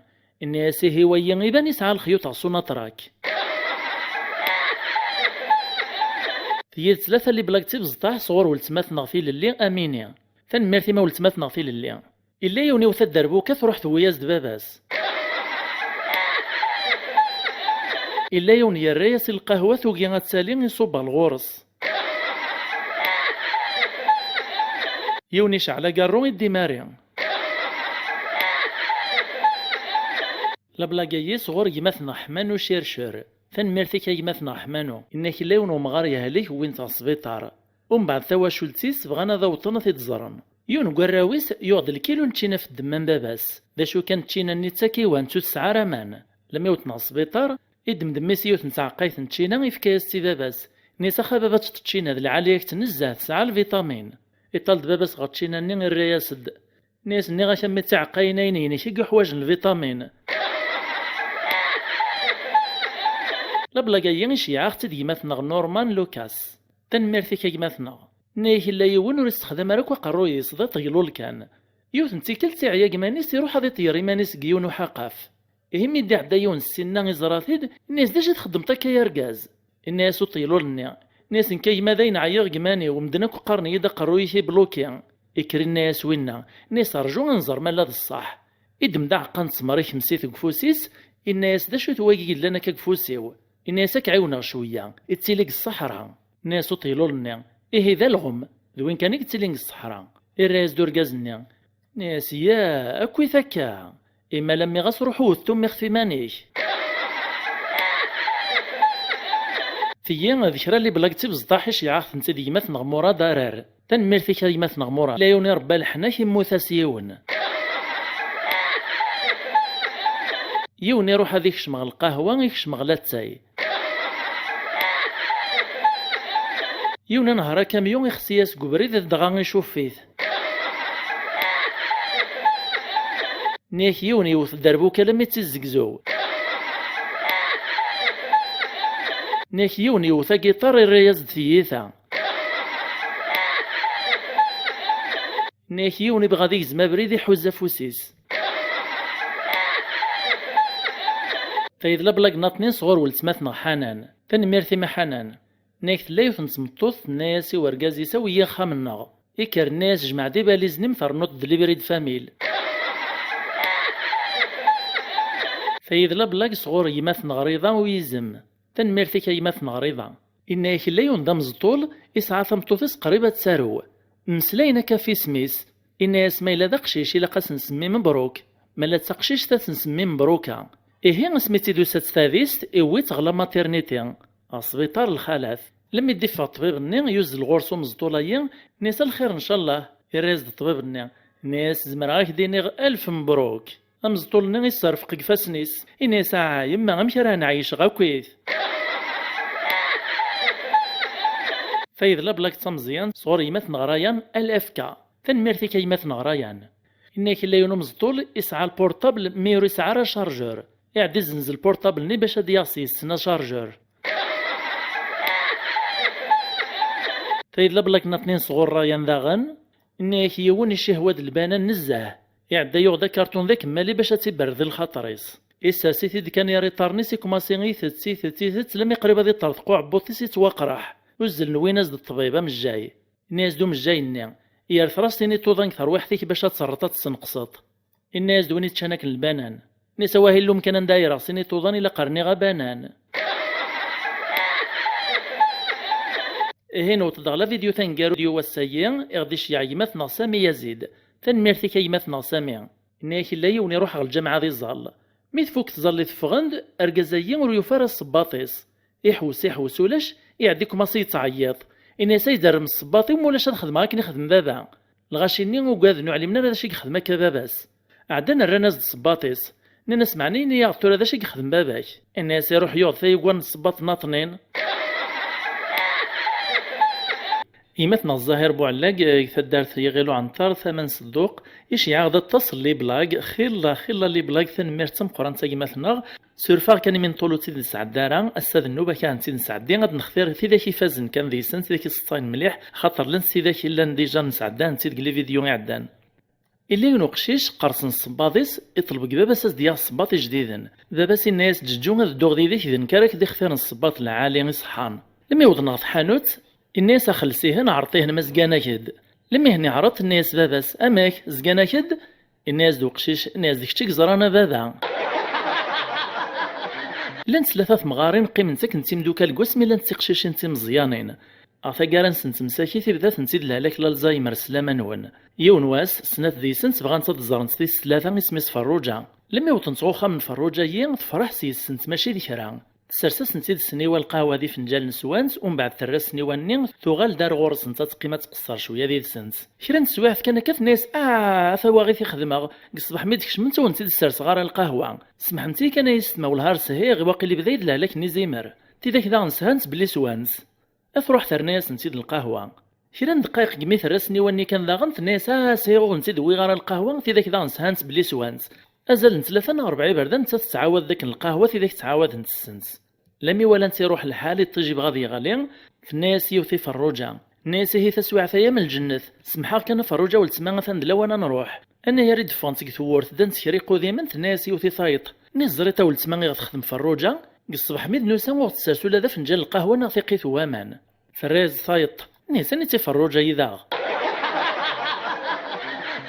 Inna-yas: "Ihi wayi iban isɛa lexyuṭ ɣer Sonatrach." Tigi d tlata n liblag d tibẓeṭṭaḥ sɣur weltma-tneɣ tilelli Amini. Tanemmirt-im a weltma-tneɣ tilelli. Illa yiwen iwet aderbuka, truḥ tewwi-yas-d baba-s. Illa yiwen yerra-yas i lqahwa, tugi ad tali, iṣubb ɣer ɣur-s. Yiwen iceɛl agarru i d-imari. Lablag-ayi sɣur gma-tneɣ Ḥmanu Circur. Tanemmirt-ik a gma-tneɣ Ḥmanu. Inna-k illa yiwen umɣar yehlek, wwin-t ɣer sbiṭar. Umbeɛd tawacult-is bɣan ad awṭen ad t-id-ẓren. Yiwen n warraw-is yuɣ-d lkilu n ččina f ddemma n baba-s. D acu kan, ččina-nni d takiwant, ur tesɛi ara aman. Lmi wten ɣer sbiṭar, iddem-d mmi-s yiwet n tɛeqqayt n ččina, ifka-yas-tt i baba-s. Inna-yas: "Ax a baba, ad teččeḍ ččina, d lɛali-yak-tt nezzeh, tesɛa lvitamin." Iṭal-d baba-s ɣer ččina-nni, irra-yas-d. Inna-yas: "Nniɣ-ak a mmi, d tiɛeqqayin-ayi-inek i yuḥwaǧen lvitamin." Lablag-ayi iceyyeɛ-aɣ-tt-id gma-tneɣ Norman Lucas. Tanemmirt-ik a gma-tneɣ. Inna-yak illa yiwen ur issexdam ara akk aqerruy-is, d aṭeglul kan. Yiwet n tikkelt iɛya gma-nis, iruḥ ad iṭeyyer iman-is deg yiwen uḥaqaf. Ihi mi d-iɛedda yiwen ssinna iẓra-t-id, inna-yas: "D acu i txeddmeḍ akka ay argaz?" Inna-yas uṭeglul-nni, inna-yas: "Nekk a gma dayen ɛyiɣ deg iman-iw, medden akk qqaren-iyi-d aqerruy-ik ibluki." Ikker inna-yas winna, inna-yas: "Rju ad nẓer ma la d ṣṣeḥ." Iddem-d aɛeqqa n ttmer, ikmes-it deg ufus-is, inna-yas: "D acu-t wagi yellan akka deg ufus-iw?" Inna-yas: "Ad k-ɛiwneɣ cwiyya, ittili deg ṣṣeḥra." Inna-yas uṭeglul-nni: "Ihi d alɣem, d win kan i yettilin deg ṣṣeḥra." Irra-yas-d urgaz-nni, inna-yas: "Ya, akkit akka! Imalammi ɣas ruḥ wwet tummiɣt iman-ik." Tigi d kra n liblag d tibẓeṭṭaḥ iceyyeɛ-aɣ-tent-id gma-tneɣ Murad Arar. Tanemmirt-ik a gma-tneɣ Murad. Illa yiwen irebba leḥnak, immut-as yiwen. Yiwen iruḥ ad ikcem ɣer lqahwa, ikcem ɣer lattay. Yiwen inehher akamyun, ixsi-yas deg ubrid, dɣa icuff-it. Nni-ak yiwen yewwet dderbuka alammi d tizzegzew. Nni-ak yiwen yewwet agiṭar, irra-yas-d tiyita. Nni-ak yiwen ibɣa ad igzem abrid, iḥuz afus-is. Tayeḍ lablag naṭnin sɣur weltma-tneɣ Ḥanan. Tanemmirt-im a Ḥanan. Nni-ak tella yiwet n tmeṭṭut tenna-yas i urgaz-is: "Awi-yi axxam-nneɣ." Ikker inna-yas: "Jmeɛ-d ibalizen-im, ternuḍ-d libri d famil." Tayeḍ lablag sɣur gma-tneɣ Riḍa u yizem. Tanemmirt-ik a gma-tneɣ Riḍa. Inna-yak illa yiwen d ameẓṭul, isɛa tameṭṭut-is qrib ad tarew. Mmeslayen akka ɣef yisem-is. Inna-yas: "Ma yella d aqcic, ilaq ad s-nsemmi Mebruk. Ma yella d taqcict, ad s-nsemmi Mebruka." Ihi, asmi tt-id-tusa s tadist, iwwi-tt ɣer la maternité, ɣer sbiṭar lxalat. Lemmi d-iffeɣ ṭṭbib-nni, yuzzel ɣur-s umeẓṭul-ayi, inna-yas: "A lxir, ncallah." Irra-yas-d ṭṭbib-nni, inna-yas: "Zemreɣ ad ak-d-iniɣ alef mebruk." Ameẓṭul-nni isserfeq deg ifassen-is, inna-yas: "Aha, yemma, amek ara ɛeyceɣ akkit?" Tayeḍ lablag d tameẓyant sɣur gma-tneɣ Rayan, L F K. Tanemmirt-ik a gma-tneɣ Rayan. Inna-yak illa yiwen umeẓṭul, isɛa lpurṭabl, mi ur isɛi ara chargeur. Iɛedda izzenz lpurṭabl-nni bac ad yaɣ s yes-sen achargeur. Tayeḍ lablag naṭnin sɣur Rayan daɣen, inna-yak yiwen icihwa-d lbanan nezzeh. Iɛedda yuɣ-d akarṭun d akemmali bac ad tt-iberrd lxaṭer-is. Issers-it-id kan ɣer iṭarren-is, ikmasi itett, itett, itett, lammi qrib ad iṭerḍeq uɛebbuḍ-is, ittwaqraḥ. Uzzlen wwin-as-d ṭṭbib amejjay. Inna-yas-d umejjay-nni: "Yerret ras-in iṭuḍan deg terwiḥt-ik bac ad terreḍ ad tessenqseḍ." Inna-yas-d win iččan akken lbanan: "Nisa wahi llum kan anda ay reɣ sin iṭuḍan ilaq rniɣ abanan." Ihi newweḍ-d ɣer la vidéo taneggarut n wass-agi, i ɣ-d-iceyyeɛ gma-tneɣ Sami Yazid. Tanemmirt-ik a gma-tneɣ Sami. Inna-yak illa yiwen iruḥ ɣer lǧameɛ ad iẓall. Mi tfuk tẓallit ffɣen-d, argaz-agi ur yufi ara ssebbaṭ-is. Iḥewwes, iḥewwes ulac, iɛeddi kumaṣi yettɛeyyiḍ. Inna-yas: "Ay derrem ssebbaṭ-iw, ma ulac ad xedmeɣ akken ixdem baba." Lɣaci-nni ugaden, ur ɛlimen ara d acu i yexdem akka baba-s. Ɛeddan rran-as-d ssebbaṭ-is. Nnan-as: "Meɛna ini-yaɣ-d tura d acu i yexdem baba-k?" Inna-yas: "Iruḥ yuɣ-d tayuga n ssebbaṭ n aṭnin." Gma-tneɣ Zahir Buɛellag, eh, deg taddart Yiɣil Uɛenṭar, tama n Sedduq, iceyyeɛ-aɣ-d aṭas n les blagues, xilla, xilla les blagues, tanemmirt d tameqqrant a gma-tneɣ. Surfeɣ kan imi n ṭul ur tt-id-nesɛedda ara, ass-a d nnuba kan ad tt-id-nesɛeddi, ad nextir tidak ifazen kan deg-sent, tidak iseṭṭayen mliḥ, axaṭer llant tidak i llan déjà nesɛedda-tent-id deg les vidéos iɛeddan. Illa yiwen uqcic, qqersen ssebbaḍ-is, iṭleb deg baba-s ad s-d-yaɣ ssebbaḍ ijdiden. Baba-s inna-yas: "Ǧeǧǧu ad dduɣ did-k, d nekk ara k-d-ixtiren ssebbaḍ lɛali iṣeḥḥan." Lmi wwḍen ɣer tḥanut, inna-yas: "Axel sihen, ɛreḍ-ihen ma zgan-ak-d." Lmi hen-iɛreḍ, inna-yas baba-s: "Amek, zgan-ak-d?" Inna-yas-d uqcic, inna-yas-d: "Kečč i yeẓran a baba." Llant tlata temɣarin qqiment akken d timdukal deg wasmi llant d tiqcicin d timeẓyanin. Ɣer taggara-nsent msakit, ibda-tent-id lehlak n Alzheimer s laman-nwen. Yiwen wass, snat deg-sent bɣant ad ẓrent tis tlata isem-is Ferruǧa. Lmi wwḍent ɣer uxxam n Ferruǧa-yi, tefreḥ s yis-sent mačči d kra. Tessers-asent-id ssniwa lqahwa d ifenǧalen swant, umbeɛd terra ssniwa-nni, tuɣal-d ar ɣur-sent ad teqqim ad tqeṣṣer cwiya did-sent. Kra n teswiɛt kan akka tenna-yas: "Ah, a tawaɣit i xedmeɣ, deg ṣṣbeḥ mi d-kecment ur wen-tt-id-sserseɣ ara lqahwa. Semḥemt-iyi kan ay yessetma, wellah ar shiɣ, waqil ibda-yi-d lehlak n izimer." Tidak daɣen shant belli swant. Ad truḥ terna-yasent-id lqahwa. Kra n ddqayeq deg mi terra ssniwa-nni kan daɣen, tenna-yas: "Ah, sɛiɣ ur wen-tt-id-wwiɣ ara lqahwa, tidak daɣen shant belli swant." Azal n tlata neɣ rebɛa iberdan nettat tettɛawad-d akken lqahwa, tidak ttɛawadent ssent. Lami walant iruḥ lḥal, iṭij ibɣa ad yeɣli, tenna-yas yiwet i Ferruǧa. Tenna-yas: "Ihi taswiɛt-aya am lǧennet, semḥeɣ kan a Ferruǧa weltma, atan d lawan ad nruḥ." Anagar i d-ffɣent seg tewwurt, ddant kra iqudimen, tenna-yas yiwet i tayeḍ: "Nni teẓriḍ a weltma i ɣ-texdem Ferruǧa? Deg ṣṣbeḥ mi d-nusa ur ɣ-tessers ula d afenǧal n lqahwa neɣ tiqqit n waman." Terra-yas tayeḍ: "Nni sani-tt i Ferruǧa-yi daɣ?"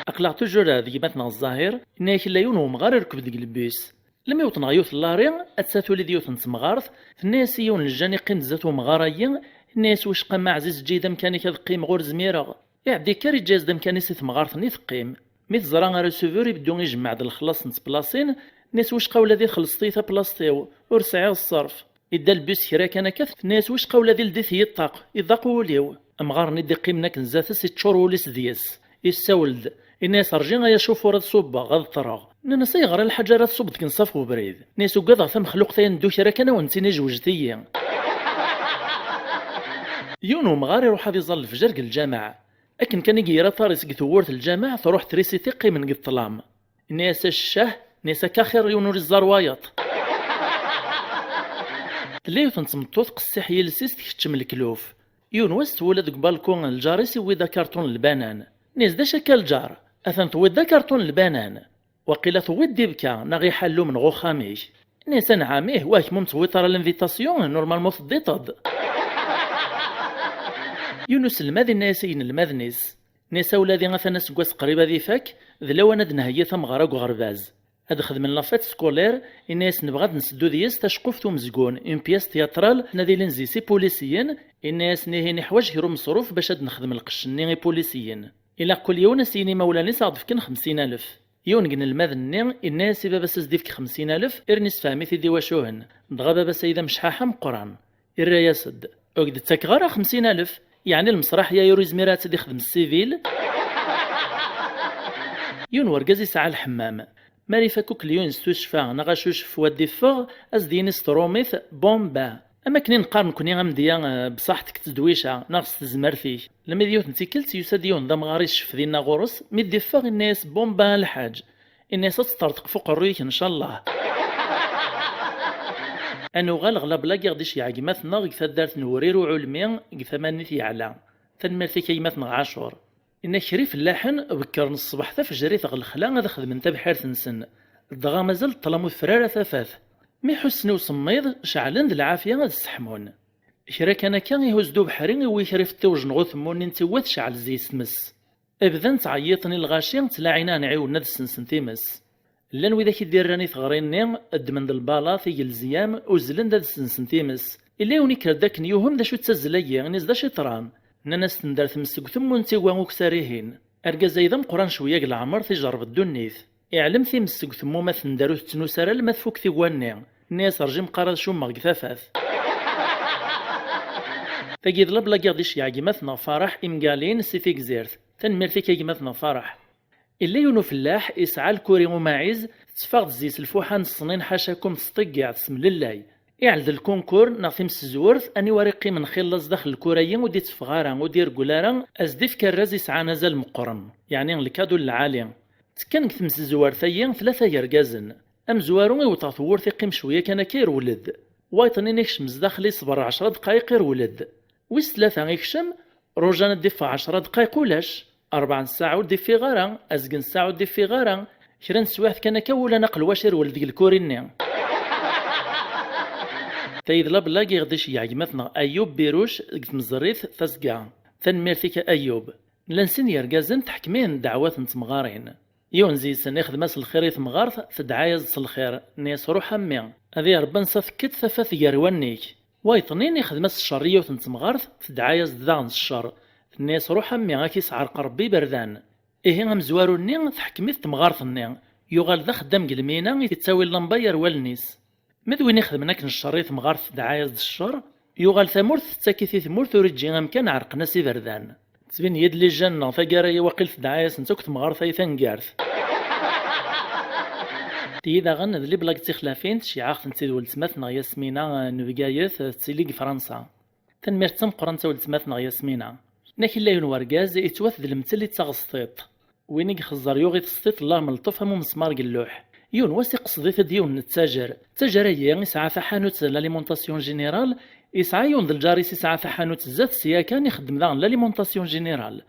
Aql-aɣ toujours deg gma-tneɣ Zzahir, inna-yak illa yiwen wemɣar irkeb deg lbus. Lmi wwḍen ɣer yiwet n lari, atta tuli-d yiwet n temɣart, tenna-yas i yiwen n ljan iqqim zdat wemɣar-agi, tenna-yas: "Wicqa ma ɛziz, eǧǧ-iyi-d amkan-ik ad qqimeɣ, ur zmireɣ." Iɛedda yekker, iǧǧa-yas-d amkan-is i temɣart-nni teqqim. Mi teẓra aresubur, ibeddu ijemmeɛ-d lexlaṣ n teblaṣin, tenna-yas: "Wicqa ula d i txellṣeḍ-iyi taplaṣt-iw, ur sɛiɣ ṣṣerf." Idda lbus kra kan akka, tenna-yas: "Wicqa ula d i ldit-iyi ṭṭaq, iḍaq wul-iw." Amɣar-nni d-iqqimen akken zdat-s, iččur wul-is deg-s. Yessawel-d, inna-yas: "Rǧi ay acufur ad ṣubbeɣ, ad ṭṭreɣ." Nnan-as: "Ayɣer a lḥaǧ ara tṣubbeḍ deg nnṣaf webrid?" Nnan-as: "Ugadeɣ tamexluqt-a n ddu kra kan a wen-tini jewjet-iyi." Yiwen umɣar iruḥ ad iẓall lefjer deg lǧameɛ. Akken kan i yerra aṭar-is deg tewwurt n lǧameɛ, truḥ trisiti qqimen deg ṭṭlam. Inna-yas: "A ccah, nni-as akka axir yiwen ur iẓẓar wayeḍ." Tella yiwet n tmeṭṭut qessiḥ yiles-is, tkeččem lekluf. Yiwen wass twala deg balkun n lǧar-is iwwi-d akarṭun n lbanan. Nni-as: "D acu akka a lǧar? Atan tewwiḍ-d akarṭun n lbanan. Waqila tewwiḍ-d ibka neɣ iḥallum neɣ uxxam-ik." Nni-as: "Anɛam ih, wa kemm ur m-tewwiḍ ara l'invitation, normalement teddiḍ-d." Yiwen uselmad inna-yas i yinelmaden-is, nni-as: "A wladi, atan aseggas qrib ad ifak, d lawan ad nheyyi tameɣra deg uɣerbaz. Ad xedmen la fête scolaire." Inna-yas: "Nebɣa ad nseddu deg-s taceqquft umezgun, une pièce théâtrale, ad ilin deg-s ipulisiyen." Inna-yas: "Nihin iḥwaǧ kra umeṣruf bac ad nexdem lqecc-nni ipulisiyen. Ilaq kul yiwen ad s-yini imawlan-is ad aɣ-d-fken xemsin alef." Yiwen deg inelmaden-nni inna-yas i baba-s ad s-d-ifk xemsin alef, irni sefhem-it-id i wacuhen. Dɣa baba-s ay d amecḥaḥ ameqqran. Irra-yas-d: "Ur k-d-ttakeɣ ara xemsin alef, yeɛni lmesraḥ-ya ur yezmir ad tt-id-ixdem sivil?" Yiwen wergaz isɛa lḥemmam. Mi ara ifak akk lyunes tuccfa neɣ acucef u ad d-iffeɣ, ad s-d-yini s trumit: "Bon ben." Am akken i neqqar nekni amedya, eh, bṣaḥ tekk tedwica, neɣ s tezmert-ik. Lmi d yiwet n tikkelt, yusa-d yiwen d amɣar icef dinna ɣur-s, mi d-iffeɣ, inna-yas: "Bon ben a lḥaǧ." Inna-yas: "Ad teṭṭerḍeq f uqerruy-ik, ncallah." Ad nuɣal ɣer la blague i ɣ-d-iceyyeɛ gma-tneɣ deg taddart n Wrir Uɛulmi, deg tama-nni n Yeɛla. Tanemmirt-ik a gma-tneɣ Ɛacur. Inna kra ifellaḥen bekkren ṣṣbeḥ tafejrit ɣer lexla ad xedmen tabḥirt-nsen, dɣa mazal ṭṭlam ur tefri ara tafat. Mi ḥussen i usemmiḍ, ceɛlen d lɛafya ad sseḥmun. Kra kan akka, ihuzz-d ubeḥri, iwwi kra ifeṭṭiwjen ɣer utemmu-nni n tiwwurt, tecɛel zzi-s tmes. Bdan ttɛeyyiṭen i lɣaci, ttlaɛin-aɣ nɛiwen ad ssensen times. Llan widak i d-irran i teɣri-nni, ddmen-d lbalat, igelzyam, uzzlen-d ad ssensen times. Illa yiwen ikker-d akken yuhem d acu d tazzla-agi, ini-as d acu yeḍran. Nnan-as tender tmes seg utemmu n tiwwa ukessar-ihin. Argaz-ayi d ameqqran cwiya deg leɛmer, tijerreb ddunit. Iɛlem times seg utemmu ma tender ur tettnus ara alamma tfuk tiwwa-nni. Nni-as rjim qqar ad cummeɣ deg tafat. Tagi d lablag i ɣ-d-iceyyeɛ gma-tneɣ Faraḥ Imgalin si Tigzirt. Tanemmirt-ik a gma-tneɣ Faraḥ. Illa yiwen ufellaḥ, isɛa lkuri umaɛiz, tetteffeɣ-d zzi-s lfuḥa n ṣṣnin ḥacakum tesṭiggiɛ, tesmlellay. Iɛel-d lkunkur neɣ timsezwert, aniwa ara iqqimen xilla zdaxel lkura-yi ur d-itteffeɣ ara, ur d-ireggel ara, a s-d-ifk arraz isɛan azal meqqren, yeɛni lkadu n lɛali. Ttekkan deg temsezwert-ayi tlata yergazen. Amezwaru iwet ɣer tewwurt, iqqim cwiya kan akka irwel-d. Wayeḍ-nni ikcem zdaxel, iṣber ɛecra dqayeq irwel-d. Wis tlata ikcem, rujan ad d-iffeɣ ɛecra dqayeq ulac. Rebɛa n ssaɛa ur d-iffiɣ ara, azgen n ssaɛa ur d-iffiɣ ara. Kra n teswiɛt kan akka wulan aqelwac irwel deg lkuri-nni. Tayi d lablag i ɣ-d-iceyyeɛ gma-tneɣ Ayub Biruc deg tmeẓrit Tasga. Tanemmirt-ik a Ayub. Llan sin yergazen ttḥekmiyen ddeɛwat n temɣarin. Yiwen zi-sen ixdem-as lxir i temɣart, tedɛa-yas-d s lxir, tenna-yas ruḥ a mmi, ad iṛebbi ansa tekkiḍ tafat gar wallen-ik. Wayeḍ-nnin ixdem-as cceṛ i yiwet n temɣart, tedɛa-yas-d daɣen s cceṛ, tenna-yas ruḥ a mmi, ad k-isɛerq Ṛebbi iberdan. Ihi amezwaru-nni tḥekkem-it temɣart-nni, yuɣal d axeddam deg lmina, ittawi llamba gar wallen-is. Ma d win ixedmen akken cceṛ i temɣart tedɛa-yas-d s cceṛ, yuɣal tamurt tettak-it i tmurt ur iǧǧi amkan ɛerqen-as iberdan. Tettbin-iyi-d lijan-nneɣ taggara-yi waqil tedɛa-yasent akk temɣart-ayi tangart. Tiyi daɣen d liblag d tixlafin, teceyyeɛ-aɣ-tent-id weltma-tneɣ Yasmina n Bgayet, tettili deg Fransa. Tanemmirt d tameqqrant a weltma-tneɣ Yasmina. Nnak illa yiwen wergaz, ittwat d lemtel ittaɣ sṭiṭ. Win i ixeẓẓer yuɣ-it sṭiṭ llah melṭuf am umesmar deg lluḥ. Yiwen wass iqsed-it-id yiwen n ttajer. Ttajer-agi isɛa taḥanut n l'alimentation générale, isɛa yiwen d lǧar-is isɛa taḥanut zdat, sya kan ixeddem daɣen l'alimentation générale.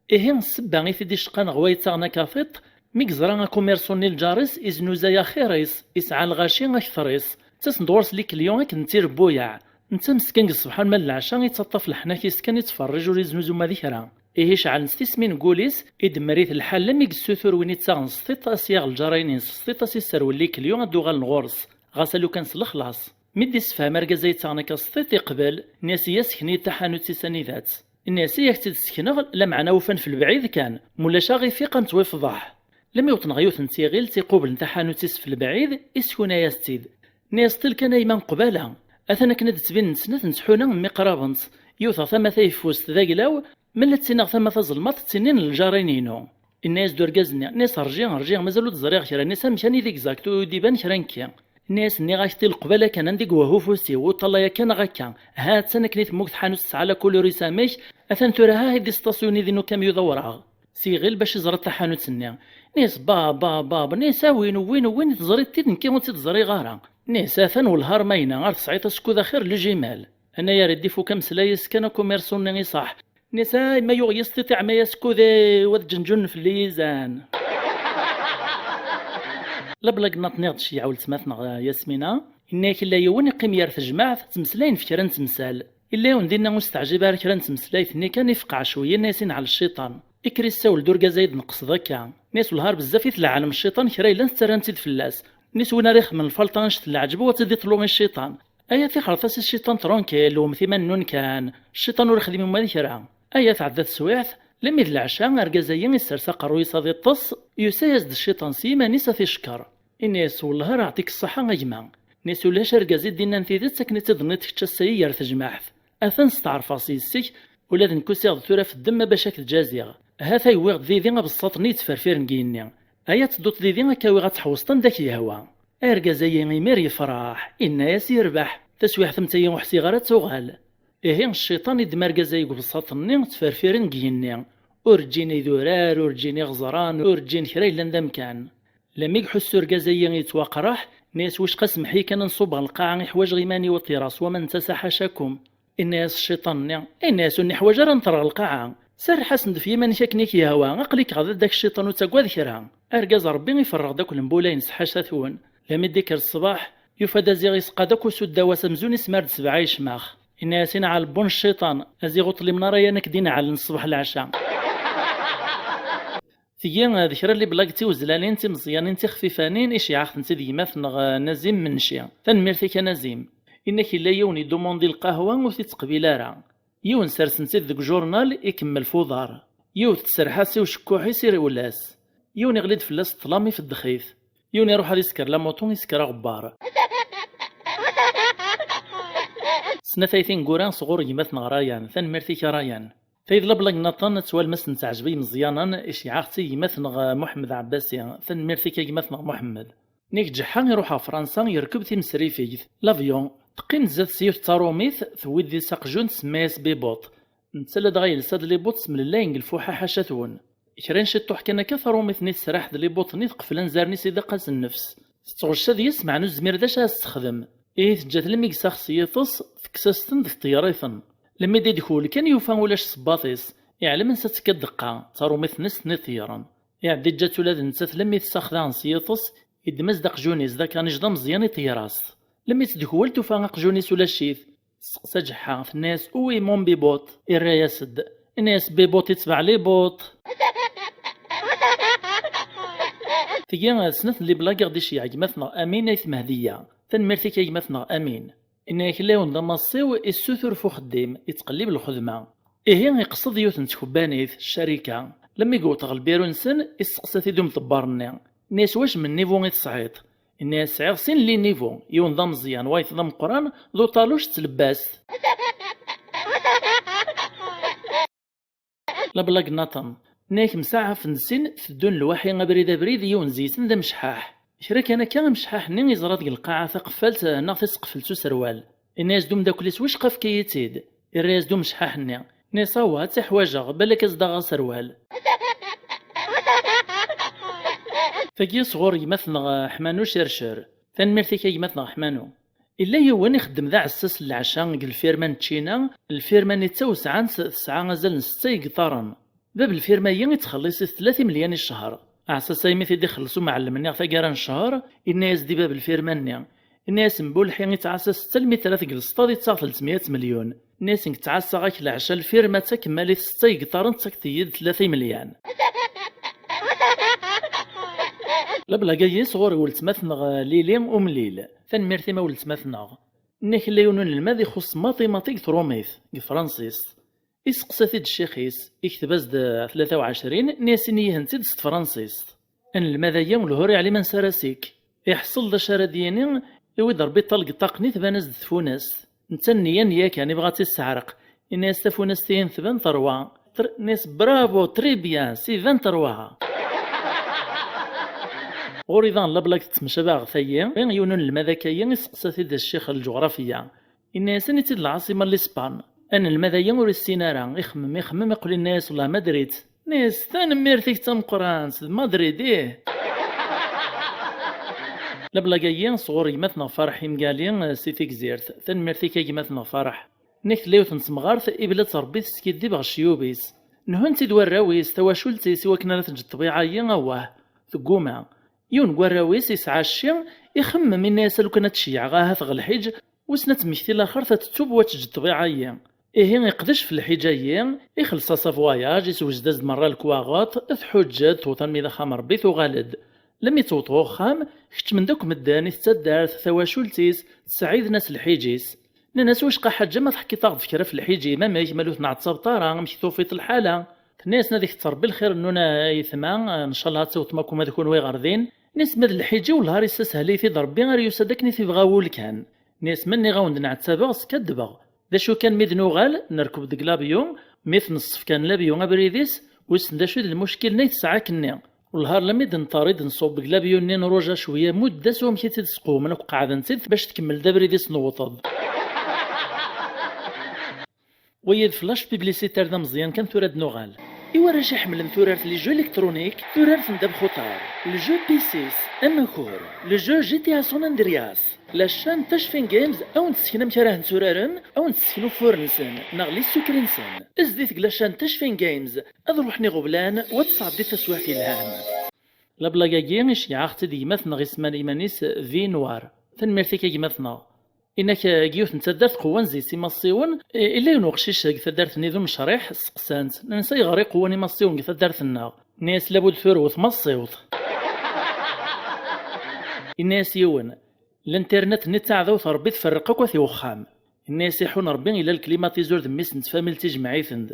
Ihi ssebba i t-id-iceqqan ɣer wa yettaɣen akka tiṭ, mi yeẓra akumirṣu-nni lǧar-is iznuzay axir-is, isɛa lɣaci akter-is, ttasen-d ɣur-s les clients akken d tirebbuyaɛ. Netta meskin deg ṣṣbeḥ alma d leɛca ittaṭṭaf leḥnak-is kan ittferrij ur iznuzu ma d kra. Ihi ceɛlent tismin deg wul-is, idemmer-it lḥal almi yessutur win ittaɣen sṭiṭ a s-yaɣ lǧar-ayen-ines sṭiṭ a s-isserwel les clients ad d-uɣalen ɣur-s, ɣas a lukan s lexlaṣ. Mi d-issefhem argaz-a yettaɣen akka sṭiṭ iqbel, nni-as iyya sken-iyi-d taḥanut-is anida-tt. Nni-as i ak-tt-id-ssekneɣ, lameɛna ufan f lebɛid kan, mulac aɣ-ifiq ad nettwifḍeḥ. Lmi wwḍen ɣer yiwet n tiɣilt iqublen taḥanut-is f lebɛid, isekuna-yas-tt-id. Nni-as ṭil kan a yemma n qbala, atan akken ad d-ttbinen snat n tḥuna mmi qrabent, yiwet ɣer tama tayeffust d aglaw, ma la ttiniɣ tama tazelmaḍt ttinin n lǧar-in-inu. Inna-yas-d urgaz-nni, nni-as rji, rji, mazal ur d-ẓriɣ kra, nni-as amek anida exact ur d-iban kra nekki. Nni-as nniɣ-ak-t i leqbala kan anda i iwehhu ufus-iw, ur ṭṭalay akka neɣ akka. Ha-tt-an akken i temmug tḥanut tesɛa la couleur-is amek, atan tura ha i d-istasyuni din ukamyu d awraɣ. S yiɣil bac iẓra taḥanut-nni. Nni-as bab, bab, bab, nni-as a win, win, win i teẓriḍ-t-id nekki ur tt-id-ẓriɣ ara. Nni-as atan wellah ar mayna ar tesɛiḍ asekkud axir n lejimal. Anayer i d-ifuk ameslay-is kan akumirṣu-nni iṣaḥ. Nni-as a yemma yuɣ yis tiṭ iɛma-yas kudiw ad ǧenǧunen fell-i yizan. Lablag-nni nniɣ-d teceyyeɛ weltma-tneɣ Yasmina. Inna-yak illa yiwen iqqim yar tejmaɛt ttmeslayen f kra n temsal. Illa yiwen dinna ur s-teɛjib ara kra n tmeslayt-nni kan ifqeɛ cwiya inna-yas inɛel cciṭan. Ikker issawel-d urgaz ay d-neqsed akka. Nni-as wellah ar bezzaf i tleɛnem cciṭan kra yellan tettarram-tt-id fell-as. Nni-as win ara ixedmen lfalṭa annect n leɛǧeb u ad tt-id-iṭlu i cciṭan. Aya tixret-as i cciṭan tranquille, wwmet iman-nwen kan, cciṭan ur ixdim uma d kra. Aya tɛedda teswiɛt, lmi d leɛca, argaz-ayi issers aqerruy-is ad iṭṭes, yusa-yas-d cciṭan s yiman-is ad t-icekkeṛ. Inna-yas wellah ara ɛṭik ṣṣaḥa a gma. Nni-as ulac argaz i d-innan tidet akken i tt-id-tenniḍ kečč ass-ayi gar tejmaɛt. Atan steɛṛfeɣ s yes-k, ula d nekk usiɣ-d tura f ddemma bac ad k-ǧaziɣ. Ha-t-a wwiɣ-d didi abessaṭ-nni yettferfiren deg yigenni. Aya tedduḍ didi ad k-awiɣ ad tḥewṣeḍ anda k-yehwa. Argaz-ayi imir yefreḥ, inna-yas yerbeḥ, taswiɛt am tayi ur ḥsiɣ ara ad tuɣal. Ihi cciṭan iddem argaz-ayi deg ubessaṭ-nni ttferfiren deg yigenni. Ur ǧǧin idurar, ur ǧǧin iɣeẓran, ur ǧǧin kra yellan d amkan. Lami iḥuss urgaz-ayi yettwaqraḥ, inna-yas wicqa semmeḥ-iyi kan ad nṣubb ɣer lqaɛa, iḥwaǧeɣ iman-iw ad ṭṭireɣ s waman n tasa ḥacakum. Inna-yas cciṭan-nni, inna-yas ur neḥwaǧ ara ad nṭer ɣer lqaɛa. Serreḥ-asen-d f yiman-ik akken i k-yehwa, aql-ik ɣer dadda-k cciṭan ur ttagad kra. Argaz Ṛebbi iferreɣ-d akk lembula-ines ḥaca-twen. Lami d-ikker ṣṣbeḥ, yufa-d aziɣ iseqqa-d akk usuddaw-as amzun ismar-d sebɛa yecmax. Inna-yas: "Inɛel bun cciṭan, a ziɣ ur ṭlimen ara yan akk d inɛalen ṣṣbeḥ leɛca." Tigi d kra n leblag d tiwezlanin, d timeẓyanin, d tixfifanin, iceyyeɛ-aɣ-tent-id gma-tneɣ, eh, Nazim Menci. Tanemmirt-ik a Nazim. Inna-k yella yiwen idumandi lqahwa ur t-ittqbil ara. Yiwen sersen-t-id deg ujurnal, ikemmel f uḍar. Yiwet tserreḥ-as i ucekkuḥ-is irewl-as. Yiwen iɣli-d fell-as ṭṭlam, ifeddex-it. Yiwen iruḥ ad isker lamuṭu, isker aɣebbar. Snat ay tineggura sɣur gma-tneɣ Rayan. Tanemmirt-ik a Rayan. Tayi d lablag n aṭan, ad twalem ass n teɛjeb i yimeẓyanen, iceyyeɛ-aɣ-tt-id gma-tneɣ Muḥemmed Ɛebbasi. Tanemmirt-ik a gma-tneɣ Muḥemmed. Nek ǧeḥḥa iruḥ ɣer Fransa, yerkeb timesrifegt, l'avion. Teqqim zdat-s yiwet d tarumit, tewwi-d deg-s aqjun, tsemma-yas Bibuṭ. Netta ladɣa yelsa-d Libuṭ, semlellayen deg lfuḥa ḥaca-twen. Kra n ciṭṭuḥ kan akka, tarumit-nni tesraḥ-d Libuṭ-nni, teqfel anzaren-is, iḍaq-as nnefs. Tettɣecca deg-s, meɛna ur tezmir d acu ara s-texdem. Ihi teǧǧa-t lemmi yesax s yiṭes, tekkes-as-ten, tṭeyyer-iten. Lemmi d-idkul kan, yufa ulac sebbaṭ-is. Iɛlem ansa tekka ddeqqa, d tarumit-nni s-ten-iṭeyyren. Iɛedda iǧǧa-tt ula d nettat, lemmi tesax daɣen s yiṭes, iddem-as-d aqjun-is, d akanic d ameẓyan, iṭeyyer-as-t. Lemmi tt-dkwel, tufa aqjun-is ulac-it. Testeqsa ǧeḥḥa, tenna-yas: "Où est mon Bibuṭ?" Irra-yas-d, inna-yas: "Bibuṭ itbeɛ Libuṭ." Tigi d snat n leblag i ɣ-d-iceyyeɛ gma-tneɣ Amin Ayt Mehdiya. Tanemmirt-ik a gma-tneɣ Amin. Inna-yak: "Yella yiwen d amaṣṣiw, issutur f uxeddim, ittqellib lxedma. Ihi iqsed yiwet n tkebbanit, ccarika. Lemmi yewweḍ ɣer lbiru-nsen, isteqsa-t-id umḍebber-nni. Inna-yas: 'Wac mennivu i tesɛiḍ?' Inna-yas: 'Sɛiɣ sin n linivu, yiwen d ameẓyan, wayeḍ d ameqqran, d uṭaluc d tlebbast.'" Lablag nniḍen. Inna-yak: "Msaɛafen sin, teddun lwaḥi abrid abrid, yiwen zi-sen d amecḥaḥ." Kra kan akka, amecḥaḥ-nni iẓra deg lqaɛa taqeffalt, eh, neɣ taseqfelt userwal. Inna-yas-d umeddakel-is: "Wicqa, efk-iyi-tt-id." Irra-yas-d umecḥaḥ-nni. Inna-yas: "Awah, ad tt-ḥwajeɣ, balak ad s-d-aɣeɣ aserwal." Tagi sɣur gma-tneɣ, eh, Ḥmanu Cercer. Tanemmirt-ik a gma-tneɣ Ḥmanu. Illa yiwen ixeddem d aɛessas n leɛca deg lfirma n Ččina, lfirma-nni d tawesɛant, tesɛa azal n setta igiṭaren. Bab lfirma-yi ittxelliṣ-it tlata imelyan i ccher. Aɛessas-a imi t-id-ixelleṣ umɛellem-nni ɣer taggara n ccher, inna-yas-d i bab lfirma-nni. Inna-yas: "Mbulḥi ittɛassa setta lmitrat deg lesṭad, ittaɣ tletmeyya milyun." Inna-yas: "Nekk ttɛassaɣ-ak leɛca, lfirma d takemmalit setta igiṭaren, tettak-iyi-d tlata imelyan." Lablag-agi sɣur weltma-tneɣ Lili Umlil. Tanemmirt-im a weltma-tneɣ. Inna-k illa yiwen unelmad ixuṣṣ maṭi maṭi deg trumit, deg tefransist. Iseqsa-t-id ccix-is, ikteb-as-d tlata u ɛecrin, inna-yas: "Ini-yi-tent-id s tefransist." Anelmad-agi ur yeɛlim ansi ara s-ikk. Iḥṣel d acu ara d-yini, iwi-d Rebbi ṭṭalgeṭṭaq-nni, tban-as-d tfunast. Netta nniya nniya kan, ibɣa ad tt-isseɛreq. Inna-yas: "Tafunast-ihin tban terwa." Tr-, inna-yas: "Bravo, très bien, c'est vingt-trois." Ɣur-i daɣen lablag tettemcabi ɣer tayi. Yiwen unelmad akka-yi iseqsa-t-id ccix n lǧuɣrafiya. Inna-yas: "Aniti d lɛaṣima n Lispan?" Anelmad-agi ur issin ara, ixemmem, ixemmem, iqqel inna-yas: "Wellah, Madrid." Inna-yas: "Tanemmirt-ik d tameqqrant, d Madrid, ih." Lablag-agi sɣur gma-tneɣ Ferḥ Imgali, eh, si Tigzirt. Tanemmirt-ik a gma-tneɣ Ferḥ. Inna-k tella yiwet n temɣart, ibla-tt Rebbi teskiddib ɣer cceyub-is. Nhun-tt-id warraw-is, tawacult-is, i wakken ara teǧǧ ṭṭbiɛa-yi, awah, tegguma. Yiwen n warraw-is yesɛa cci, ixemmem, inna-yas: "A lukan ad ceyyɛeɣ ahat ɣer lḥiǧ, wissen ad temmekti laxert, ad tettub, wa teǧǧ ṭṭbiɛa-yi." Ihi iqdec f lḥiǧ-ayi, ixelleṣ-as avwayaj, isewjed-as-d merra lekwaɣeṭ, tḥuǧǧ-d, tewweḍ armi d axxam Rebbi, tuɣal-d. Lemmi tewweḍ ɣer uxxam, keččmen-d akk medden, i tettaddart, tawacult-is, sɛiden-as lḥiǧ-is. Nnan-as: "Wicqa ḥaǧa ma teḥkiḍ-aɣ-d kra f lḥiǧ-im, amek, ma ur tneɛṣabeḍ ara, amek tufiḍ lḥala?" Tenna-yasen: "Ad iket Rebbi lxir-nwen a yetma, ncallah ad tewtem akk uma d kunwi ɣer din." Inna-yas: "Ma d lḥiǧ-iw, lhar issashel-it-id Rebbi, ar yusa-d akken i t-ibɣa wul kan." Inna-yas: "Ma nniɣ-awen-d neɛttabeɣ, skaddbeɣ. D acu kan, mi d-nuɣal, nerkeb deg labyu, mi t-neṣṣef kan labyu abrid-is, wissen d acu i d lmuckil-nni i tesɛa akkenni. Welhar lammi d-neṭṭer i d-nṣubb deg labyu-nni n ṛuja cwiya, mudd-as wamek i tt-id-sqewmen akk, qeɛden-tt-id bac tkemmel-d abrid-is, newweḍ-d." Wagi d flash publicitaire d ameẓyan kan, tura ad nuɣal. I warrac iḥemmlen turart, les jeux électroniques, turart n ddabex uṭar, le jeu P six, amakur, le jeu G T A San Andreas, la chaîne Tachfin Games, a wen-d-tesken amek ara hen-tturaren, a wen-d-tesken ufuren-nsen, neɣ les secrets-nsen. Zdit deg la chaîne Tachfin Games, ad ruḥen iɣeblan, wa tesɛeddi taswiɛt yelhan. Lablag-agi iceyyeɛ-aɣ-tt-id gma-tneɣ isemman iman-is Vi Noir. Tanemmirt-ik a gma-tneɣ. Inna-k, eh, deg yiwet n taddart qewwan zzi-s imaṣṣiwen, eh, illa yiwen uqcic deg taddart-nni d unecriḥ, steqsan-t, nnan-as: "Ayɣer i qewwan imaṣṣiwen deg taddart-nneɣ?" Nnan-as: "Labud turwet maṣṣiwt." Inna-as yiwen: "L'internet-nni d taɛdawt n Ṛebbi, tferreq akk at uxxam." Inna-as: "Iḥun Ṛebbi, illa lklimatizur d mmi-s n tfamilt ijmeɛ-iten-d."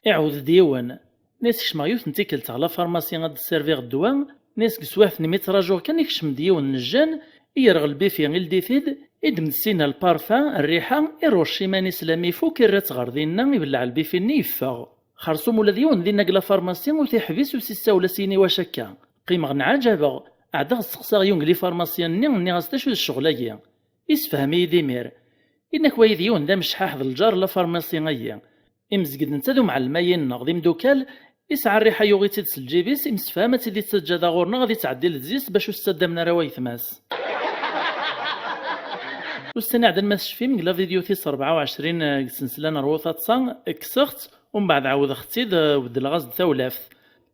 Iɛawed-d yiwen. Nni-as kecmeɣ yiwet n tikkelt ɣer la pharmacie ad d-sserviɣ ddwa. Nni-as deg teswiɛt-nni mi ttṛajuɣ kan, ikcem-d yiwen n jjan, i yerɣ lbifi, ildi-t-id, i d-mdessina lparfa, rriḥa, iṛucc iman-is lami ifuk, irra-tt ɣer dinna, ibelleɛ lbifi-nni, yeffeɣ. Xersum ula d yiwen dinna deg la pharmacie ur t-iḥbis, ur s-issawel, a s-yini wacu akka. Qqimeɣ nɛaǧabeɣ, ɛeddaɣ steqsaɣ yiwen deg lifarmasyan-nni, nniɣ-as d acu d ccɣel-agi? Issefhem-iyi-d imir. Inna-k wayi d yiwen d amecḥaḥ d lǧar la pharmacie-ayi. Imzegd netta d umɛellem-ayi-nneɣ, d imdukal, isɛa rriḥa yuɣ-itt-id s lǧib-is, imsefham ad tt-id-ittaǧǧa da ɣur-neɣ ad ittɛeddil d zzis bac ur s-ttaddamen ara waytma-s. Ussan iɛeddan ma tecfim deg la vidéo tis rebɛa u ɛecrin, eh, deg tsensla n Rwu Taḍsa, kkseɣ-tt, umbeɛd ɛawdeɣ-tt-id, eh, beddleɣ-as-d tawlaft.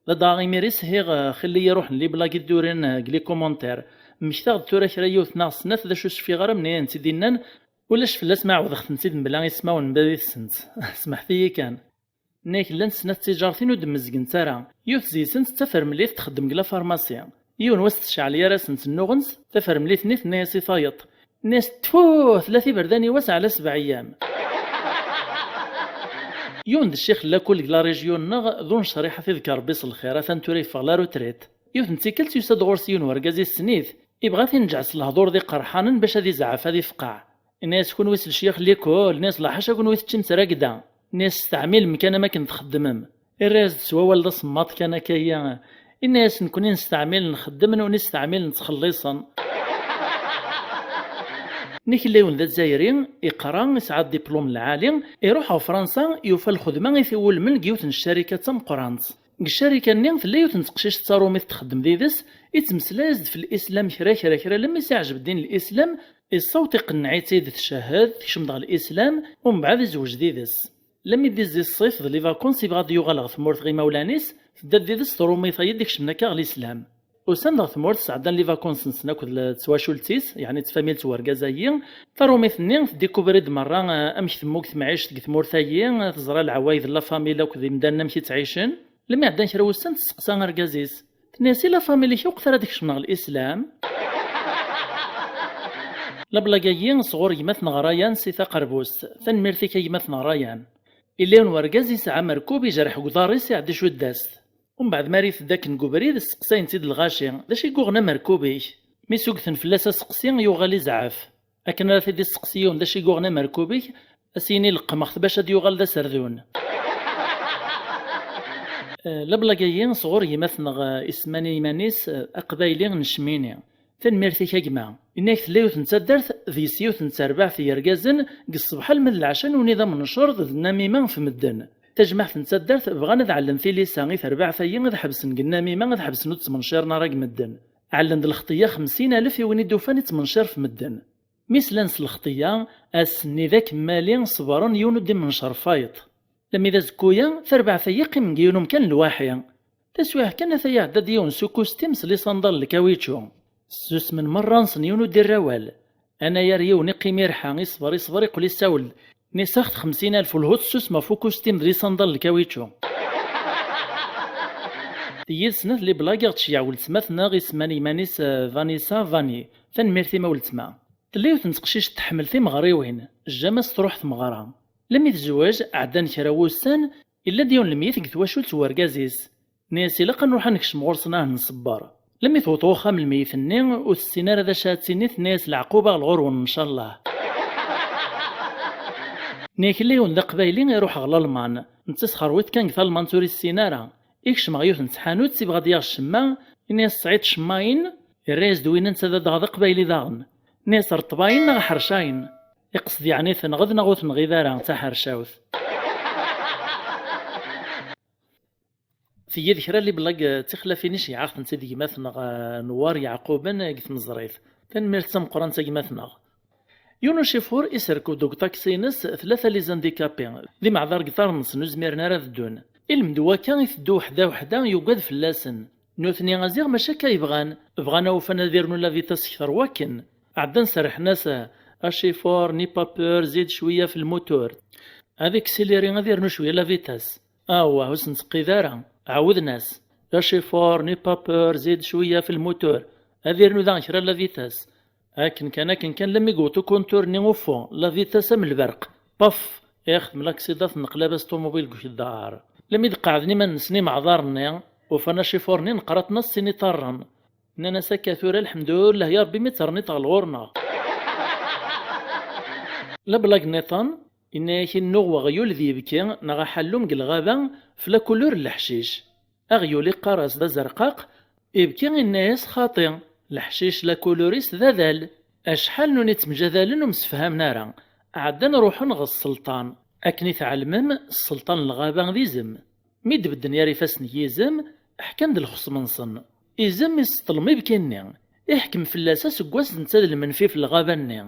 Ladɣa imir i shiɣ, eh, xilli iruḥen liblag i d-urin, eh, deg les commentaires. Mmektaɣ-d tura kra yiwet neɣ snat d acu ur cfiɣ ara menni ayen tt-id-innan, ulac fell-as ma ɛawdeɣ-tent-id mebla ismawen n bab-itsent. Smeḥt-iyi kan. Nnak llant snat tiǧartin ur d-mmezgent ara. Yiwet zi-sent d tafermlit txeddem deg la pharmacie. Yiwen wass tecɛel yar-asent nnuɣent, tafermlit-nni tenna-yas i tayeḍ. Nni-as: "Tfu, tella tiberdan i wass ɛla sebɛa eyyam." Yiwen d ccix n lakul deg la région-nneɣ, d unecriḥ ad t-idek Ṛebbi s lxir, atan tura yeffeɣ la retraite. Yiwet n tikkelt yusa-d ɣur-s yiwen wergaz issen-it, ibɣa ad t-inǧeɛ s lehdur d iqerḥanen bac ad izɛef, ad ifqeɛ. Inna-yas: "Kunwi s lecyax n likul?" Nni-as: "La ḥaca, kunwi teččim tragda." Nni-as: "Steɛmilem kan am akken txeddmem." Irra-yas-d s wawal d asemmaḍ kan akka-yi. Inna-yas: "Nekni nesteɛmil nxeddem, nutni steɛmil nettxelliṣen." Nni-k illa yiwen d azzayri, iqra, isɛa diplum lɛali, iruḥ ɣer Fransa, yufa lxedma i t-iwulmen deg yiwet n ccarika d tameqqrant. Deg ccarika-nni tella yiwet n teqcict d tarumit txeddem did-s, ittmeslay-as-d f lislam kra, kra, kra, lemmi s-iɛjeb ddin n lislam, issaweḍ iqenneɛ-itt-id, tcehhed, tekcem-d ɣer lislam, umbeɛd izweǧ did-s. Lemmi d-izzi ṣṣif d les vacances, ibɣa ad yuɣal ɣer tmurt ɣer imawlan-is, tedda-d did-s trumit-ayi d-ikecmen akka ɣer lislam. Usan-d ɣer tmurt, sɛeddan les vacances-nsen akked l-, twacult-is, yeɛni d tfamilt n urgaz-ayi. Tarumit-nni tdikubri-d merra, eh, amek temmug temɛict deg tmurt-ayi, eh, teẓra leɛwayed n la famille akked imdanen amek i ttɛicen. Lemmi ɛeddan kra wussan, testeqsa argaz-is. Tenna-yas: "I la famille-ik akk ara d-kecmen ɣer lislam?" Lablag-agi sɣur gma-tneɣ Ryan si Taqerbust. Tanemmirt-ik a gma-tneɣ Ryan. Illa yiwen wergaz yesɛa amerkub, ijerḥ deg uḍar-is, iɛedda icudd-as-t. Umbeɛd mi ara iteddu akken deg ubrid, sseqsayen-t-id lɣaci: "D acu i yuɣen amerkub-ik?" Mi sugten fell-as aseqsi, yuɣal izɛef. Akken ara t-id-isteqsi yiwen d acu i yuɣen amerkub-ik, a s-yini: "Leqqmeɣ-t bac ad yuɣal d aserdun." Eh, lablag-agi sɣur gma-tneɣ, eh, isemman i yiman-is, eh, Aqbayli n Cmini. Tanemmirt-ik a gma. Inna-k tella yiwet n taddart, deg-s yiwet n terbaɛt n yergazen, deg ṣṣbeḥ alma d lɛaca nutni d amencer d nnamima ɣef medden. Tajmaɛt n taddart bɣan ad ɛellen tilisa i terbaɛt-ayi ad ḥebsen deg nnamima, ad ḥebsen ur ttmenširen ara deg medden. Ɛellen-d lxeṭya xemsin alef i win i d-ufan ittmenšir ɣef medden. Mi slan s lxeṭya, ass-nni d akemmali ṣebren, yiwen ur d-imencer f wayeḍ. Lemmi d azekku-ya, tarbaɛt-ayi qqimen deg yiwen umkan lwaḥi. Taswiɛt kan, ata iɛedda-d yiwen s ukustim s lisanḍal n lkawiču. Ssusmen merra-nsen, yiwen ur d-irra awal. Anayer yiwen iqqim irḥa, iṣber, iṣber, iqqel isawel-d. Nniseɣ-t xemsin alef, ulhu tessusem ɣef ukustim d lisanḍal n lkawiču. Deg yid-sen at liblag i ɣ-tceyyeɛ weltma-tneɣ, isemman iman-is, eh, Vanessa Vani. Tanemmirt-im a weltma. Tella yiwet n teqcict tḥemmel timeɣriwin, jamais truḥ tmeɣra. Lemmi tezweǧ, ɛeddan kra wussan, illa-d yiwen lemyet deg twacult n wergaz-is. Nni-as: "Ilaq ad nruḥ ad nekcem ɣur-sen, ah, nṣebber." Lemmi tewweḍ ɣer uxxam n lmeyyet-nni, ur tessin ara d acu ara d-tini, tenna-as: "Leɛquba ɣer ɣur-wen, ncallah." Nni-ak illa yiwen d aqbayli iruḥ ɣer Lalman, netta sxerwiṭ kan deg Talman, ur issin ara. Ikcem ɣer yiwet n tḥanut, ibɣa ad yaɣ ccemma, ini-as: "Tesɛiḍ ccemma-in?" Irra-yas-d winna: "Netta d adɣa d aqbayli daɣen." Nni-as: "Rṭebayen neɣ ḥercayen?" Iqsed yeɛni tenɣed neɣ ur tenɣid ara, d taḥercawt. Tigi d kra n liblag d tixlafin i ceyɛeɣ-tent-id gma-tneɣ, eh, Nwar Yeɛquben, eh, deg tmeẓrit. Tanemmirt d tameqqrant a gma-tneɣ. Yiwen ucifur iserkeb deg uṭaksi-ines tlata les handicapés, d imeɛdar deg iḍarren-nsen, ur zmiren ara ad ddun. Ilmend n wakka iteddu weḥda weḥda, yugad fell-asen. Nutni a ziɣ mačči akka i bɣan, bɣan a ufan ad irnu la vitesse kter wakken. Ɛeddan serrḥen-as: "A chauffeur, n'aie pas peur, zid cwiya fi lmutur." Ad iksiliri, ad irnu cwiya la vitesse. Awah, ur s-nettqid ara. Ɛawden-as: "A chauffeur, n'aie pas peur, zid cwiya fi lmutur." Ad irnu daɣen kra la vitesse. Akken kan, akken kan, lammi yewweḍ ukuntur-nni uffu, la vitesse am lberq. Paf! Ixdem laksida, tenneqlab-as ṭumubil deg ukeddar. Lammi d-qeɛden iman-nsen imeɛḍaren-nni, ufan acifuṛ-nni neqraṭen-as sin iṭarren. Nnan-as: "Akka tura, lḥemdullah ya Ṛebbi, mi terniḍ ɣer ɣur-neɣ." Lablag nniḍen, inna-yak: "Innuɣ weɣyul d yibki neɣ aḥallum deg lɣaba f la couleur n leḥcic." Aɣyul iqqar-as d azerqaq, ibki inna-yas: "Xaṭi, leḥcic la couleur-is d adal." Acḥal n win ittemjadalen ur msefhamen ara, ɛeddan ruḥen ɣer sselṭan. Akken i tɛelmem, sselṭan n lɣaba d izem. Mi d-bedden yar ifassen n yizem, ḥkan-d lxeṣm-nsen. Izem iseṭṭlem ibki-nni, iḥkem fell-as aseggas netta d lmenfi f lɣaba-nni.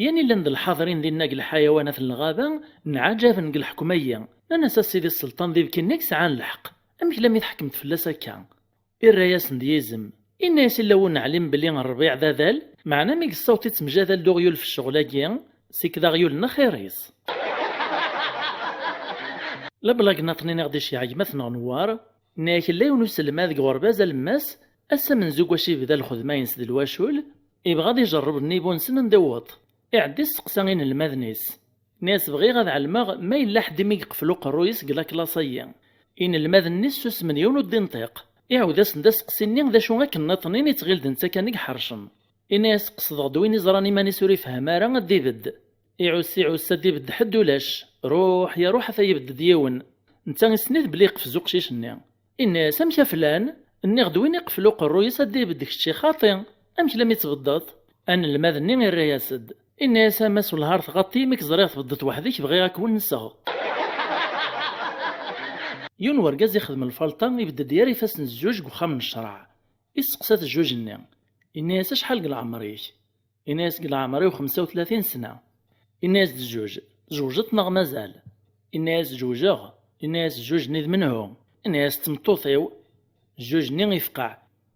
Yan illan d lḥaḍrin dinna deg lḥayawanat n lɣaba, nɛaǧaben deg leḥkem-agi. Nnan-as: "A sidi sselṭan, d ibki-nni i yesɛan lḥeqq. Amek lammi tḥekmeḍ fell-as akka?" Irra-yasen-d yizem. Inna-yas: "Illa ur neɛlim belli rrbiɛ d adal, meɛna mi yessaweḍ ittemjadal-d uɣyul f ccɣel-agi, seg d aɣyul-nneɣ xir-is." Lablag nniḍen i ɣ-d-iceyyeɛ gma-tneɣ Newwar, inna-yak: "Illa yiwen uselmad deg uɣerbaz alemmas, ass amenzu deg wacu yebda lxedma-ines d lwacul, ibɣa ad ijerreb nnibu-nsen anda iwweḍ. Iɛedda isteqsa inelmaden-is. Inna-yas: 'Bɣiɣ ad ɛelmeɣ ma yella ḥedd i mi yeqfel uqerruy-is deg laklaṣ-agi.' Inelmaden-nni ssusmen, yiwen ur d-inṭiq. Iɛawed-asen-d aseqsi-nni d acu akken nniḍen i yettɣil d netta kan i iḥercen. Inna-yas: 'Qesdeɣ-d win iẓran iman-is ur ifehhem ara ad d-ibedd.' Iɛuss, iɛuss, ad d-ibedd ḥedd ulac. Ruḥ ya ruḥ, ata yebedd-d yiwen. Netta isenned belli yeqfez uqcic-nni. Inna-yas: 'Amek a flan? Nniɣ-d win iqfel uqerruy-is ad d-ibedd kečči, xaṭi. Amek lammi tbeddeḍ?' Anelmad-nni irra-yas-d. Inna-yas: 'A Mass Welhar, tɣaḍt-iyi mi k-ẓriɣ tbeddeḍ weḥd-k, bɣiɣ ad k-wenseɣ.' Yiwen wergaz ixdem lfalṭa, ibedd-d yar ifassen zzuj deg uxxam n ccreɛ. Isteqsa-t jjuj-nni. Inna-yas: 'Acḥal deg leɛmer-ik?' Inna-yas: 'Deg leɛmer-iw xemsa u tlatin sna.' Inna-yas-d jjuj: 'Zewǧeḍ neɣ mazal?' Inna-yas: 'Zewǧeɣ.' Inna-yas jjuj-nni: 'D menhu?' Inna-yas: 'D tmeṭṭut-iw.' Jjuj-nni ifqeɛ.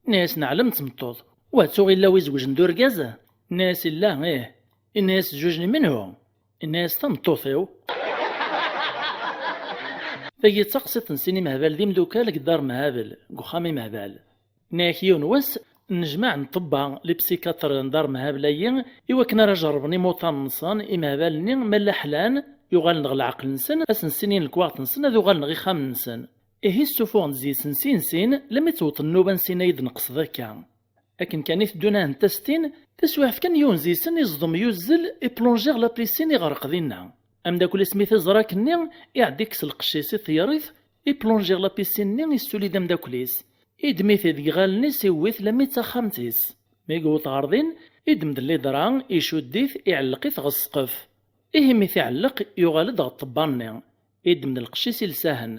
Inna-yas: 'Neɛlem d tmeṭṭut. Wa tuɣ illa wi zewjen d urgaz?' Inna-yas: 'Illa, ih.' Inna-yas jjuj-nni: 'Menhu?' Inna-yas: 'Tameṭṭut-iw.' Tagi d taqsiṭ n sin imehbal d imdukal deg Dar Mehabel, deg uxxam imehbal. Nniɣ-ak yiwen wass, nnejmaɛ n ṭṭebba, les psychiatres n Dar Mehabel-agi, i wakken ara jerrben imuṭan-nsen, imehbal-nni, ma llan ḥlan, yuɣalen ɣer leɛqel-nsen, ad sen-ssinin lekwaɣeḍ-nsen, ad uɣalen ɣer ixxamen-nsen. Ihi ssufuɣen-d zi-sen sin sin, lammi tt-wwḍen nnuba n sin ay d-neqsed akka. Akken kan i teddun ahent-as-tin, taswiɛt kan yiwen zi-sen iẓdem yuzzel, iplonjiɣ la piscine, iɣreq dinna. Ameddakel-is mi t-iẓra akkenni, iɛedda ikkes lqecc-is i teɣrit, iplonjiɣ la piscine-nni, issuli-d ameddakel-is. Iddem-it-id deg iɣallen-is, iwwi-t lammi d taxxamt-is. Mi yewweḍ ɣer din, iddem-d lidra, icudd-it, iɛelleq-it ɣer ssqef. Ihi mi t-iɛelleq, yuɣal-d ɣer ṭṭebba-nni. Iddem-d lqecc-is, ilsa-hen.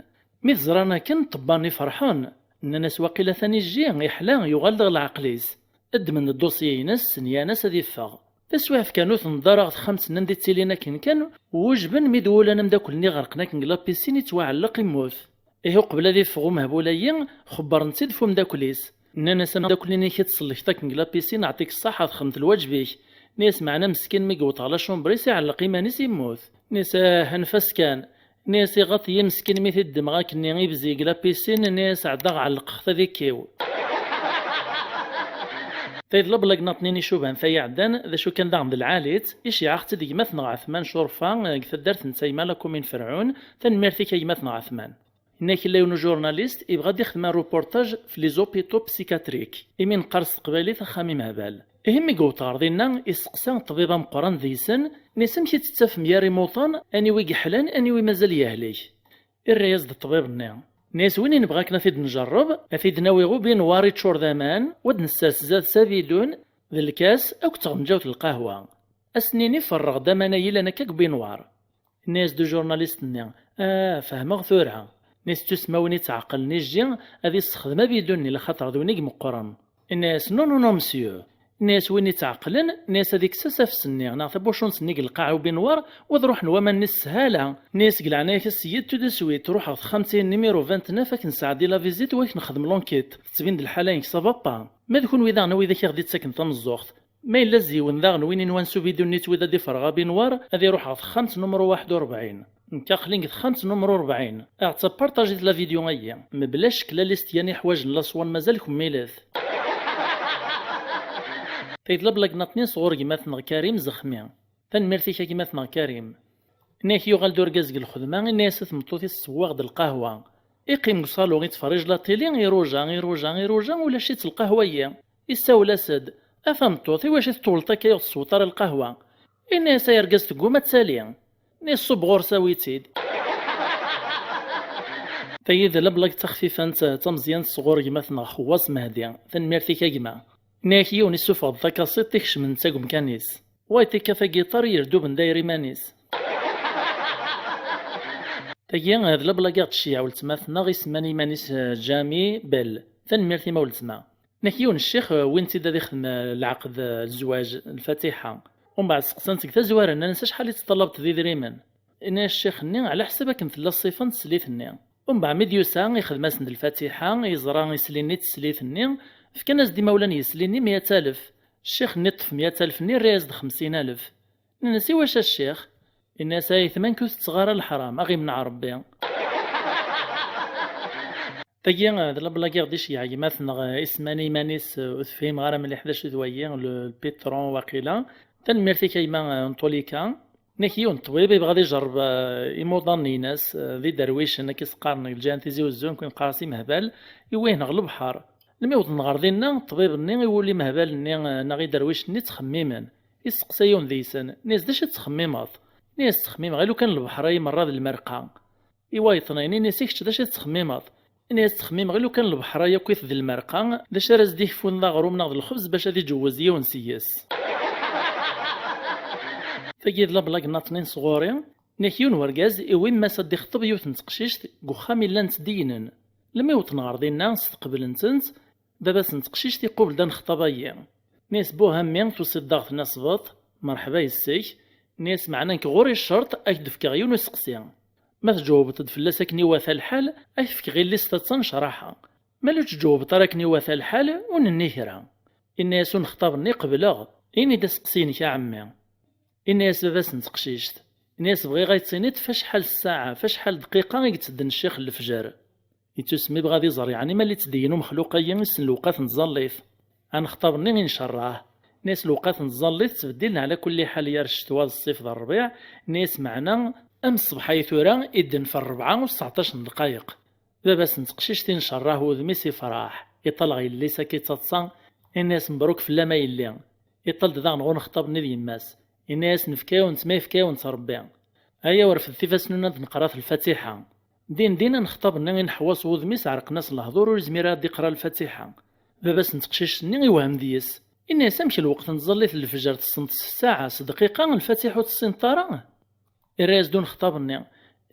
Mi t-ẓran akken, ṭṭebba-nni ferḥen. Nnan-as: "Waqil atan ijji, iḥla, yuɣal-d ɣer leɛqel-is." Ddmen-d ddusya-ines, ssenyan-as ad iffeɣ. Taswiɛt kan, ur t-nedda ara ɣer texxamt-nni anda i ttilin akken kan, wujben mi d-wulan ameddakel-nni ɣerqen akken deg la piscine, ittwaɛelleq, immut. Ihi uqbel ad iffeɣ umehbul-agi, xebbren-t-id f umeddakel-is. Nnan-as: "Ameddakel-nni-inek i tsellkeḍ akken deg la piscine, aɛṭik ṣṣaḥa, txedmeḍ lwaǧeb-ik." Nni-as: "Meɛna meskin, mi yewweḍ ɣer la chambre-is, iɛelleq iman-is, immut." Nni-as: "Ah, anef-as kan." Nni-as: "Iɣaṭ-iyi meskin, mi t-id-ddmeɣ akkenni ibzi deg la piscine, nni-as ɛeddaɣ ɛellqeɣ-t ad ikkiw." Tayeḍ lablag-nniḍen-in icuban tay iɛeddan, d acu kan daɣen d lɛali-tt, iceyyeɛ-aɣ-tt-id gma-tneɣ Ɛetman Curfa, deg taddart n Tayma, la commune Ferɛun. Tanemmirt-ik a gma-tneɣ Ɛetman. Inna-k illa yiwen ujurnalist ibɣa ad ixdem un reportage f les hôpitaux psychiatriques, imi neqqar s teqbaylit axxam imehbal. Ihi mi yewweḍ ɣer dinna, isteqsa ṭṭbib ameqqran deg-sen, nni-as: "Amek i tettafem yar imuḍan, aniwi yeḥlan, aniwi mazal yehlek?" Irra-yas-d ṭṭbib-nni. Nni-as: "Win i nebɣa akken ad t-id-njerreb, ad t-id-nawi ubinwar iččur d aman, wa d-nessers zdat-s abidun, d lkas, akked tɣenǧawt n lqahwa. Ad s-nini ferreɣ-d aman-agi yellan akka deg ubinwar." Nni-as-d ujurnalist-nni: "Ah, fehmeɣ tura." Nni-as: "Ttusemma win ittɛeqqlen ijji ad issexdem abidun-nni, laxaṭer d win i imeqqren." Nni-as: "Non, non, non, monsieur." Nni-as: "Win ittɛeqqlen, nni-as ad ikkes asafes-nni neɣ tabucunt-nni deg lqaɛa ubinwar, u ad ruḥen waman-nni s sshala." Nni-as: "Deg leɛnaya-k, a ssyid, tout de suite, ruḥ ɣer texxamt-ihin numéro vingt-neuf, ad k-nesɛeddi la visite, u ad k-nexdem l'enquête. Tettbin-d lḥala-inek, ça va pas. Ma d kunwi daɣen, a widak i ɣ-d-ittaken tameẓẓuɣt, Ma yella ziwen daɣen win inwan s uvidu-nni ttwida d-ifreɣ abinwar, ad iruḥ ɣer texxamt numru waḥed u rebɛin. Nekk aql-in deg texxamt numru rebɛin. Aɣ-tt-apartajit la vidéo-ayi. Mebla ccek la liste yan iḥwajen laṣwan mazal kemmilet. Tayd la blague n aṭnin sɣur gma-tneɣ Karim Zexmi. Tanemmirt-ik a gma-tneɣ Karim. Inna-yak yuɣal-d urgaz deg lxedma, inna-yas i tmeṭṭut-is sewweɣ-d lqahwa. Iqqim deg uṣalu, ittferrij la télé, iruja, iruja, iruja, ulac-itt lqahwa-yi. Issawel-as-d: "A tameṭṭut, iwacu i teṭṭuleḍ akka ur tessewweḍ ara lqahwa?" Inna-yas: "Ay argaz, tegguma ad tali." Inna-yas: "Ṣubb ɣur-s, awi-tt-id." Tagi d la blague d taxfifant, d tameẓyant sɣur gma-tneɣ Xewwas Mehdi. Tanemmirt-ik a gma. Inna-yak yiwen issufeɣ-d takasiṭ ikecmen-tt deg umkan-is. Wa itikka tagiṭar yerduben dayr iman-is. Tagi d la blague i ɣ-d-tceyyeɛ weltma-tneɣ isemman iman-is, eh, Jami Bell. Tanemmirt i ma weltma. Nek yiwen ccix, eh, wwin-t-id ad ixdem, eh, lɛeqd, eh, zzwaǧ, lfatiḥa. Umbeɛd seqsan-t deg tazwara, nnan-as: "Acḥal i teṭṭalabeḍ d idrimen?" Inna-yas ccix-nni: "Ɛla ḥsab akken tella ṣṣifa n teslit-nni." Umbeɛd mi d-yusa, ixdem-asen-d lfatiḥa, yeẓra isli-nni d teslit-nni, fkan-as-d imawlan n yesli-nni meyya alef. Ccix-nni ṭṭef meyya alef-nni, irra-yas-d xemsin alef. Nnan-as: "Iwacu a ccix?" Inna-yas: "A ayetma, nekk ur tetteɣ ara leḥram, a ɣ-imneɛ Rebbi." Tagi, eh, d la blague i ɣ-d-iceyyeɛ gma-tneɣ, eh, isemman iman-is, eh, ur tefhimeɣ ara mliḥ d acu d wayi, le, le pétron waqila. Tanemmirt-ik a gma, eh, n Tolika. Nek yiwen ṭṭbib yebɣa ad ijerreb, eh, imuḍanen-ines, eh, d iderwicen, akka i s-qqaren deg lǧiha n Tizi Uzzu, nekni neqqar-as imehbal, iwwi-ten ɣer lebḥer. Lmi wwḍen ɣer dinna, ṭṭbib-nni iwulli imehbal-nni, eh, neɣ iderwicen-nni ttxemmimen. Isteqsa yiwen deg-sen, inna-yas: "D acu i tettxemmimeḍ?" Inna-yas: "Ttxemmimeɣ i lukan lebḥer-ayi merra d lmerqa." I wayeḍ-nni, inna-yas: "I kečč d acu i tettxemmimeḍ?" Inna-yas: "Ttxemmimeɣ i lukan lebḥer-a yakk-it d lmerqa, d acu ara s-d-ikfun d aɣrum neɣ d lxebz bac ad iǧewwez yiwen seg-s." Tagi d la blague n aṭnin sɣur-i. Nek yiwen wergaz iwwi mma-s ad d-ixṭeb yiwet n teqcict deg uxxam i llan ttdeyynen. Lmi wwḍen ɣer dinna, steqblen-tent, baba-s n teqcict iqubel-d anexṭab-ayi. Inna-yas: "Buh a mmi, tusiḍ-d ad ɣ-tiniḍ sbeṭ, merḥba yes-k." Inna-yas: "Meɛna nekk ɣur-i ccerṭ, ad k-d-fkeɣ yiwen useqsi. Ma tǧewwbeḍ-d fell-as akken iwata lḥal, ad k-fkeɣ illi-s taḍsa n ccraḥa. Ma ur tǧewwbeḍ ara akken iwata lḥal, ur nenni kra." Inna-yas unexṭab-nni: "Qebleɣ, ini-d aseqsi-inek a ɛemmi." Inna-yas baba-s n teqcict, inna-yas: "Bɣiɣ ad yi-d-tiniḍ f acḥal ssaɛa, f acḥal dqiqa i yettedden ccix n lefjer." Yettusem, ibɣa ad iẓer yeɛni ma la yettdeyyin umexluq-ayi issen lewqat n tẓallit. Anexṭab-nni incerreḥ. Inna-yas: "Lewqat n tẓallit ttbeddilen ɛla kulli ḥal, yar ccetwa d ṣṣif d rrbiɛ." Inna-yas: "Meɛna am ṣṣbeḥ-ayi tura i d-tenfa rrebɛa u sseɛṭac n ddqayeq." Baba-s n teqcict incerreḥ, wudem-is ifreḥ. Iṭal ɣer yelli-s akka i d taḍsa, inna-yas: "Mebruk fell-am a yelli." Iṭal-d daɣen ɣer unexṭab-nni d yemma-s. Inna-yas: "Nefka-yawen-tt ma yefka-yawen-tt Rebbi. Aya, rfdet ifassen-nwen ad neqra lfatiḥa." Din din anexṭab-nni ineḥwa s wudem-is, ɛerqen-as lehdur, ur yezmir ara ad d-iqra lfatiḥa. Baba-s n teqcict-nni iwhem deg-s. Inna-yas: "Amek lweqt n tẓallit n lefjer tessneḍ s ssaɛa, s dqiqa, lfatiḥa ur tessineḍ ara?" Irra-yas-d unexṭab-nni: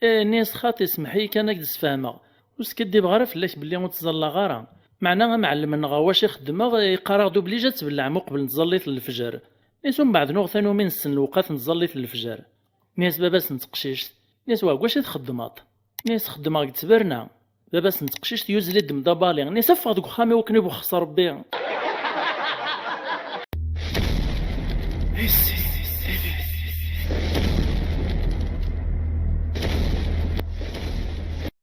"Eh," inna-yas, "xaṭi, semmeḥ-iyi kan ad k-d-sfehmeɣ. Ur skiddibeɣ ara fell-ak belli ur ttẓallaɣ ara. Meɛna amɛellem-nneɣ ɣer wacu ixeddem-aɣ, iqqar-aɣ-d obligé ad tbellɛem uqbel n tẓallit n lefjer." Inna-yas: "Umbeɛd nuɣ tanumi nessen lewqat n tẓallit n lefjer." Inna-yas baba-s n teqcict, inna-yas: "Wa deg wacu i txeddmeḍ?" Inna-yas: "Xeddmeɣ deg ttberna." Baba-s n teqcict yuzzel-d mdabali, inna-yas: "Ffeɣ deg uxxam-iw akken i wexxes Rebbi." Issi